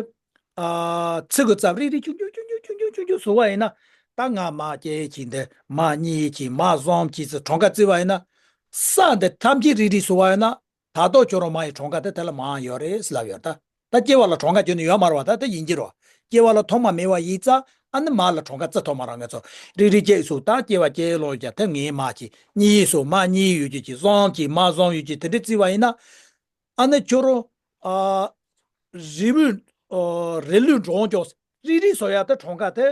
ཨ། ཚིག་གུ་ཙམ་རིལ་རིལ་ཆུང་ཆུང་ཆུང་ཆུང་བཟོ་བ་ཡིན་ན། ད་ང་མ་སྐྱེ་གྱིན་དེ་མ་གཉིས་གྱིན་མ་གསུམ་གྱིན་ཟེར་གྲངས་ཀ་བརྩི་བ་ཡིན་ན། ས་འདི་ཐམས་ཅད་རིལ་རིལ་བཟོ་བ་ཡིན་ན། ད་དུང་ཁྱོད་རང་མ་ཡི་གྲངས་ཀ་དེ་དེ་ལ་མང་ཡོད་རེད་ལབ་ཡོད་ད། ད་སྐྱེ་བ་ལ་གྲངས་ཀ་ཁྱོན་ནས་ཡོད་མ་རེད་བ། ད་དེ་ཡིན་གྱི་རེད། སྐྱེ་བ་ལ་ཐོག་མ་མེད་པ་ཡིན་ཙང་ཨ་ནི་མ་ལ་གྲངས་ཀ་བརྩི་ཐུབ་མ་རེད། ང་ཚོ་རིལ་རིལ་སྐྱེས་སུ་ད་སྐྱེ་བ་སྐྱེ་ལོ་ཀྱང་དེ་ངའི་མ་གྱིན་གཉིས་སུ་མ་གཉིས་ཡོད་ཀྱི་གྱིན་གསུམ་གྱིན་མ་གསུམ་ཡོད་ཀྱི་དེ་འདྲ་བརྩི་བ་ཡིན་ན། ཨ་ནི་ཁྱོད་རང་། ཨ། རིལ་བུ། ཨ། རིལ་ལུས་འགྲོ་འོང་ཀྱང་རིལ་རིལ་བཟོ་ཡ་དེ་གྲངས་ཀ་དེ།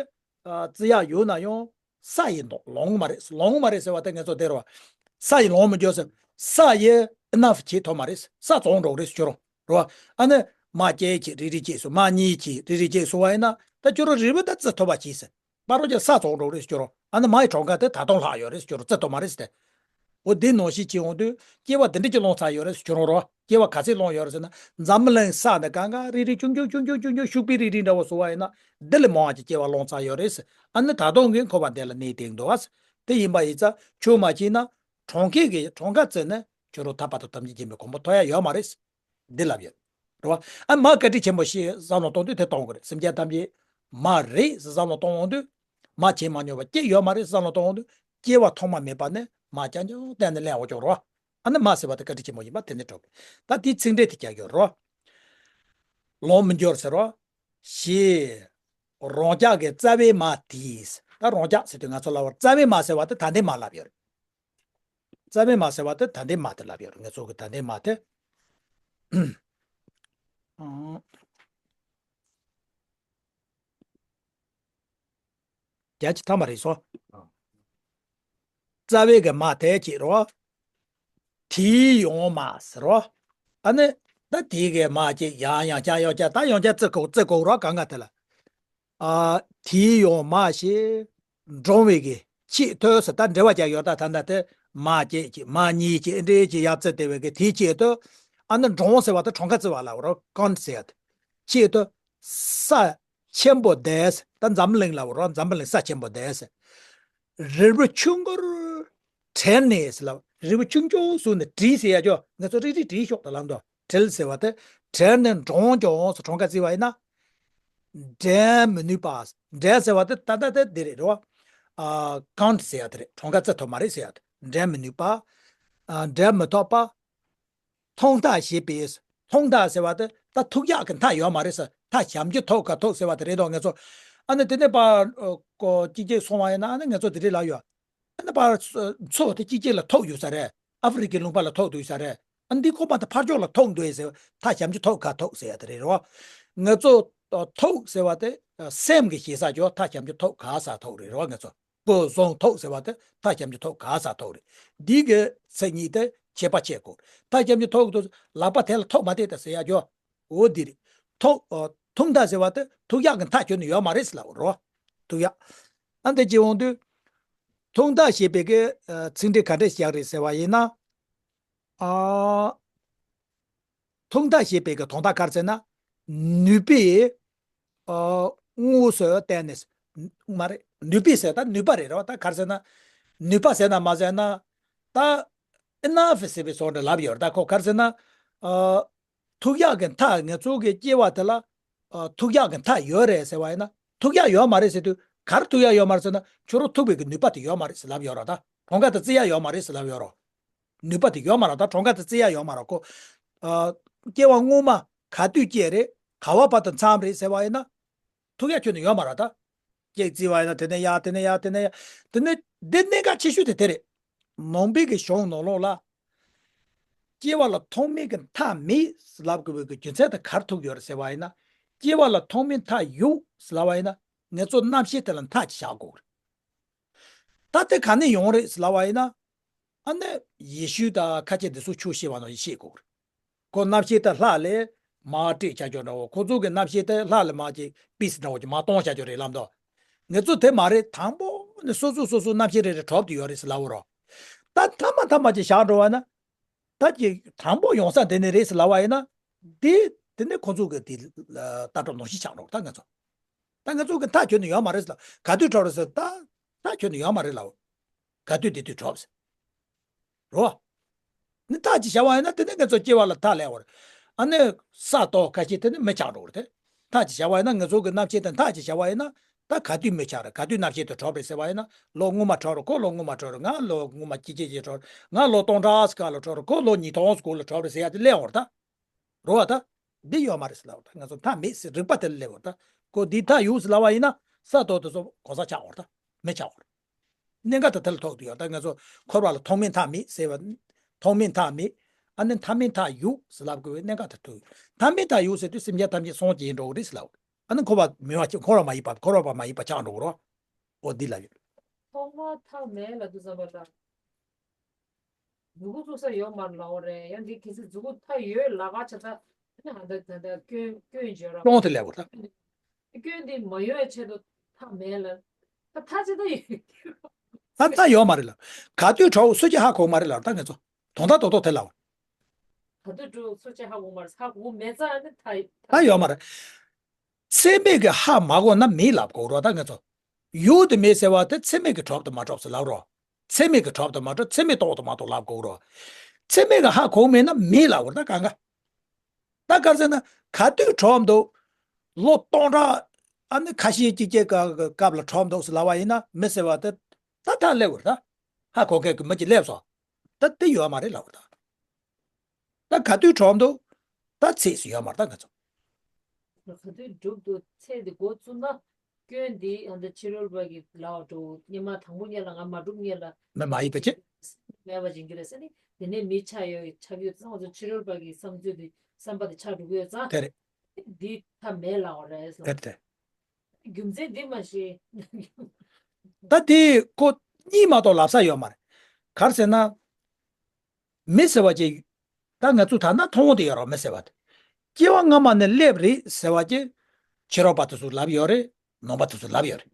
ཨ། བརྩི་ཡ་ཡོད་ན་ཡང་ས་ཡིས་ལོང་མ་རེད། ལོང་མ་རེད་ཟེར་བ་དེ་ང་ཚོ་དེ་རེད་བ། ས་ཡིས་ལོང་མི་འགྱུར་ཟེར། ས་ཡིས་ཨ་ནབ་བྱེད་ཐུབ་མ་རེད། ས་བཙོང་འགྲོ་གི་རེད་ཟེར་ཁྱོད་རང་རེད་བ། ཨ་ནི་མ་སྐྱེས་གྱིན་རིལ་རིལ་སྐྱེས་སོང་། མ་གཉིས་གྱིན་རིལ་རིལ་སྐྱེས་སོང་བ་ཡིན་ན་ད་ཁྱོད་རང་རིལ་བུ་ད་བརྩི་ཐུབ་པ་གྱིས་ཟེར། པ་རོ་ཀྱང་ས་བཙོང་འགྲོ་རེད་ཟེར་ཁྱོད་རང་། ཨ་ནི་མ་ཡི་གྲངས་ཀ་དེ་ད་དུང་ལྷག་ཡོད་རེད་ཟེར་ཁྱོད་རང་། བརྩི་ཐུབ་མ་རེད་ཟེར་ཏེ། འོ་དེ་ནང་བཞིན་བྱེད་འོང་དུས་སྐྱེ་བ་དེ་འདྲ་ཅིག་སློང་ཚར་ཡོད་རེད་ཟེར་ཁྱོད་རང་རོ། སྐྱེ་བ་ག་ཚད་སློང་ཡོད་རེད་ཟེར་ན། འཛམ་བུ་གླིང་ས་དང་གང་ག་རིལ་རིལ་ཆུང་ཆུང་ཆུང་ཆུང་ཆུང་ཆུང་ཤུག་པའི་རིལ་རིལ་འདྲ་བོ་བཟོ་བ་ཡིན་ན་འདི་ལས་མང་བ་ཅིག་སྐྱེ་བ་སློང་ཚར་ཡོད་རེད་ཟེར། ཨ་ནི་ད་དུང་གི་འཁོར་བ་འདི་ལ་གནས་བསྡད་འདུག་བ་ཟེར། དེ་ཡིན་པ་ཡིན་ཙང་ཁྱོད་མ་བྱས་ན་གྲངས་ཀའི་གི་གྲངས་ཀ་བརྩིས་ནས་ཁྱོད་རང་ཐར་པ་དང་ཐམས་ཅད་མཁྱེན་པའི་གོ་འཕང་ཐོབ་ཡ་ཡོད་མ་རེད་ཟེར། འདི་ལབ་ཡོད། རེད་བ། ཨ་མ་བཀའ་དྲིན་ཆེན་པོ་ཞེས་བསམ་བློ་གཏོང་དུས་དེ་གཏོང་དགོས་རེད། སེམས་ཅན་ཐམས་ཅད་མ་རེད་ཟེར་བསམ་བློ་གཏོང་འོང་དུས། མ་བྱས་མ་མྱོང་བ་སྐྱེ་ཡོད་མ་རེད་བསམ་བློ་གཏོང་འོང་དུས། སྐྱེ་བ་ཐོག་མ་མེད་པ་ནས་མ་རྐྱང་རྐྱང་བསྟན་ནས་ལེན་འོ་ཅོག་རེད་བ། ཨ་ནི་མ་ཟེར་བ་དེ་བཀའ་དྲིན་ཆེན་པོ་ཡིན་པ་དེ་ནས་གྲུབ་པས། ད་དེའི་ཚིག་འགྲེལ་དེ་རྒྱག་རྒྱུ་རེད་བ། ལོང་མི་འགྱུར་ཟེར་བ། ཞེས། རང་ཅག་གི་རྩ་བའི་མ་དེས། ད་རང་ཅག་ཟེར་དུས་ང་ཚོ་ལབ་པ་རྩ་བའི་མ་ཟེར་བ་དེ་ད་ལྟའི་མ་ལབ་ཡོད་རེད། རྩ་བའི་མ་ཟེར་བ་དེ་ད་ལྟའི་མ་དེ་ལབ་ཡོད་རེད། ང་ཚོ་གི་ད་ལྟའི་མ་དེ། ཨང་། རྒྱ་ཆེ་ཐ་མ་རེད་སོ། རྩ་བའི་གི་མ་དེ་གཅིག་རོ། དེའི་ཡང་མ་ཟེར་རོ། ཨ་ནི་ད་དེའི་གི་མ་གཅིག་ཡང་ཡང་བསྐྱར་ཡང་བསྐྱར་ད་ཡང་བསྐྱར་བརྩི་དགོས་བརྩི་དགོས་རོ། གང་ག་དེ་ལ། ཨ། དེའི་ཡང་མ་ཞེས་འབྲང་བའི་གི་ཆེས་མཐོའི་ཟེར་ད་འགྲེལ་བ་རྒྱག་ཡོད། ད་ད་ལྟ་དེ་མ་གཅིག་གཅིག་མ་གཉིས་གཅིག་འདྲའི་གཅིག་ཡང་བརྩི་བསྡད་པའི་གི་དེའི་ཆེད་དུ། ཨ་ནི་འབྲང་ཟེར་བ་དེ་གྲངས་ཀ་བརྩི་བ་ལ་རོ། གང་ཟེར་ཡ་དེ། ཆེད་དུ་ས་ཆེན་པོ་དེས། ད་འཛམ་གླིང་ལ་རོ། འཛམ་བུ་གླིང་ས་ཆེན་པོ་དེས། རི་བོ་ཆུང་ཀུར་བྲལ་ནས་ཟེར་ལ། རི་བོ་ཆུང་ཆུང་བཟུང་ནས་བྲིས་ཟེར་ཡ་ཅོ། ང་ཚོ་རིག་རིག་བྲིས་ཤོག་ད་ལམ་དུ་བྲལ་ཟེར་བ་དེ། བྲལ་ནས་འབྲང་ཀྱང་ཟེར་གྲངས་ཀ་བརྩི་བ་ཡིན་ན། འབྲལ་མི་ནུས་པ། འབྲལ་ཟེར་བ་དེ་ད་ལྟ་དེ་འདི་རེད་རོ། ཨ། ཀང་ཟེར་ཡ་དེ་རེད། གྲངས་ཀ་བརྩི་ཐུབ་མ་རེད་ཟེར་ཡ་དེ། འབྲལ་མི་ནུས་པ། ཨ། འབྲལ་མི་ཐུབ་པ། མཐོང་ཐག་ཞེས་པས། མཐོང་ཐག་ཟེར་བ་དེ་ད་ཐུག་ཡག་གི་མཐའ་ཡོད་མ་རེད་ཟེར། མཐའ་བྱམས་ཀྱི་ཐོག་ག་ཐུག་ཟེར་བ་དེ་རེད་དོ་ང་ཚོ། ཨ་ནི་དེ་ནས་པ། ཨ། ཀོ་གཅིག་གཅིག་སོང་བ་ཡིན་ན་ཨ་ནི་ང་ཚོ་དེ་རེད་ལབ་ཡོད། ཨ་ནི་པ། མཚོ་དེ་གཅིག་གཅིག་ལ་ཐུག་ཡོད་ས་རེད། ཨ་ཧྥེ་རི་ཁའི་ལུང་པ་ལ་ཐུག་འདུག་ས་རེད། ཨ་འདི་ཁོ་པ་དེ་ཕར་ཕྱོགས་ལ་ཐུག་འདུག་ཟེར། མཐའ་བྱམས་ཀྱི་ཐོག་ག་ཐུག་ཟེར་ཡ་དེ་རེད་རོ། ང་ཚོ་ཐུག་ཟེར་བ་དེ་སེམས་ཀྱི་ཞེ་ས་ཅོ། མཐའ་བྱམས་ཀྱི་ཐོག་ག་ས་ཐུག་རེད་རོ་ང་ཚོ། སྐུ་གཟུགས་ཐོག་ཟེར་བ་དེ་མཐའ་བྱམས་ཀྱི་ཐོག་ག་ས་ཐུག་རེད། འདི་གི་མཚན་ཉིད་དེ་ཁྱད་པར་ཕྱེ་དགོས། མཐའ་བྱམས་ཀྱི་ཐོག་ཏུ་ལག་པ་དེ་ལ་ཐུག་མ་བསྡད་ད་ཟེར་ཡ་ཅོ། འོ་འདི་རེད། ཐུག་ཨ། ཐུག་མཐའ་ཟེར་བ་དེ་ཐུག་ཡག་གི་མཐའ་ཁྱོན་ནས་ཡོད་མ་རེད་ཟེར་ལབ་རོ། ཐུག་ཡག་ཨ་འདི་ཅི་འོང་དུས། ཐུག་མཐའ་ཞེས་པའི་གི་ཨ། ཚིག་འགྲེལ་ག་འདྲས་བཞག་རེད་ཟེར་བ་ཡིན་ན། ཨ། ཐུག་མཐའ་ཞེས་པའི་གི་དོན་དག་ག་རེ་ཟེར་ན། ནུས་པས། ཨ། དངོས་སུ་བསྟན་ནས། མ་རེད། ནུས་པས་ཟེར་ད་ནུས་པ་རེད་རོ། ད་ག་རེ་ཟེར་ན། ནུས་པ་ཟེར་ན་མ་ཟེར་ན། ད་ཨི་ནཕ་ཟེར་བའི་བཟོ་འདྲ་ལབ་ཡོད་རེད། ད་ཁོ་ག་རེ་ཟེར་ན། ཨ། ཐུག་ཡག་གི་མཐའ་ང་ཚོ་གི་སྐྱེ་བ་དེ་ལ། ཨ། ཐུག་ཡག་གི་མཐའ་ཡོད་རེད་ཟེར་བ་ཡིན་ན། ཐུག་ཡག་ཡོད་མ་རེད་ཟེར་དུས་ག་རེ་ཐུག་ཡག་ཡོད་མ་རེད་ཟེར་ན། ཁྱོད་རང་ཐུག་པའི་གི་ནུས་པ་དེ་ཡོད་མ་རེད་ཟེར་ལབ་ཡོད་རོ། ད་གྲངས་ཀ་དེ་བརྩི་ཡག་ཡོད་མ་རེད་ཟེར་ལབ་ཡོད་རོ། ནུས་པ་དེ་ཡོད་མ་རེད། ད་གྲངས་ཀ་དེ་བརྩི་ཡག་ཡོད་མ་རེད་ཁོ། ཨ། སྐྱེ་བ་སྔོན་མ་ག་དུས་སྐྱེས་རེད། ག་བ་བར་དུ་འཚམས་རེད་ཟེར་བ་ཡིན་ན། ཐུག་ཡག་ཁྱོན་ནས་ཡོད་མ་རེད་ད། སྐྱེས་བརྩི་བ་ཡིན་ན་དེ་ནས་ཡར་དེ་ནས་ཡར་དེ་ནས་ཡར། དེ་ནས་འདི་གནད་འགག་ཆེ་ཤོས་དེ་དེ་རེད། ནང་པའི་གི་གཞུང་ནང་ལོགས་ལ། སྐྱེ་བ་ལ་ཐོག་མེད་ཀྱི་མཐའ་མེད་ལབ་དགོས་པའི་གི་རྒྱུ་མཚན་དེ་ག་རེ་ཐུག་ཡོད་རེད་ཟེར་བ་ཡིན་ན། སྐྱེ་བ་ལ་ཐོག་མེད་མཐའ་ཡོད་ལབ་པ་ཡིན་ན། ངེད་ཚོ་རྣམ་ཤེས་དེ་ལ་མཐའ་ཅིག་བཞག་དགོས་རེད། ད་དེ་ག་ནས་ཡོང་རེད་ལབ་པ་ཡིན་ན། ཨ་ནི་ཡེ་ཤུ་དང་ཁ་ཆེ་འདི་ཚོ་ཆོས་བཤད་པ་ནང་བཞིན་བཤད་དགོས་རེད། ཁོ་རྣམ་ཤེས་དེ་ལྷ་ལས་མར་སྤྲད་བྱ་རྒྱུ་འདྲ་བོ། ཁོ་ཚོ་གི་རྣམ་ཤེས་དེ་ལྷ་ལས་མར་ཅིག་པིས་འདྲ་བོ་ཅིག་མར་གཏོང་བྱ་རྒྱུ་རེད་ལབ་འདུག་ངེད་ཚོ་དེ་མ་རེད། དང་པོ་ནས་སོ་སོ་སོ་སོ་རྣམ་ཤེས་རེ་རེ་གྲོབ་དེ་ཡོད་རེད་ཟེར་ལབ་པ་རོ། ད་ཐ་མ་ཐ་མ་ཅིག་བཞག་འགྲོ་བ་ན། ད་ཅིག་དང་པོ་ཡོང་ས་དེ་ནས་རེད་ཟེར་ལབ་པ་ཡིན་ན། དེ་དེ་ནས་ཁོ་ཚོ་གི་དེ་ལྟ་གྲུབ་ནང་བཞིན་ཆགས་འགྲོ། ད་ང་ཚོ་ད་ང་ཚོ་གི་མཐའ་ཁྱོན་ནས་ཡོད་མ་རེད་ཟེར་ལབ། ག་དུས་གྲོབ་རེད་ཟེར། ད་མཐའ་ཁྱོན་ནས་ཡོད་མ་རེད་ལབ། ག་དུས་དེ་དུས་གྲོབ་ཟེར། རོ། ནི་ཐག་ཅིག་བཞག་པ་ཡིན་ན་དེ་ནས་ང་ཚོ་སྐྱེ་བ་ལ་མཐའ་ལས་བར། ཨ་ནི་ས་ཐོག་ཁ་ཤས་དེ་ནི་མི་ཆགས་འགྲོ་གི་རེད་དེ། ཐག་ཅིག་བཞག་པ་ཡིན་ན་ང་ཚོ་གི་རྣམ་ཤེས་དེ་ཐག་ཅིག་བཞག་པ་ཡིན་ན། ད་ག་དུས་མི་ཆགས་རེད། ག་དུས་རྣམ་ཤེས་དེ་གྲོལ་རེད་ཟེར་བ་ཡིན་ན། ལོ་སྔོན་མ་གྲོལ་རེད། ཁོ་ལོ་སྔོན་མ་གྲོལ་རེད། ང་ལོ་སྔོན་མ་སྐྱེས་ཆེན་ཆེན་གྲོལ་རེད། ང་ལོ་སྟོང་ཕྲག་སྐར་ལ་གྲོལ་རེད། ཁོ་ལོ་ཉིས་སྟོང་སྐོར་ལ་གྲོལ་རེད་ཟེར་ཡ་དེ་སླེབས་འོང་རེད་ད། རོ་བ་ད། འདི་ཡོད་མ་རེད་ཟེར་ལབ་པ་ད། ང་ཚོ་མཐའ་མེད་ཟེར་རིག་པ་དེ་ལ་སླེབས་པ་ད། ཁོ་འདི་མཐའ་ཡོད་ཟེར་ལབ་པ་ཡིན་ན། ས་ཐོག་དེ་ཚོ་གོ་ས་ཆགས་འོང་རེད་ད། མི་ཆགས་འོང་རེད། གནད་འགག་དེ་དེ་ལ་ཐུག་དུ་ཡོད། ད་ང་ཚོ་འཁོར་བ་ལ་ཐོག་མེད་མཐའ་མེད་ཟེར་བ། ཐོག་མེད་མཐའ་མེད། ཨ་ནི་མཐའ་མེད་མཐའ་ཡོད་ཟེར་ལབ་དགོས་པའི་གནད་འགག་དེ་ཐུག་ཡོད། མཐའ་མེད་མཐའ་ཡོད་ཟེར་དུས་སེམས་ཅན་ཐམས་ཅད་སངས་རྒྱས་འགྲོ་གི་རེད་ཟེར་ལབ། ཨ་ནི་འཁོར་བ་མི་མ་འཁོར་བ་མ་ཡིན་པ། འཁོར་བ་མ་ཡིན་པ་ཆགས་འགྲོ་གི་རོ། འོ་འདི་ལ་ཡོད། ཐོག་མ་མཐའ་མེད་ལ་དུ་བསམ་པ་དང་། མཛུ་གུ་བཙུགས་ས་ཡོད་མ་རེད་ལབ་པ་རེད། ཡང་འདི་གལ་སྲིད་མཛུ་གུ་མཐའ་ཡོད་ལབ་པ་ཆ་ཚ། ཨ་ནི་ཧ་ད་ད་ད་སྐྱོན་སྐྱོན་བརྗོད་ར། སྐྱོན་དེ་ལབ་པ་ད། སྐྱོན་འདི་མ་ཡོད་ཆེད་དུ་མཐའ་མེད་ལ། ད་མཐའ་ཅི་ད་ཡོད། ད་མཐའ་ཡོད་མ་རེད་ལ། ག་དུས་གྲོལ་སུ་གཅིག་ཧ་གོ་མ་རེད་ལ། ད་ང་ཚོ་དོན་དག་རྡོག་རྡོག་དེ་ལ། ག་དུས་གྲོལ་སུ་གཅིག་ཧ་གོ་མ་རེད། ཧ་གོ་མེད་ཙང་ཨ་ནི་མཐའ་ད་ཡོད་མ་རེད། ཚད་མས་ཀྱི་ཧ་མ་གོ་ན་མེད་ལབ་དགོས་རོ། ད་ང་ཚོ་ཡོད་དེ་མེད་ཟེར་བ་དེ་ཚད་མས་ཀྱི་གྲོལ་དུ་མ་གྲོལ་ཟེར་ལབ་རོ། ཚད་མས་ཀྱི་གྲོལ་དུ་མ་གྲོལ། ཚད་མས་རྟོགས་དུ་མ་གྲོལ་ལབ་དགོས་རོ། ཚད་མས་ཀྱི་ཧ་གོ་མེད་ན་མེད་ལབ་རོ། ད་གང་ག་ད་ག་རེ་ཟེར་ན། ག་དུས་གྲོལ་འདུག་ལོ་སྟོང་ཕྲག་ཨ་ནི་ཁ་ཤས་ཅིག་ཅིག་ག་སྐབས་ལ་གྲོལ་འདུག་ཟེར་ལབ་པ་ཡིན་ན་མི་ཟེར་བ་དེ་ད་ད་སླེབས་པར་ད། ཧ་གོ་མཁན་གྱི་མི་ཅིག་སླེབས་སོང་། ད་དེ་ཡོད་མ་རེད་ལབ་པར་ད། ད་ག་དུས་གྲོལ་འདུག་ད་ཚིགས་སུ་ཡོད་མ་རེད་ད་ང་ཚོ། ག་དུས་འགྲུབ་འདུག་ཚེ་འདི་འགོ་བཙུགས་ན། སྐྱོན་འདི་ཨ་ནི་ཕྱི་རོལ་པ་གི་ལའོ་འགྲོ། སྙེ་མ་དང་པོ་སྙེ་ལ་ང་མ་འགྲུབ་སྙེ་ལ། མི་མ་ཡིན་པ་ཅི། མེད་པ་ཡིན་གྱི་རེད་ཟེར་ནས། དེ་ནས་མི་ཆགས་ཡོད་ཆགས་ཡོད་ཙང་། ང་ཚོ་ཕྱི་རོལ་པ་གི་བསམ་ཚུལ་དེ་བསམ་པ་དེ་ཆགས་འགྲོ་གི་ཡོད་ཙང་། དེ་རེད། འདི་ཐབས་མེད་ལབ་པ་རེད་ཟེར། དེ་རེད། རྒྱུ་མཚན་འདི་མ་ཤེས། ད་དེ་ཁོ་གཉིས་མ་གཏོགས་ལབ་ས་ཡོད་མ་རེད། ག་རེ་ཟེར་ན། མི་ཟེར་བ་ཅིག་ད་ང་ཚོ་ད་ལྟ་མཐོང་བ་དེ་ཡོད་རེད་བ། མི་ཟེར་བ་དེ་སྐྱེ་བ་སྔ་མ་ནས་སླེབས་རེད་ཟེར་བ་ཅིག་ཕྱི་རོལ་པ་དེ་ཚོ་ལབ་ཡོད་རེད། ནང་པ་དེ་ཚོ་ལབ་ཡོད་རེད།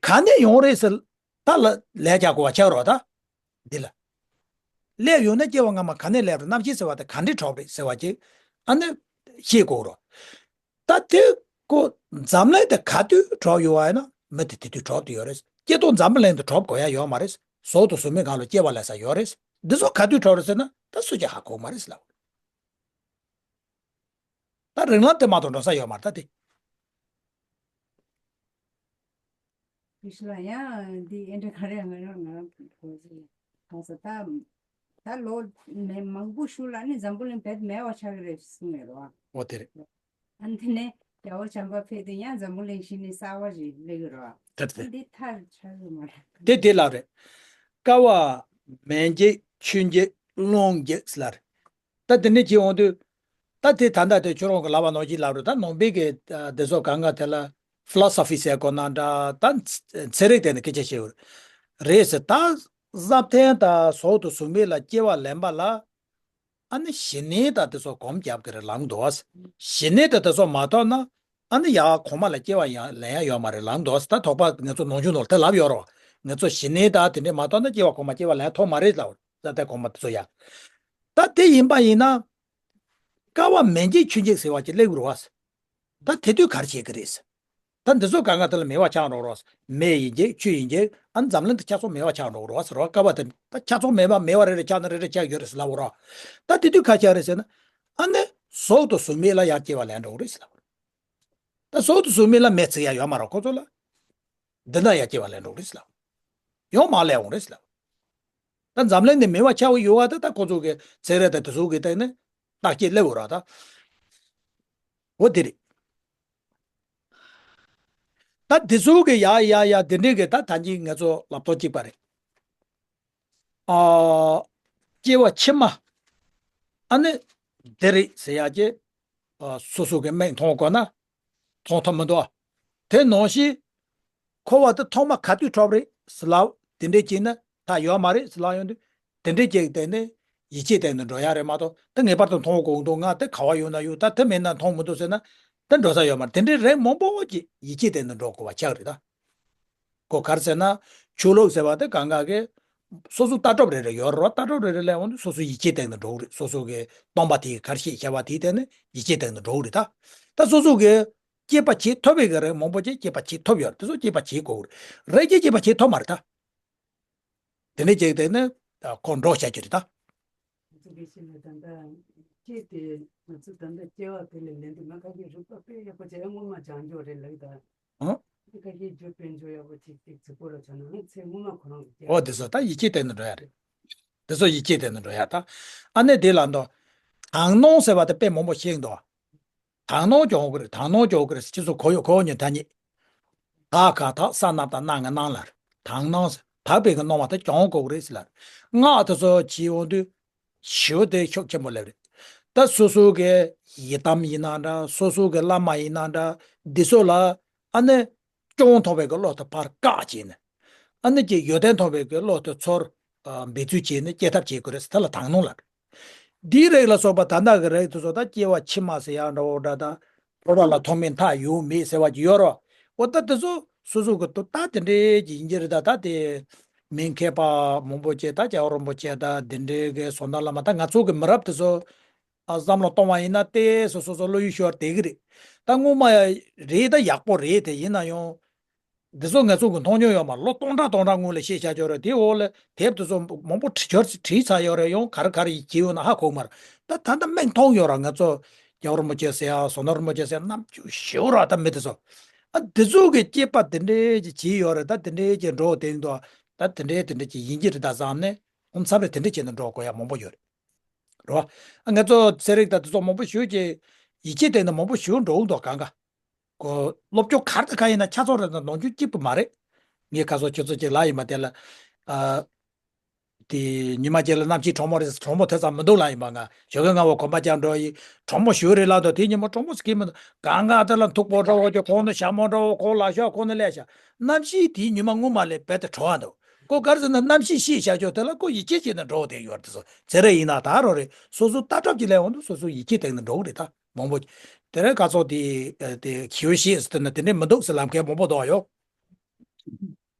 ག་ནས་ཡོང་རེད་ཟེར། ད་ལ་ལས་རྒྱག་དགོས་པ་ཆགས་རོགས་ད། འདི་ལ། སླེབས་ཡོང་ན་སྐྱེ་བ་སྔ་མ་ག་ནས་སླེབས་རེད། རྣམ་ཤེས་ཟེར་བ་དེ་ག་འདྲས་གྲུབ་རེད་ཟེར་བ་ཅིག་ཨ་ནི་ཤེས་དགོས་རོགས། ད་དེ་ཀོ་འཛམ་གླིང་དེ་ག་དུས་གྲུབ་ཡོད་པ་ཡིན་ན། མི་དེ་དེ་དུས་གྲུབ་དུ་ཡོད་རེད། སྐྱེ་སྟོང་འཛམ་བུ་གླིང་དུ་གྲུབ་དགོས་ཡ་ཡོད་མ་རེད། གཟུགས་དང་གཟུགས་མེད་སྒང་ལ་སྐྱེ་བ་ལེན་ས་ཡོད་རེད། འདི་ཚོ་ག་དུས་གྲུབ་རེད་ཟེར་ན། ད་སུ་གཅིག་ཧ་གོ་མ་རེད་ལབ། ད་རིང་ལམ་དེ་མ་གཏོགས་འགྲོ་ས་ཡོད་མ་རེད་ད་དེ། ཕི་ཤི་ལ་ཡང་འདི་ཨེ་འདྲ་ག་རེ་ང་རང་ང་རང་གོ་ཟིན། གང་ཟེར་ད། ད་ལོ་མེ་མང་པོ་ཤུལ་ལ་ནི་འཛམ་བུ་གླིང་བེད་མེད་པ་ཆགས་ཀྱི་རེད་གསུངས་ཡོད་རེད་བ། འོ་དེ་རེད། ཨ་ནི་དེ་ནས་རྒྱལ་བ་བྱམས་པ་ཕེབས་དུས་ཡང་འཛམ་བུ་གླིང་གཞི་ནས་གསར་བ་ཞིག་སླེབས་ཀྱི་རེད་བ། དེ་རེད། འདི་ཐག་ཆོད་ཀྱི་མ་རེད། དེ་དེ་ལ་རེད། ཀ་བ། མེ་འགྱེད་ཆུ་འགྱེད་རླུང་འགྱེད་ཟེར་ལ་རེད། ད་དེ་འདྲ་བྱས་འོང་དུས། ད་དེ་ད་ལྟ་དེ་ཁྱོད་རང་གི་ལབ་པ་ནང་བཞིན་ལབ་རེད། ད་ནང་པའི་གི་ཨ་དེ་ཚོ་གང་ག་དེ་ལ་ཕི་ལོ་སོ་ཕི་ཟེར་དགོས་ན་འདྲ། ད་ཚན་རིག་སྟེང་ནས་སྐད་ཆ་བཤད་ཡོད་རེད་ཟེར། ད་བསམ་གཏན་དང་གཟུགས་དང་གཟུགས་མེད་ལ་སྐྱེ་བ་ལེན་པ་ལ། ཨ་ནི་ཞི་གནས་དང་དེ་ཚོ་སྒོམ་རྒྱབ་ཀྱི་རེད་ལབ་འདུག་བ། ཞི་གནས་དང་དེ་ཚོ་མ་ཐོབ་ན། ཨ་ནི་ཡང་གོང་མ་ལ་སྐྱེ་བ་ཡང་ལེན་ཡ་ཡོད་མ་རེད་ལབ་འདུག་བ། ད་དོགས་པ་ང་ཚོ་ནང་ཆོས་ནང་ལ་དེ་ལབ་ཡོད་རེད་བ། ང་ཚོ་ཞི་གནས་དང་དེ་འདྲས་མ་ཐོབ་ན་སྐྱེ་བ་གོང་མ་སྐྱེ་བ་ལེན་ཐུབ་མ་རེད་ལབ། ད་ལྟ་གོང་མ་དེ་ཚོ་ཡ། ད་དེ་ཡིན་པ་ཡིན་ན། ཀ་བ་མེ་འགྱེད་ཆུ་འགྱེད་ཟེར་བ་ཅིག་སླེབས་ཀྱི་རེད་བ། ད་དེ་དུས་ག་རེ་བྱེད་ཀྱི་རེད། ད་འདི་ཚོ་གང་ག་དེ་ལ་མེ་བ་ཆགས་འགྲོ་རོགས། མེ་ཡིན་གྱི་ཆུ་ཡིན་གྱི་ཨ་ནི་འཛམ་གླིང་དུ་ཆགས་ཚོགས་མེ་བ་ཆགས་འགྲོ་རོགས་ཟེར་བ། ཀ་བ་དེ་ད་ཆགས་ཚོགས་མེ་བ་མེ་བ་རེ་རེ་ཆགས་ན་རེ་རེ་ཆགས་ཡོད་རེད་ཟེར་ལབ་རོགས། ད་དེ་དུས་ག་ཆགས་རེད་ཟེར་ན། ཨ་ནི་གཟུགས་དང་གཟུགས་མེད་ལ་ཡང་སྐྱེ་བ་ལེན་འགྲོ་གི་རེད་ཟེར་ལབ་རོགས། ད་གཟུགས་དང་གཟུགས་མེད་ལ་མེ་ཚིག་ཡ་ཡོད་མ་རོགས་ཁོ་ཚོ་ལ། འདི་འདྲ་ཡང་སྐྱེ་བ་ལེན་འགྲོ་གི་རེད་ཟེར་ལབ། ཡང་མ་ལས་འོང་རེད་ཟེར་ལབ། ད་འཛམ་གླིང་འདི་མེ་བ་ཆགས་ཀྱི་ཡོད་བ། ད་ད་ཁོ་ཚོ་གི་ཚན་རིག་དང་དེ་ཚོ་གི་སྟེང་ནས་བརྟག་དཔྱད་སླེབས་ཡོད་ར་ད། འོ་དེ་རེད། ད་དེ་ཚོ་གི་ཡ་ཡ་ཡ་དེ་འདྲས་གི་ད་ད་གིན་ང་ཚོ་ལབ་ཐོག་གཅིག་པ་རེད། ཨ། སྐྱེ་བ་ཕྱི་མ། ཨ་ནི་འདི་རེད་ཟེར་ཡག་གི། ཨ། སོ་སོ་གི་མིག་མཐོང་དགོས་ན། མཐོང་ཐུབ་མི་འདུག་དེ་ནང་བཞིན། འཁོར་བ་དེ་ཐོག་མ་ག་དུས་གྲུབ་རེད་ཟེར་ལབ། དེ་འདྲས་བྱས་ན་ད་ཡོད་མ་རེད་ཟེར་ལབ་ཡོང་དུས། དེ་འདྲས་བྱས་བསྡད་ནས་ཡིད་ཆེས་བསྟན་ནས་འགྲོ་ཡ་རེད་མ་གཏོགས། དེ་ངེས་པར་དུ་མཐོང་དགོས་འདུག་ང་དེ་ག་བ་ཡོད་ན་ཡོད། ད་དེ་མེད་ན་མཐོང་མི་འདུག་ཟེར་ན། དེ་འགྲོ་ས་ཡོད་མ་རེད། དེ་འདྲས་རིགས་མང་པོ་ཅིག་ཡིད་ཆེས་བསྟན་ནས་འགྲོ་དགོས་པ་ཆགས་རེད་ད། ཁོ་ག་རེ་ཟེར་ན། ཆོས་ལུགས་ཟེར་བ་དེ་གང་ག་གི་སོ་སོ་ལྟ་གྲུབ་རེ་རེ་ཡོད་རེད་བ། ལྟ་གྲུབ་རེ་རེ་ལ་འོང་དུས་སོ་སོ་ཡིད་ཆེས་བསྟན་ནས་འགྲོ་གི་རེད། སོ་སོ་གི་སྟོང་པ་དེ་ག་རེ་ཞིག་བྱ་བ་དེའི་སྟེང་ནས་ཡིད་ཆེས་བསྟན་ནས་འགྲོ་གི་རེད་ད། ད་སོ་སོ་གི་སྐྱེས་པ་བྱེད་ཐུབ་པའི་གི་རེད། མང་པོ་ཅིག་སྐྱེས་པ་བྱེད་ཐུབ་ཡོད་རེད། དེ་ཚོ་སྐྱེས་པ་བྱེད་དགོས་རེད། རེ་སྐྱེས་སྐྱེས་པ་བྱེད་ཐུབ་མ་རེད་ད། དེ་ནས་ཅིག་དེ་ནས་ཁོ་འགྲོ་བྱ་རྒྱུ་རེད་ད། ང་ཚོ་གི་ཤེས་ན་ད་ལྟ་སྐྱེས་ཏེ་ང་ཚོ་ད་ལྟ་སྐྱེ་བ་དེ་ལས་ལེན་དུས་ང་ཁ་ཤས་རིག་པ་དཔེ་ཡག་པོ་བྱས། སྔོན་མ་སྦྱང་འཇོག་རེད་ལབ་ད། ཨང་། ཁ་ཤས་རྒྱུ་དཔལ་འབྱོར་ཡག་པོ་ཅིག་ཅིག་རྫིག་པོ་ར་བྱུང་ན་ང་ཚེ་སྔོན་མ་ཁོ་རང་གི་སྐྱེ་འོ་དེ་ཚོ་ད་ཡིད་ཆེས་བསྟན་ནས་འགྲོ་ཡ་རེད། དེ་ཚོ་ཡིད་ཆེས་བསྟན་ནས་འགྲོ་ཡ་ད། ཨ་ནི་དེ་ལ་འདོ། དག་སྣང་ཟེར་བ་དེ་དཔེ་མང་པོ་ཤེས་འདུག་དག་སྣང་སྦྱོང་དགོས་རེད། དག་སྣང་སྦྱོང་དགོས་རེད། སྤྱི་ཚོགས་གོ་ཡོ་གོ་ཉོན་ཐ་སྙད། དག་ག་དག་ས་ན་བཏགས་སྣ་ང་སྣང་ལ་རེད། དག་སྣང་ཟེར་དག་པའི་གི་སྣང་བ་དེ་སྦྱོང་དགོས་རེད་ཟེར་ལ་རེད། སྔགས་དེ་ཚོ་བྱེད་འོང་དུས་ཞེ་པོ་དེ་ཤུགས་ཆེན་པོ་སླེབས་རེད། ད་སོ་སོ་གི་ཡི་དམ་ཡིན་ན་འདྲ། སོ་སོ་གི་བླ་མ་ཡིན་ན་འདྲ། འདི་ཚོ་ལ་ཨ་ནི་སྐྱོན་མཐོང་བའི་གི་བློ་དེ་ཕར་བཀག་བྱས་ནས། ཨ་ནི་ཀྱི་ཡོན་ཏན་མཐོང་བའི་གི་བློ་དེ་ཚུར་འབད་རྩོལ་བྱས་ནས་སྐྱེ་ཐབས་བྱེད་དགོས་རེད་ཟེར། དེ་ལ་དག་སྣང་ལབ། འདིའི་རིགས་ལ་སོགས་པ་ད་ལྟ་གི་རིགས་དེ་ཚོ་ད་སྐྱེ་བ་ཕྱི་མ་ཟེར་ཡག་འདྲ་བོ་འདྲ་དང་། འཁོར་བ་ལ་ཐོག་མེད་མཐའ་ཡོད་མེད་ཟེར་བ་ཅིག་ཡོད་རེད་བ། འོ་ད་དེ་ཚོ་སོ་སོ་གི་ད་དེ་འདྲའི་ཅིག་ཡིན་གྱི་རེད། ད་ད་དེ་མི་མཁས་པ་མང་པོ་བྱས། ད་རྒྱལ་བ་རིན་པོ་ཆེ་ད་དེ་འདྲའི་གི་བཟོ་ལྟ་བླ་མ་ད་ང་ཚོ་གི་མི་རབས་དེ་ཚོ་ཨ་བསམ་བློ་གཏོང་བ་ཡིན་ན་ཏོག་ཙམ་སོ་སོ་བློ་ཡུལ་ཤོར་བསྡད་ཀྱི་རེད། ད་སྔོན་མ་ཡ་རེད། ད་ཡག་པོ་རེད། དེ་ཡིན་ན་ཡང་། འདི་ཚོ་ང་ཚོ་གི་མཐོང་མྱོང་ཡོད་མ་རེད། ལོ་སྟོང་ཕྲག་སྟོང་ཕྲག་སྔོན་ལ་བཤད་བཞག་ཡོད་རེད། དེའི་འོག་ལ་དེབ་དེ་ཚོ་མང་པོ་བྲིས་ཚར་ཡོད་རེད། ཡང་ག་རེ་ག་རེ་བྱས་ཡོད་ན་ཧ་གོ་མ་རེད། ད་ད་ལྟ་མིག་མཐོང་ཡོད་ར། ང་ཚོ་རྒྱལ་བ་རིན་པོ་ཆེ་ཟེར་ཡ། བཟོ་ལྟ་རིན་པོ་ཆེ་ཟེར་ཡ། རྣམ་དཔྱོད་ཞེ་པོ་ར་ད་མི་དེ་ཚོ། ཨ་འདི་ཚོ་གི་སྐྱེས་པ་དེ་འདྲས་ཀྱི་བྱས་ཡོད་རེད། ད་དེ་འདྲས་ཀྱི་འགྲོ་དེང་དུ་ད་དེ་འདྲས་དེ་འདྲས་ཀྱི་ཡིན་གྱི་རེད། ད་བསམ་ནས་ཨོམ་ཚ་བས་དེ་འདྲས་བྱས་ནས་འགྲོ་དགོས་ཡ་མང་པོ་ཡོད་རེད། རེད་བ། ཨ་ང་ཚོ་ཚན་རིག་དང་དེ་ཚོ་མང་པོ་ཞིག་གིས་ཡིད་ཆེས་བསྟན་ནས་མང་པོ་ཞིག་འགྲོ་འདུག་གང་ག། ཀོ་སློབ་སྦྱོང་ག་རེ་དང་ག་ཡིན་ན་ཆ་ཚང་རེད་ན་ནོར་རྒྱུ་གཅིག་པུ་མ་རེད། ངས་ཁ་སང་ཁྱོད་ཚོ་ཅིག་ལབ་ཡིན་པ་དེ་ལ། ཨ། དེ་ཉི་མ་གཅིག་ལ་གནམ་གཤིས་གྲང་མོ་རེད། གྲང་མོ་དེ་ཙམ་མི་འདུག་ལབ་ཡིན་པ། ང་ཞོགས་ཀས་སྔ་བོ་གོམ་པ་རྒྱག་འགྲོ་ཡི། གྲང་མོ་ཞེ་པོ་རེད་ལབ་དུས་དེ་ཉི་མ་གྲང་མོ་ཟེར་གྱི་མི་འདུག་གང་ག་དེ་ལ་འཐུག་པོ་འདྲ་བོ་ཅིག་ཁོང་ནི་ཞྭ་མོ་འདྲ་བོ། ཁོང་ལག་ཤོག་ཁོང་ནི་སླེབས་ཤག་གནམ་གཤིས་དེ་ཉི་མ་སྔོན་མ་ལས་རྦད་དེ་གྲང་བ་འདུག་ཁོ་ག་རེ་ཟེར་ན་གནམ་གཤིས་ཤེས་བྱ་ཆོག་དེ་ལ་ཁོ་ཡིད་ཆེས་བྱས་ནས་འགྲོ་བསྡད་ཡོད་རེད། དེ་ཚོ་ཚེ་རབས་ཡིན་ན་ད་རོ་རེད། སོ་སོ་ལྟ་གྲབས་ཀྱི་ལས་འོང་དུས་སོ་སོ་ཡིད་ཆེས་བཏང་ནས་འགྲོ་གི་རེད། ད་མང་པོ་དེ་རིང་ཁ་ཚོགས་དེ་དེ་ཞེ་པོ་ཤེས་ཟེར་ན་དེ་འདྲས་མི་འདུག་ཟེར་ལབ་མཁན་མང་པོ་འདུག་ཡོད།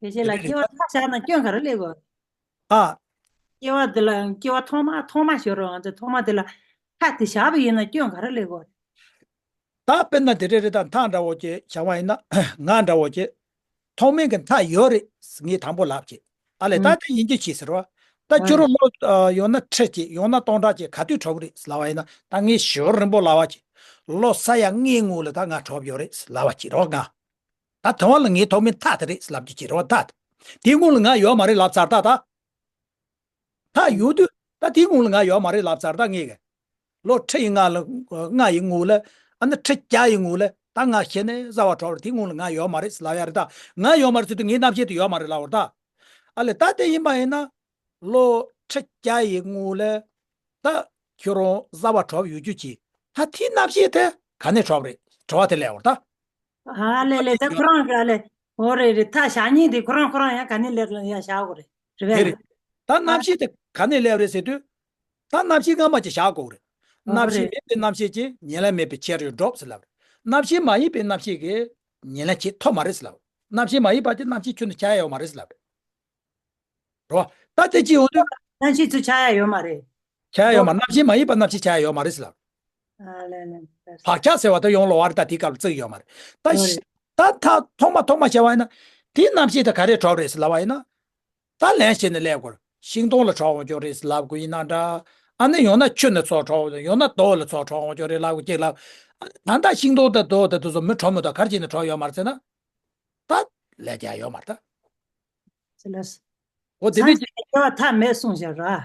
དེ་བཞིན་ལ་སྐྱེ་བ་ཐ་ཤལ་ན་སྐྱོན་ག་རེ་སླེབས་དགོས། ཨ། སྐྱེ་བ་འདི་ལ་སྐྱེ་བ་ཐོག་མ་ཐོག་མ་ཤོར་རོགས། ང་ཚོ་ཐོག་མ་དེ་ལ་ཐ་དེ་བཞག་པ་ཡིན་ན་སྐྱོན་ག་རེ་སླེབས་དགོས། ད་དཔེར་ན་དེ་འདྲས་རེད། ད་མཐའ་འདྲ་བོ་ཅིག་བྱ་བ་ཡིན་ན། ང་འདྲ་བོ་ཅིག་ཐོག་མའི་གི་མཐའ་ཡོད་རེད། ངས་དང་པོ་ལབ་ཅིག་ཨ་ལས་ད་ཨུ། དེ་ཡིན་རྒྱུ་ཅིག་ཟེར་བ། ད་ཨ་ཁྱོད་རང་ལོ་ཨ་ཡང་ན་ཁྲི་གཅིག་ཡང་ན་སྟོང་ཕྲག་གཅིག་ག་དུས་གྲོངས་རེད་ལབ་པ་ཡིན་ན། ད་ངས་ཞེ་པོ་རིང་པོ་ལབ་པ་ཅིག་ལོ་ས་ཡ་ལྔའི་སྔོན་ལ་ད་ང་གྲོངས་ཡོད་རེད་ལབ་པ་ཅིག་རེད་བ། ང་ད་དེ་བ་ལ་ངའི་ཐོག་མའི་མཐའ་དེ་རེད་ལབ་རྒྱུ་ཅིག་རེད་བ། ད་དེའི་སྔོན་ལ་ང་ཡོད་མ་རེད་ལབ་ཚར། ད་ད། ད་ཡོད་དུས་ད་དེའི་སྔོན་ལ་ང་ཡོད་མ་རེད་ལབ་ཚར། ད་ངས་གི་ལོ་ཁྲི་ཡི་ལྔ་ལ་ལྔ་ཡི་སྔོན་ལ། ཨ་ནི་ཁྲི་བརྒྱ་ཡི་སྔོན་ལ་ད་ང་ཤི་ནས་བཟའ་བ་གྲོངས་རེད། དེའི་སྔོན་ལ་ང་ཡོད་མ་རེད་ལབ་ཡ་རེད། ད་ང་ཡོད་མ་རེད་ཟེར་དུས་ངའི་རྣམ་ཤེས་དེ་ཡོད་མ་རེད་ལབ་བར། ད་ཨ་ལས་ད་དེ་ཡིན་པ་ཡིན་ན། ལོ་ཁྲི་བརྒྱ་ཡི་སྔོན་ལ་ད་ཁྱོད་རང་བཟའ་བ་གྲོངས་ཡོད་རྒྱུ་ཅིག་ད་དེའི་རྣམ་ཤེས་དེ་ག་ནས་གྲོངས་རེད། དྲི་བ་དེ་སླེབས་བར་ད། ཨ་ལས་ལས། ད་ཁོ་རང་ག་ལས། འོ་རེད་རེད། ད་བཞག་ཉིན་དེ་ཁོ་རང་ཁོ་རང་ཡང་ག་ནས་ལེགས་ལ་ཡང་བཞག་དགོས་རེད། རེད་པས་དེ་རེད། ལ། ད་རྣམ་ཤེས་དེ་ག་ནས་སླེབས་རེད་ཟེར་དུས། ད་རྣམ་ཤེས་སྔ་མ་ཅིག་བཞག་དགོས་རེད། འོ་རྣམ་ཤེས་རེད། མེད་པའི་རྣམ་ཤེས་ཀྱིས་ཉེར་ལེན་མེད་པའི་ཆ་རེ་སྒྲོབ་ཟེར་ལབ་རེད། རྣམ་ཤེས་མ་ཡིན་པའི་རྣམ་ཤེས་ཀྱིས་ཉེར་ལེན་བྱེད་ཐུབ་མ་རེད་ཟེར་ལབ་རེད། རྣམ་ཤེས་མ་ཡིན་པ་དེ་རྣམ་ཤེས་ཁྱོན་ནས་ཆགས་ཡ་ཡོད་མ་རེད་ཟེར་ལབ་རེད། རོ། ད་དེ་ཅི་ཡོང་དུས། རྣམ་ཤེས་ཚུར་ཆགས་ཡ་ཡོད་མ་རེད། ཆགས་ཡ་ཡོད་མ། རོ། རྣམ་ཤེས་མ་ཡིན་པ་རྣམ་ཤེས་ཆགས་ཡ་ཡོད་མ་རེད་ཟེར་ལབ། ཨ་ལེ་ལེ། བག་ཆགས་ཟེར་བ་དེ་ཡོང་ལོ་བ་རེད། ད་དེའི་སྐབས་ལ་བརྩི་གི་ཡོད་མ་རེད། ད་རོ་ཤི་རེད། ད་ཐ་ཐོག་མ་ཐོག་མ་བྱ་བ་ཡིན་ན། དེའི་རྣམ་ཤེས་དེ་ག་རེ་གྲོགས་རེད་ཟེར་ལབ་པ་ཡིན་ན། ད་ལན་བྱས་ནས་སླེབས་དགོས། ཤིང་སྡོང་ལ་གྲོགས་འོང་ཆོག་རེད་ཟེར་ལབ་དགོས་ཡིན་ན་འདྲ། ཨ་ནི་ཡང་ན་ཆུ་ནས་ཚོ་གྲོགས་འོང་ཆོག་ཡང་ན་རྡོ་ལ་ཚོ་གྲོགས་འོང་ཆོག་རེད་ལབ་དགོས་ཅིག་ལབ། ད་ལྟ་ཤིང་སྡོང་དང་རྡོ་དང་དེ་ཚོ་མི་གྲོགས་མི་འདུག་ག་རེ་བྱས་ནས་གྲོགས་ཡོད་མ་རེད་ཟེར་ན། ད་ལས་རྒྱག་ཡོད་མ་རེད་ད། ཟེར་ལ། འོ་དེ་ཚང་ནས་སྐྱེ་བ་མཐའ་མེད་གསུངས་བཞག་ར།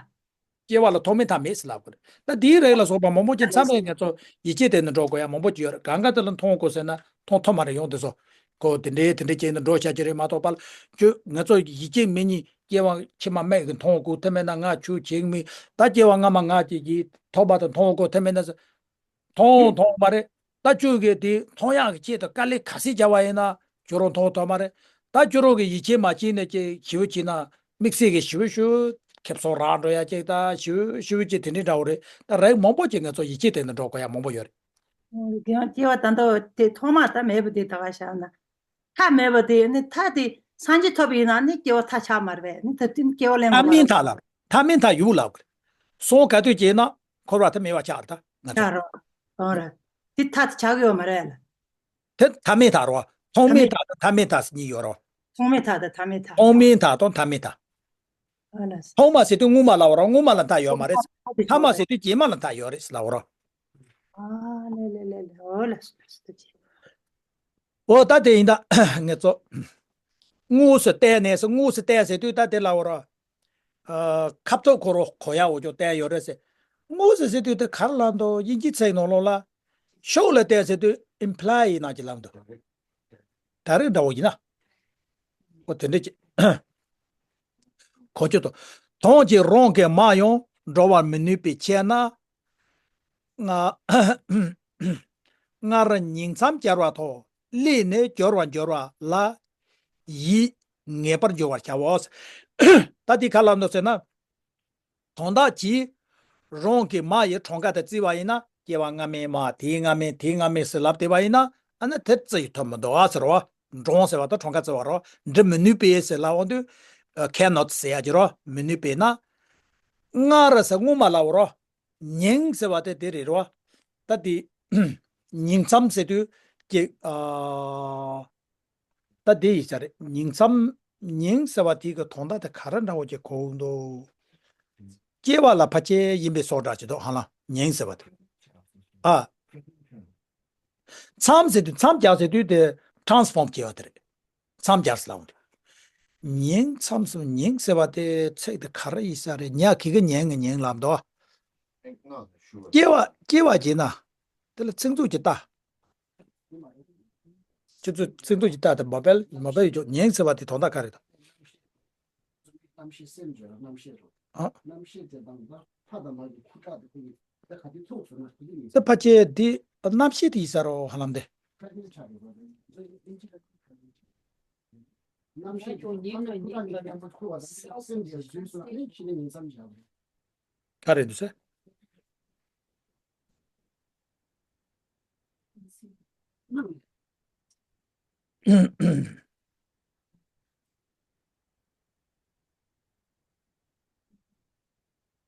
སྐྱེ་བ་ལ་ཐོག་མའི་མཐའ་མེད་ཟེར་ལབ་དགོས་རེད། ད་དེའི་རིགས་ལ་སོགས་པ་མང་པོ་ཅིག་མཚམས་རེ་ང་ཚོ་ཡིད་ཆེས་དེ་ནས་འགྲོ་དགོས་ཡ་མང་པོ་ཅིག་ཡོད་རེད། གང་ག་དེ་ལ་མཐོང་དགོས་ཟེར་ན་མཐོང་ཐུབ་མ་རེད། ཡོང་དེ་ཚོ་ཁོ་དེ་འདྲའི་དེ་འདྲའི་བྱས་ནས་འགྲོ་བྱ་གི་རེད་མ་གཏོགས་པ་ལ། ཁྱོད་ང་ཚོ་ཡིད་ཆེས་མེད་ཉིན་སྐྱེ་བ་ཕྱི་མ་མེད་གི་མཐོང་དགོས་ཐུབ་མེད་ན། ང་ཆུ་ཆེག་མི་ད་སྐྱེ་བ་སྔ་མ་ང་ཅིག་གིས་ཐོག་པ་དང་མཐོང་དགོས་ཐུབ་མེད་ན་ཟེར། མཐོང་མཐོང་མ་རེད། ད་ཁྱོད་ཀྱིས་དེ་མཐོང་ཡག་གི་ཆེད་དུ་དཀའ་ལས་ག་ཚད་བརྒྱབ་པ་ཡིན་ན་ཁྱོད་རང་མཐོང་ཐུབ་མ་རེད། ད་ཁྱོད་རང་གིས་ཡིད་ཆེས་མ་བྱས་ནས་ཅིག་ཞེ་པོ་བྱས་ན་དམིགས་བསལ་གྱི་ཞེ་པོ་ཞེ་པོ་ཁེ་བཟང་རག་འགྲོ་ཡ་ཅིག་ད་ཞེ་པོ་ཞེ་པོ་ཅིག་དེ་འདྲའི་འདྲ་བོ་རེད། ད་རིགས་མང་པོ་ཅིག་ང་ཚོ་ཡིད་ཆེས་དེ་ནས་འགྲོ་དགོས་ཡ་མང་པོ་ཡོད་རེད། དེ་ཡང་སྐྱེ་བ་ད་ལྟ་དེ་ཐོག་མ་ད་མེད་པ་དེ་ད་ག་བཞག་ན། མཐའ་མེད་པ་དེ་ནི་མཐའ་དེ་སངས་རྒྱས་ཐོབ་པ་ཡིན་ན་ནི་སྐྱེ་བ་མཐའ་ཆགས་མ་རེད་པས། ནི་ད་དེ་ནི་སྐྱེ་བ་ལེན་མཐའ་མེད་མཐའ་ལ། མཐའ་མེད་མཐའ་ཡོད་ལབ་གི་རེད། སོང་ག་དུས་སྐྱེས་ན་འཁོར་བ་མཐའ་མེད་པ་ཆགས་རེད་ད་ང་ཚོ། ཆགས་རོགས། གང་རེད། དེ་མཐའ་དེ་ཆགས་ཀྱི་ཡོད་མ་རེད་ལ། དེ་མཐའ་མེད་མཐའ་རོ། ཐོག་མེད་མཐའ་དང་མཐའ་མེད་མཐའ་གཉིས་ཡོད་རོ། ཐོག་མེད་མཐའ་དང་མཐའ་མེད་མཐའ། ཐོག་མེད་མཐའ་དང་མཐའ་མེད་མཐའ། ཨ་ལ། ཐོག་མ་ཟེར་དུས་སྔོན་མ་ལབ་རོ། སྔོན་མ་ལ་མཐའ་ཡོད་མ་རེད། མཐའ་མ་ཟེར་དུས་རྗེས་མ་ལ་མཐའ་ཡོད་རེད་ལབ་རོ། ཨ་ལེ་ལེ་ལེ་ལེ། འོ་ལ་སོ་སོ་ཅི། འོ་ད་དེ་ཡིན་ད་ངེད་ཚོ། དངོས་སུ་བལྟས་ནས་སུ་དངོས་སུ་བལྟས་ཟེར་དུས་ད་དེ་ལབ་རོ། ཨ། ཁ་ཐུག་ཁོ་རོ་གོ་ཡ་འོ་ཅོག་བལྟས་ཡོད་རེད་ཟེར། དངོས་སུ་ཟེར་དུས་དེ་ག་རེ་ལབ་འདུག་དབྱིན་ཇིའི་ཚིག་ནང་ལོགས་ལ། ཤོག་ལ་བལྟས་ཟེར་དུས་ཨིམ་པ་ལའི་ཡི་ནང་གི་ལབ་འདུག་ད་རེས་འདྲ་བོ་ཡིན་ན། འོ་དེ་འདྲ་ཅིག་གོ་ཆོད་དོ། དོན་གྱིས་རང་གི་མ་ཡང་འགྲོ་བར་མི་ནུས་པའི་ཕྱིར་ན། ང་སྔར་ཉིང་མཚམས་སྦྱར་བ་ཐོག་ལས་ནི་སྦྱོར་བར་འགྱུར་བ་ལ་ཡིད་ངེས་པར་འགྱུར་བར་བྱའོ། ད་འདི་ག་ལ་འདུག་ཟེར་ན། དོན་དག་གིས་རང་གི་མ་ཡི་གྲངས་ཀ་དེ་བརྩིས་པ་ཡིན་ན་སྐྱེ་བ་སྔ་མའི་མ་དེའི་སྔ་མའི་དེའི་སྔ་མའི་ཟེར་ལབ་བསྡད་པ་ཡིན་ན་ཨ་ནི་དེ་བརྩི་ཡི་ཐུབ་མི་འདུག་ཨ་ཟེར་བ། འགྲོང་ཟེར་བ་དང་གྲངས་ཀ་བརྩི་བ་རོ། འབྲི་མི་ནུས་པའི་ཟེར་ལབ་འོང་དུས། ཁེ་ནོ་ཊི་ཟེར་ཡ་ཅིག་རོ། མི་ནུས་པས་ན། སྔར་ཟེར་སྔོན་མ་ལབ་རོ། ཉིང་ཟེར་བ་དེ་དེ་རེད་རོ། ད་དེ། ཉིང་མཚམས་ཟེར་དུས་ཀྱི། ཨ། ད་དེ་ཡིན་ས་རེད། ཉིང་མཚམས། ཉིང་ཟེར་བ་དེ་གི་དོན་དག་དེ་ག་རེ་འདྲ་བོ་ཅིག་གོ་འདུག་སྐྱེ་བ་ལ་ཕལ་ཆེར་ཡིན་པའི་བཟོ་འདྲ་ཅིག་འདུག་ཧ་ལམ་ཉིང་ཟེར་བ་དེ། ཨ། མཚམས་ཟེར་དུས་མཚམས་སྦྱར་ཟེར་དུས་དེ་ཊ་རན་སི་ཕོརམ་བྱས་པ་དེ་རེད། མཚམས་སྦྱར་ཟེར་ལབ་འདུག་ཉིང་མཚམས་སུ་ཉིང་ཟེར་བ་དེ་ཚིག་དེ་ག་རེ་ཡིན་ས་རེད། ཉ་གི་གི་ཉན་གི་ཉིང་ལབ་འདུག་སྐྱེ་བ་སྐྱེ་བ་བྱས་ན། དེ་ལ་ཚིག་མཛོད་ཀྱི་ལྟ། ཁྱེད་ཚོས་ཚིག་མཛོད་ཀྱི་ལྟ་དེ་མོ་བེལ་མོ་བེལ་ཡོད་ཆོག་ཉིང་ཟེར་བ་དེ་དོན་དག་ག་རེ་དང་། རྣམ་ཤེས་སེམས་ཀྱི་རྣམ་ཤེས་རོ། ཨ། རྣམ་ཤེས་དེ་དང་ད་ཕ་དང་མ་གི་ཁུ་ཁྲག་དེ་ཁོ་གཉིས་ད་ག་དུས་ཐུག་སོང་ན་དེ་གཉིས་ད་ཕ་ཆེ་དེ་རྣམ་ཤེས་དེ་ཡིན་ས་རོ་ཧ་ལམ་དེ། ཁ་ཁྱེར་ཆགས་རེད་པ། རྣམ་ཤེས་ཀྱི་ཁུ་ཁྲག་ཉིད་ལ་ཉིད་ལ་ཁུ་ཁྲག་ཉིད་ལ་ཁུ་ཁྲག་སེམས་ཀྱི་རྫུན་སོང་ཨ་ནི་ཕྱི་ནས་ཉིང་མཚམས་བཞག་རེད། ག་རེ་འདུག་ཟེར།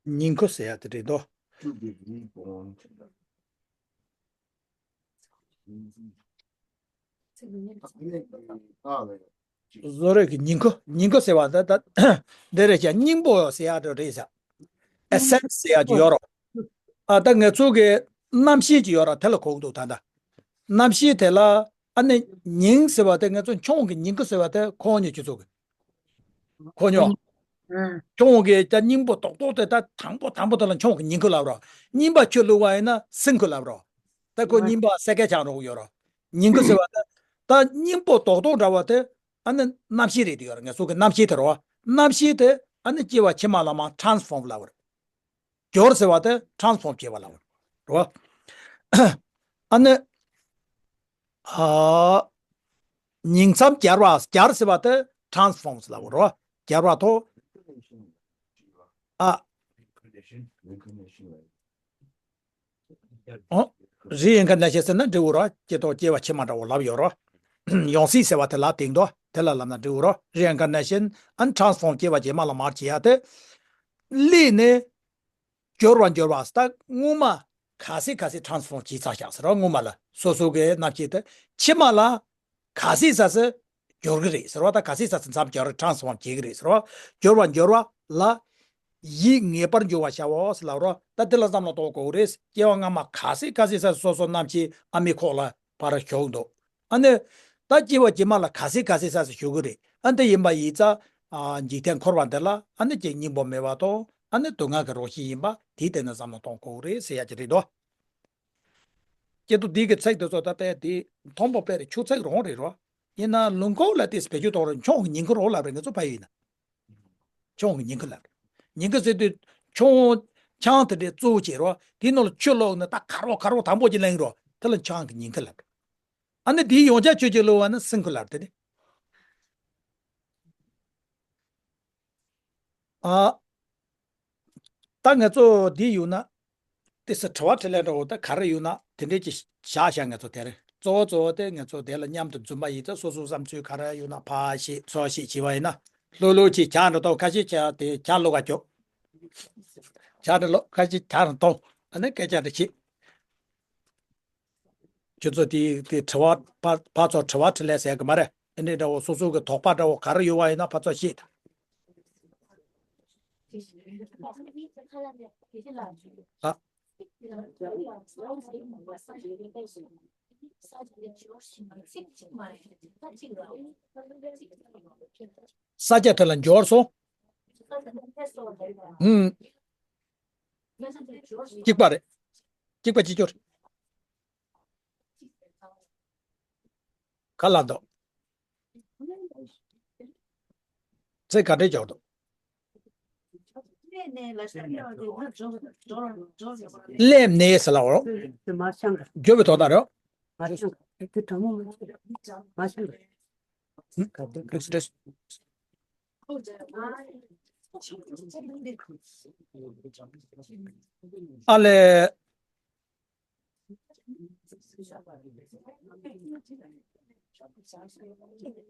ཉིང་ཁུ་ཟེར་ཡ་དེ་རེད་དོ། བཟོ་རིག་གི་ཉིང་ཁུ། ཉིང་ཁུ་ཟེར་བ་ད་ད་འདི་རེད་ཀྱང་སྙིང་པོ་ཟེར་ཡ་འདྲ་རེད་ཟེར། ཨེ་སེན་སི་ཟེར་ཡ་ཅིག་ཡོད་རོ། ཨ་ད་ང་ཚོ་གི་རྣམ་ཤེས་ཅིག་ཡོད་ར་དེ་ལ་གོ་གི་འདུག་ད་ལྟ། རྣམ་ཤེས་དེ་ལ་ཨ་ནི་ཉིང་ཟེར་བ་དེ་ང་ཚོ་མཆོང་གི་ཉིང་ཁུ་ཟེར་བ་དེ་ཁོ་ཉོ་ཁྱོད་ཚོ་གི། ཁོ་ཉོ། ཨང་། མཆོང་གི་ད་སྙིང་པོ་རྡོག་རྡོག་དེ་ད་དང་པོ་དང་པོ་དེ་ལ་མཆོང་གི་ཉིང་ཁུ་ལབ་རོ། གཉིས་པ་ཁྱོད་བླུགས་པ་ཡིན་ན་སིང་ཁུ་ལབ་རོ། ད་ཁོ་ཨང་། གཉིས་པ་སེ་གེ་ཆང་རོགས་ཡོད་རོ། ཉིང་ཁུ་ཟེར་བ་ད་ད་སྙིང་པོ་རྡོག་རྡོག་འདྲ་བ་དེ་ཨ་ནི་རྣམ་ཤེས་རེད་དེ་ཡོད་ར། ང་ཚོ་གི་རྣམ་ཤེས་དེ་རོ། རྣམ་ཤེས་དེ་ཨ་ནི་སྐྱེ་བ་ཕྱི་མ་ལ་མ་ཊ་རན་སི་ཕོམ་ལབ་ར། སྦྱོར་ཟེར་བ་དེ་ཊ་རན་སི་ཕོམ་བྱེད་པ་ལབ་རེད་བ། ཨ་ནི། ཨ། ཉིང་མཚམས་སྦྱར་བ། སྦྱར་ཟེར་བ་དེ་ཊ་རན་སི་ཕོམ་ལབ་རེད་བ། སྦྱར་བ་དོ། ཨ། ཨོ། རི་ཨིན་ཀར་ནེ་ཤན་ཟེར་ན་འབྲས་བུ་ར་སྐྱེ་ཐོག་སྐྱེ་བ་ཕྱི་མ་འདྲ་བོ་ལབ་ཡོད་ར། ཡང་སྲིད་ཟེར་བ་དེ་ལ་དེང་དོ་དེ་ལ་ལབ་ན་འབྲས་བུ་ར། རི་ཨིན་ཀར་ནེ་ཤན་ཨན་ཊ་རན་སི་ཕོམ་སྐྱེ་བ་རྗེས་མ་ལ་མར་བྱེད་ཡ་དེ། ལས་ནི། སྦྱོར་བ་འགྱུར་བ་ད་སྔོན་མ་ག་ཚད་ག་ཚད་ཊ་རན་སི་ཕོམ་བྱས་ཚར་བཞག་ཟེར་བ་སྔོན་མ་ལ་སོ་སོ་གི་རྣམ་ཤེས་དེ་ཕྱི་མ་ལ་ག་ཚད་ས་སི་སྦྱོར་གི་རེད་ཟེར་བ་ད་ག་ཚད་ས་སི་མཚམས་སྦྱར་ཊ་རན་སི་ཕོམ་བྱེད་གི་རེད་ཟེར་བ། སྦྱོར་བ་འགྱུར་བ་ལ་ཡིད་ངེས་པར་འབྱུང་བར་བྱའོ་ཟེར་ལབ་རོ། ད་དེ་ལ་བསམ་བློ་གཏོང་དགོས་རེད། སྐྱེ་བ་སྔ་མ་ག་ཚད་ག་ཚད་ས་སི་སོ་སོ་རྣམ་ཤེས་ཨ་མའི་ཁོག་ལ་ཕར་ཞུགས་འདུག་ཨ་ནི། ད་སྐྱེ་བ་རྗེས་མ་ལ་ག་ཚད་ག་ཚད་ས་སི་ཞུགས་གི་རེད། ཨ་འདི་ཡིན་པ་ཡིན་ཙང་། ཨ་འཇིག་རྟེན་འཁོར་བ་འདི་ལ་ཨ་ནི་ཅིག་སྙིང་པོ་མེད་པ་དང་ཨ་ནི་སྡུག་བསྔལ་གྱི་རང་བཞིན་ཡིན་པ་དེའི་སྟེང་ནས་བསམ་བློ་གཏོང་དགོས་རེད་ཟེར་ཡ་ཅིག་རེད་དོ། སྐྱེ་དུ་འདི་གི་ཚིག་དེ་ཚོ་ད་ལྟ་དེ་མཐོན་པོ་དཔེ་རེད། ཆུ་ཚིག་རང་རེད་རོ། ཡིན་ན་ལུང་ཁོག་ལ་དེ་བེད་སྤྱོད་གཏོང་རོགས། མཆོང་གི་ཉིང་ཁུ་རོགས་ལབ་རེད། ང་ཚོ་ཕ་ཡུལ་ཡིན་ན། མཆོང་གི་ཉིང་ཁུ་ལབ་རེད། ཉིང་ཁུ་ཟེར་དུས་མཆོང་ཆང་དེ་འདྲའི་བཙོ་བྱེད་རོ། དེའི་ནང་ལ་ཆུ་བླུགས་ནས་ད་ཁ་རོག་ཁ་རོག་དང་པོ་ཅིག་ལེན་རོ། དེ་ལ་མཆོང་གི་ཉིང་ཁུ་ལབ་རེད། ཨ་ནི་དེའི་ཡོངས་ཆགས་ཆོས་ཅན་བླུགས་པ་ན་སིང་ཁུ་ལབ་དེ་ནི། ཨ། ད་ང་ཚོ་འདི་ཡོད་ན། དེ་སི་དྲི་བ་དྲིས་ལན་འདྲ་བོ་ད་ག་རེ་ཡོད་ན་དེ་འདྲས་ཀྱི་བཞག་བཞག་ང་ཚོ་དེ་རེད། གཙོ་བོ་གཙོ་བོ་དེ་ང་ཚོ་དེ་ལ་མཉམ་དུ་འཛོམས་པ་ཡིན་ཙང་སོ་སོའི་བསམ་ཚུལ་ག་རེ་ཡོད་ན་ཕར་བཤད་ཚུར་བཤད་བྱས་པ་ཡིན་ན་ལྷོད་ལྷོད་ཅིག་ཇག་འགྲོ་དང་ཁ་ཤས་ཇག་དེ་ཇག་ལོག་ག་ཅོ། ཇག་འགྲོ་ལོག་ཁ་ཤས་ཇག་རང་གཏོང་ཨ་ནི་སྐད་ཆ་འདྲ་བྱེད། ཁྱོད་ཚོ་དེ་དེ་དྲི་བ་ཕར་ཕར་ཚུར་དྲི་བ་དྲིས་ལན་ཟེར་གི་མ་རེད། ཨེ་འདྲས་འདྲ་བོ་སོ་སོ་གི་དོགས་པ་འདྲ་བོ་ག་རེ་ཡོད་པ་ཡིན་ན་ཕར་ཚུར་བཤད་དང་། ཨ། ས་ཆ་དེ་ལ་འབྱོར་སོང་། ཧུམ། གཅིག་པ་རེད། གཅིག་པ་གཅིག་གྱུར། ག་ལ་འདུག་ཚེ་ག་འདྲས་འབྱོར་འདུག་སླེབས་ནས་ཟེར་ལ་འོ། འགྱོད་པའི་དོན་དག་རེད། ཨ་ལས།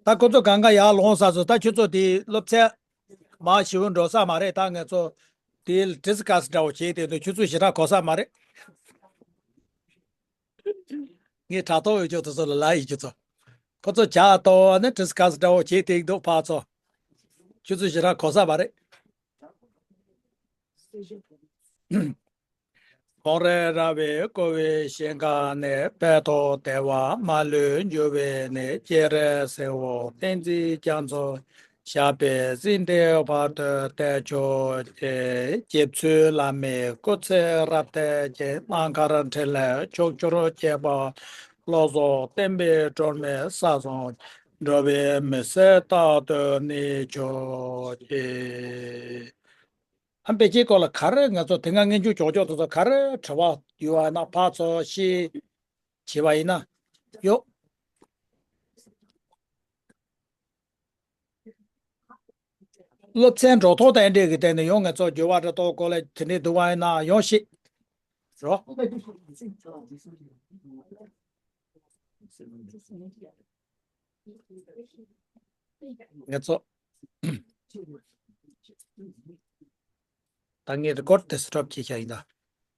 ད་ཁོ་ཚོ་གང་ག་ཡར་ལོངས་ས་སོ། ད་ཁྱོད་ཚོ་དེ་སློབ་ཚན་མ་ཞིབ་འགྲོ་ས་མ་རེད། ད་ང་ཚོ་དེ་ཌི་སི་ཀ་སི་འདྲ་བོ་བྱས་དེ་དུས་ཁྱོད་ཚོ་ཞེ་དྲག་གོ་ས་མ་རེད། ངས་དྲ་ཐོག་ཡོད་ཆོག་དེ་ཚོ་ལ་ལ་ཡི་ཁྱོད་ཚོ། ཁོ་ཚོ་ཇག་ཏོ་ནི་ཌི་སི་ཀ་སི་འདྲ་བོ་བྱས་དེ་འདུག་ཕར་ཚོ། ཁྱོད་ཚོ་ཞེ་དྲག་གོ་ས་མ་རེད། ཁོང་རེ་ར་བའི་ཀོ་བའི་ཞིང་ཁ་ནས། དཔལ་ཐོག་བདེ་བ་མ་ལུས་འབྱུང་བའི་གནས། སྤྱན་རས་གཟིགས་དབང་བསྟན་འཛིན་རྒྱ་མཚོ། ཞབས་པད་སྲིད་མཐའི་བར་དུ་བརྟན་ཆོག་ཅེས། རྗེ་བཙུན་བླ་མའི་སྐུ་ཚེ་རབ་བརྟན་ཅིང་། རྣམ་དཀར་འཕྲིན་ལས་ཕྱོགས་བཅུར་རྒྱས་པ། བློ་བཟང་བསྟན་པའི་སྒྲོན་མེ་ས་གསུམ། འགྲོ་བའི་མི་ཟད་རྟག་ཏུ་གནས་གྱུར་ཅིག་ཨ་པེ་ཅིའི་སྐོར་ལ་ག་རེ་ང་ཚོ་དེ་སྔ་སྔོན་འཇུག་ཀྱོག་ཀྱོག་དེ་ཚོ་ག་རེ་དྲི་བ་ཡོད་པ་ན་ཕར་ཚུར་ཤེས་བྱས་པ་ཡིན་ན་ཡོད། སློབ་ཚན་འགྲོ་ཐོག་དང་འབྲེལ་གྱི་སྟེང་ནས་ཡང་ང་ཚོ་འགྱུར་བ་འདྲ་གཏོང་དགོས་ལ་དེ་འདྲའི་འདུག་པ་ཡིན་ན་ཡང་ཤེས་རོགས། ང་ཚོ་ད་ངས་རི་ཀོཌ་དེ་སི་ཊོབ་བྱས་བཞག་ཡིན་ད།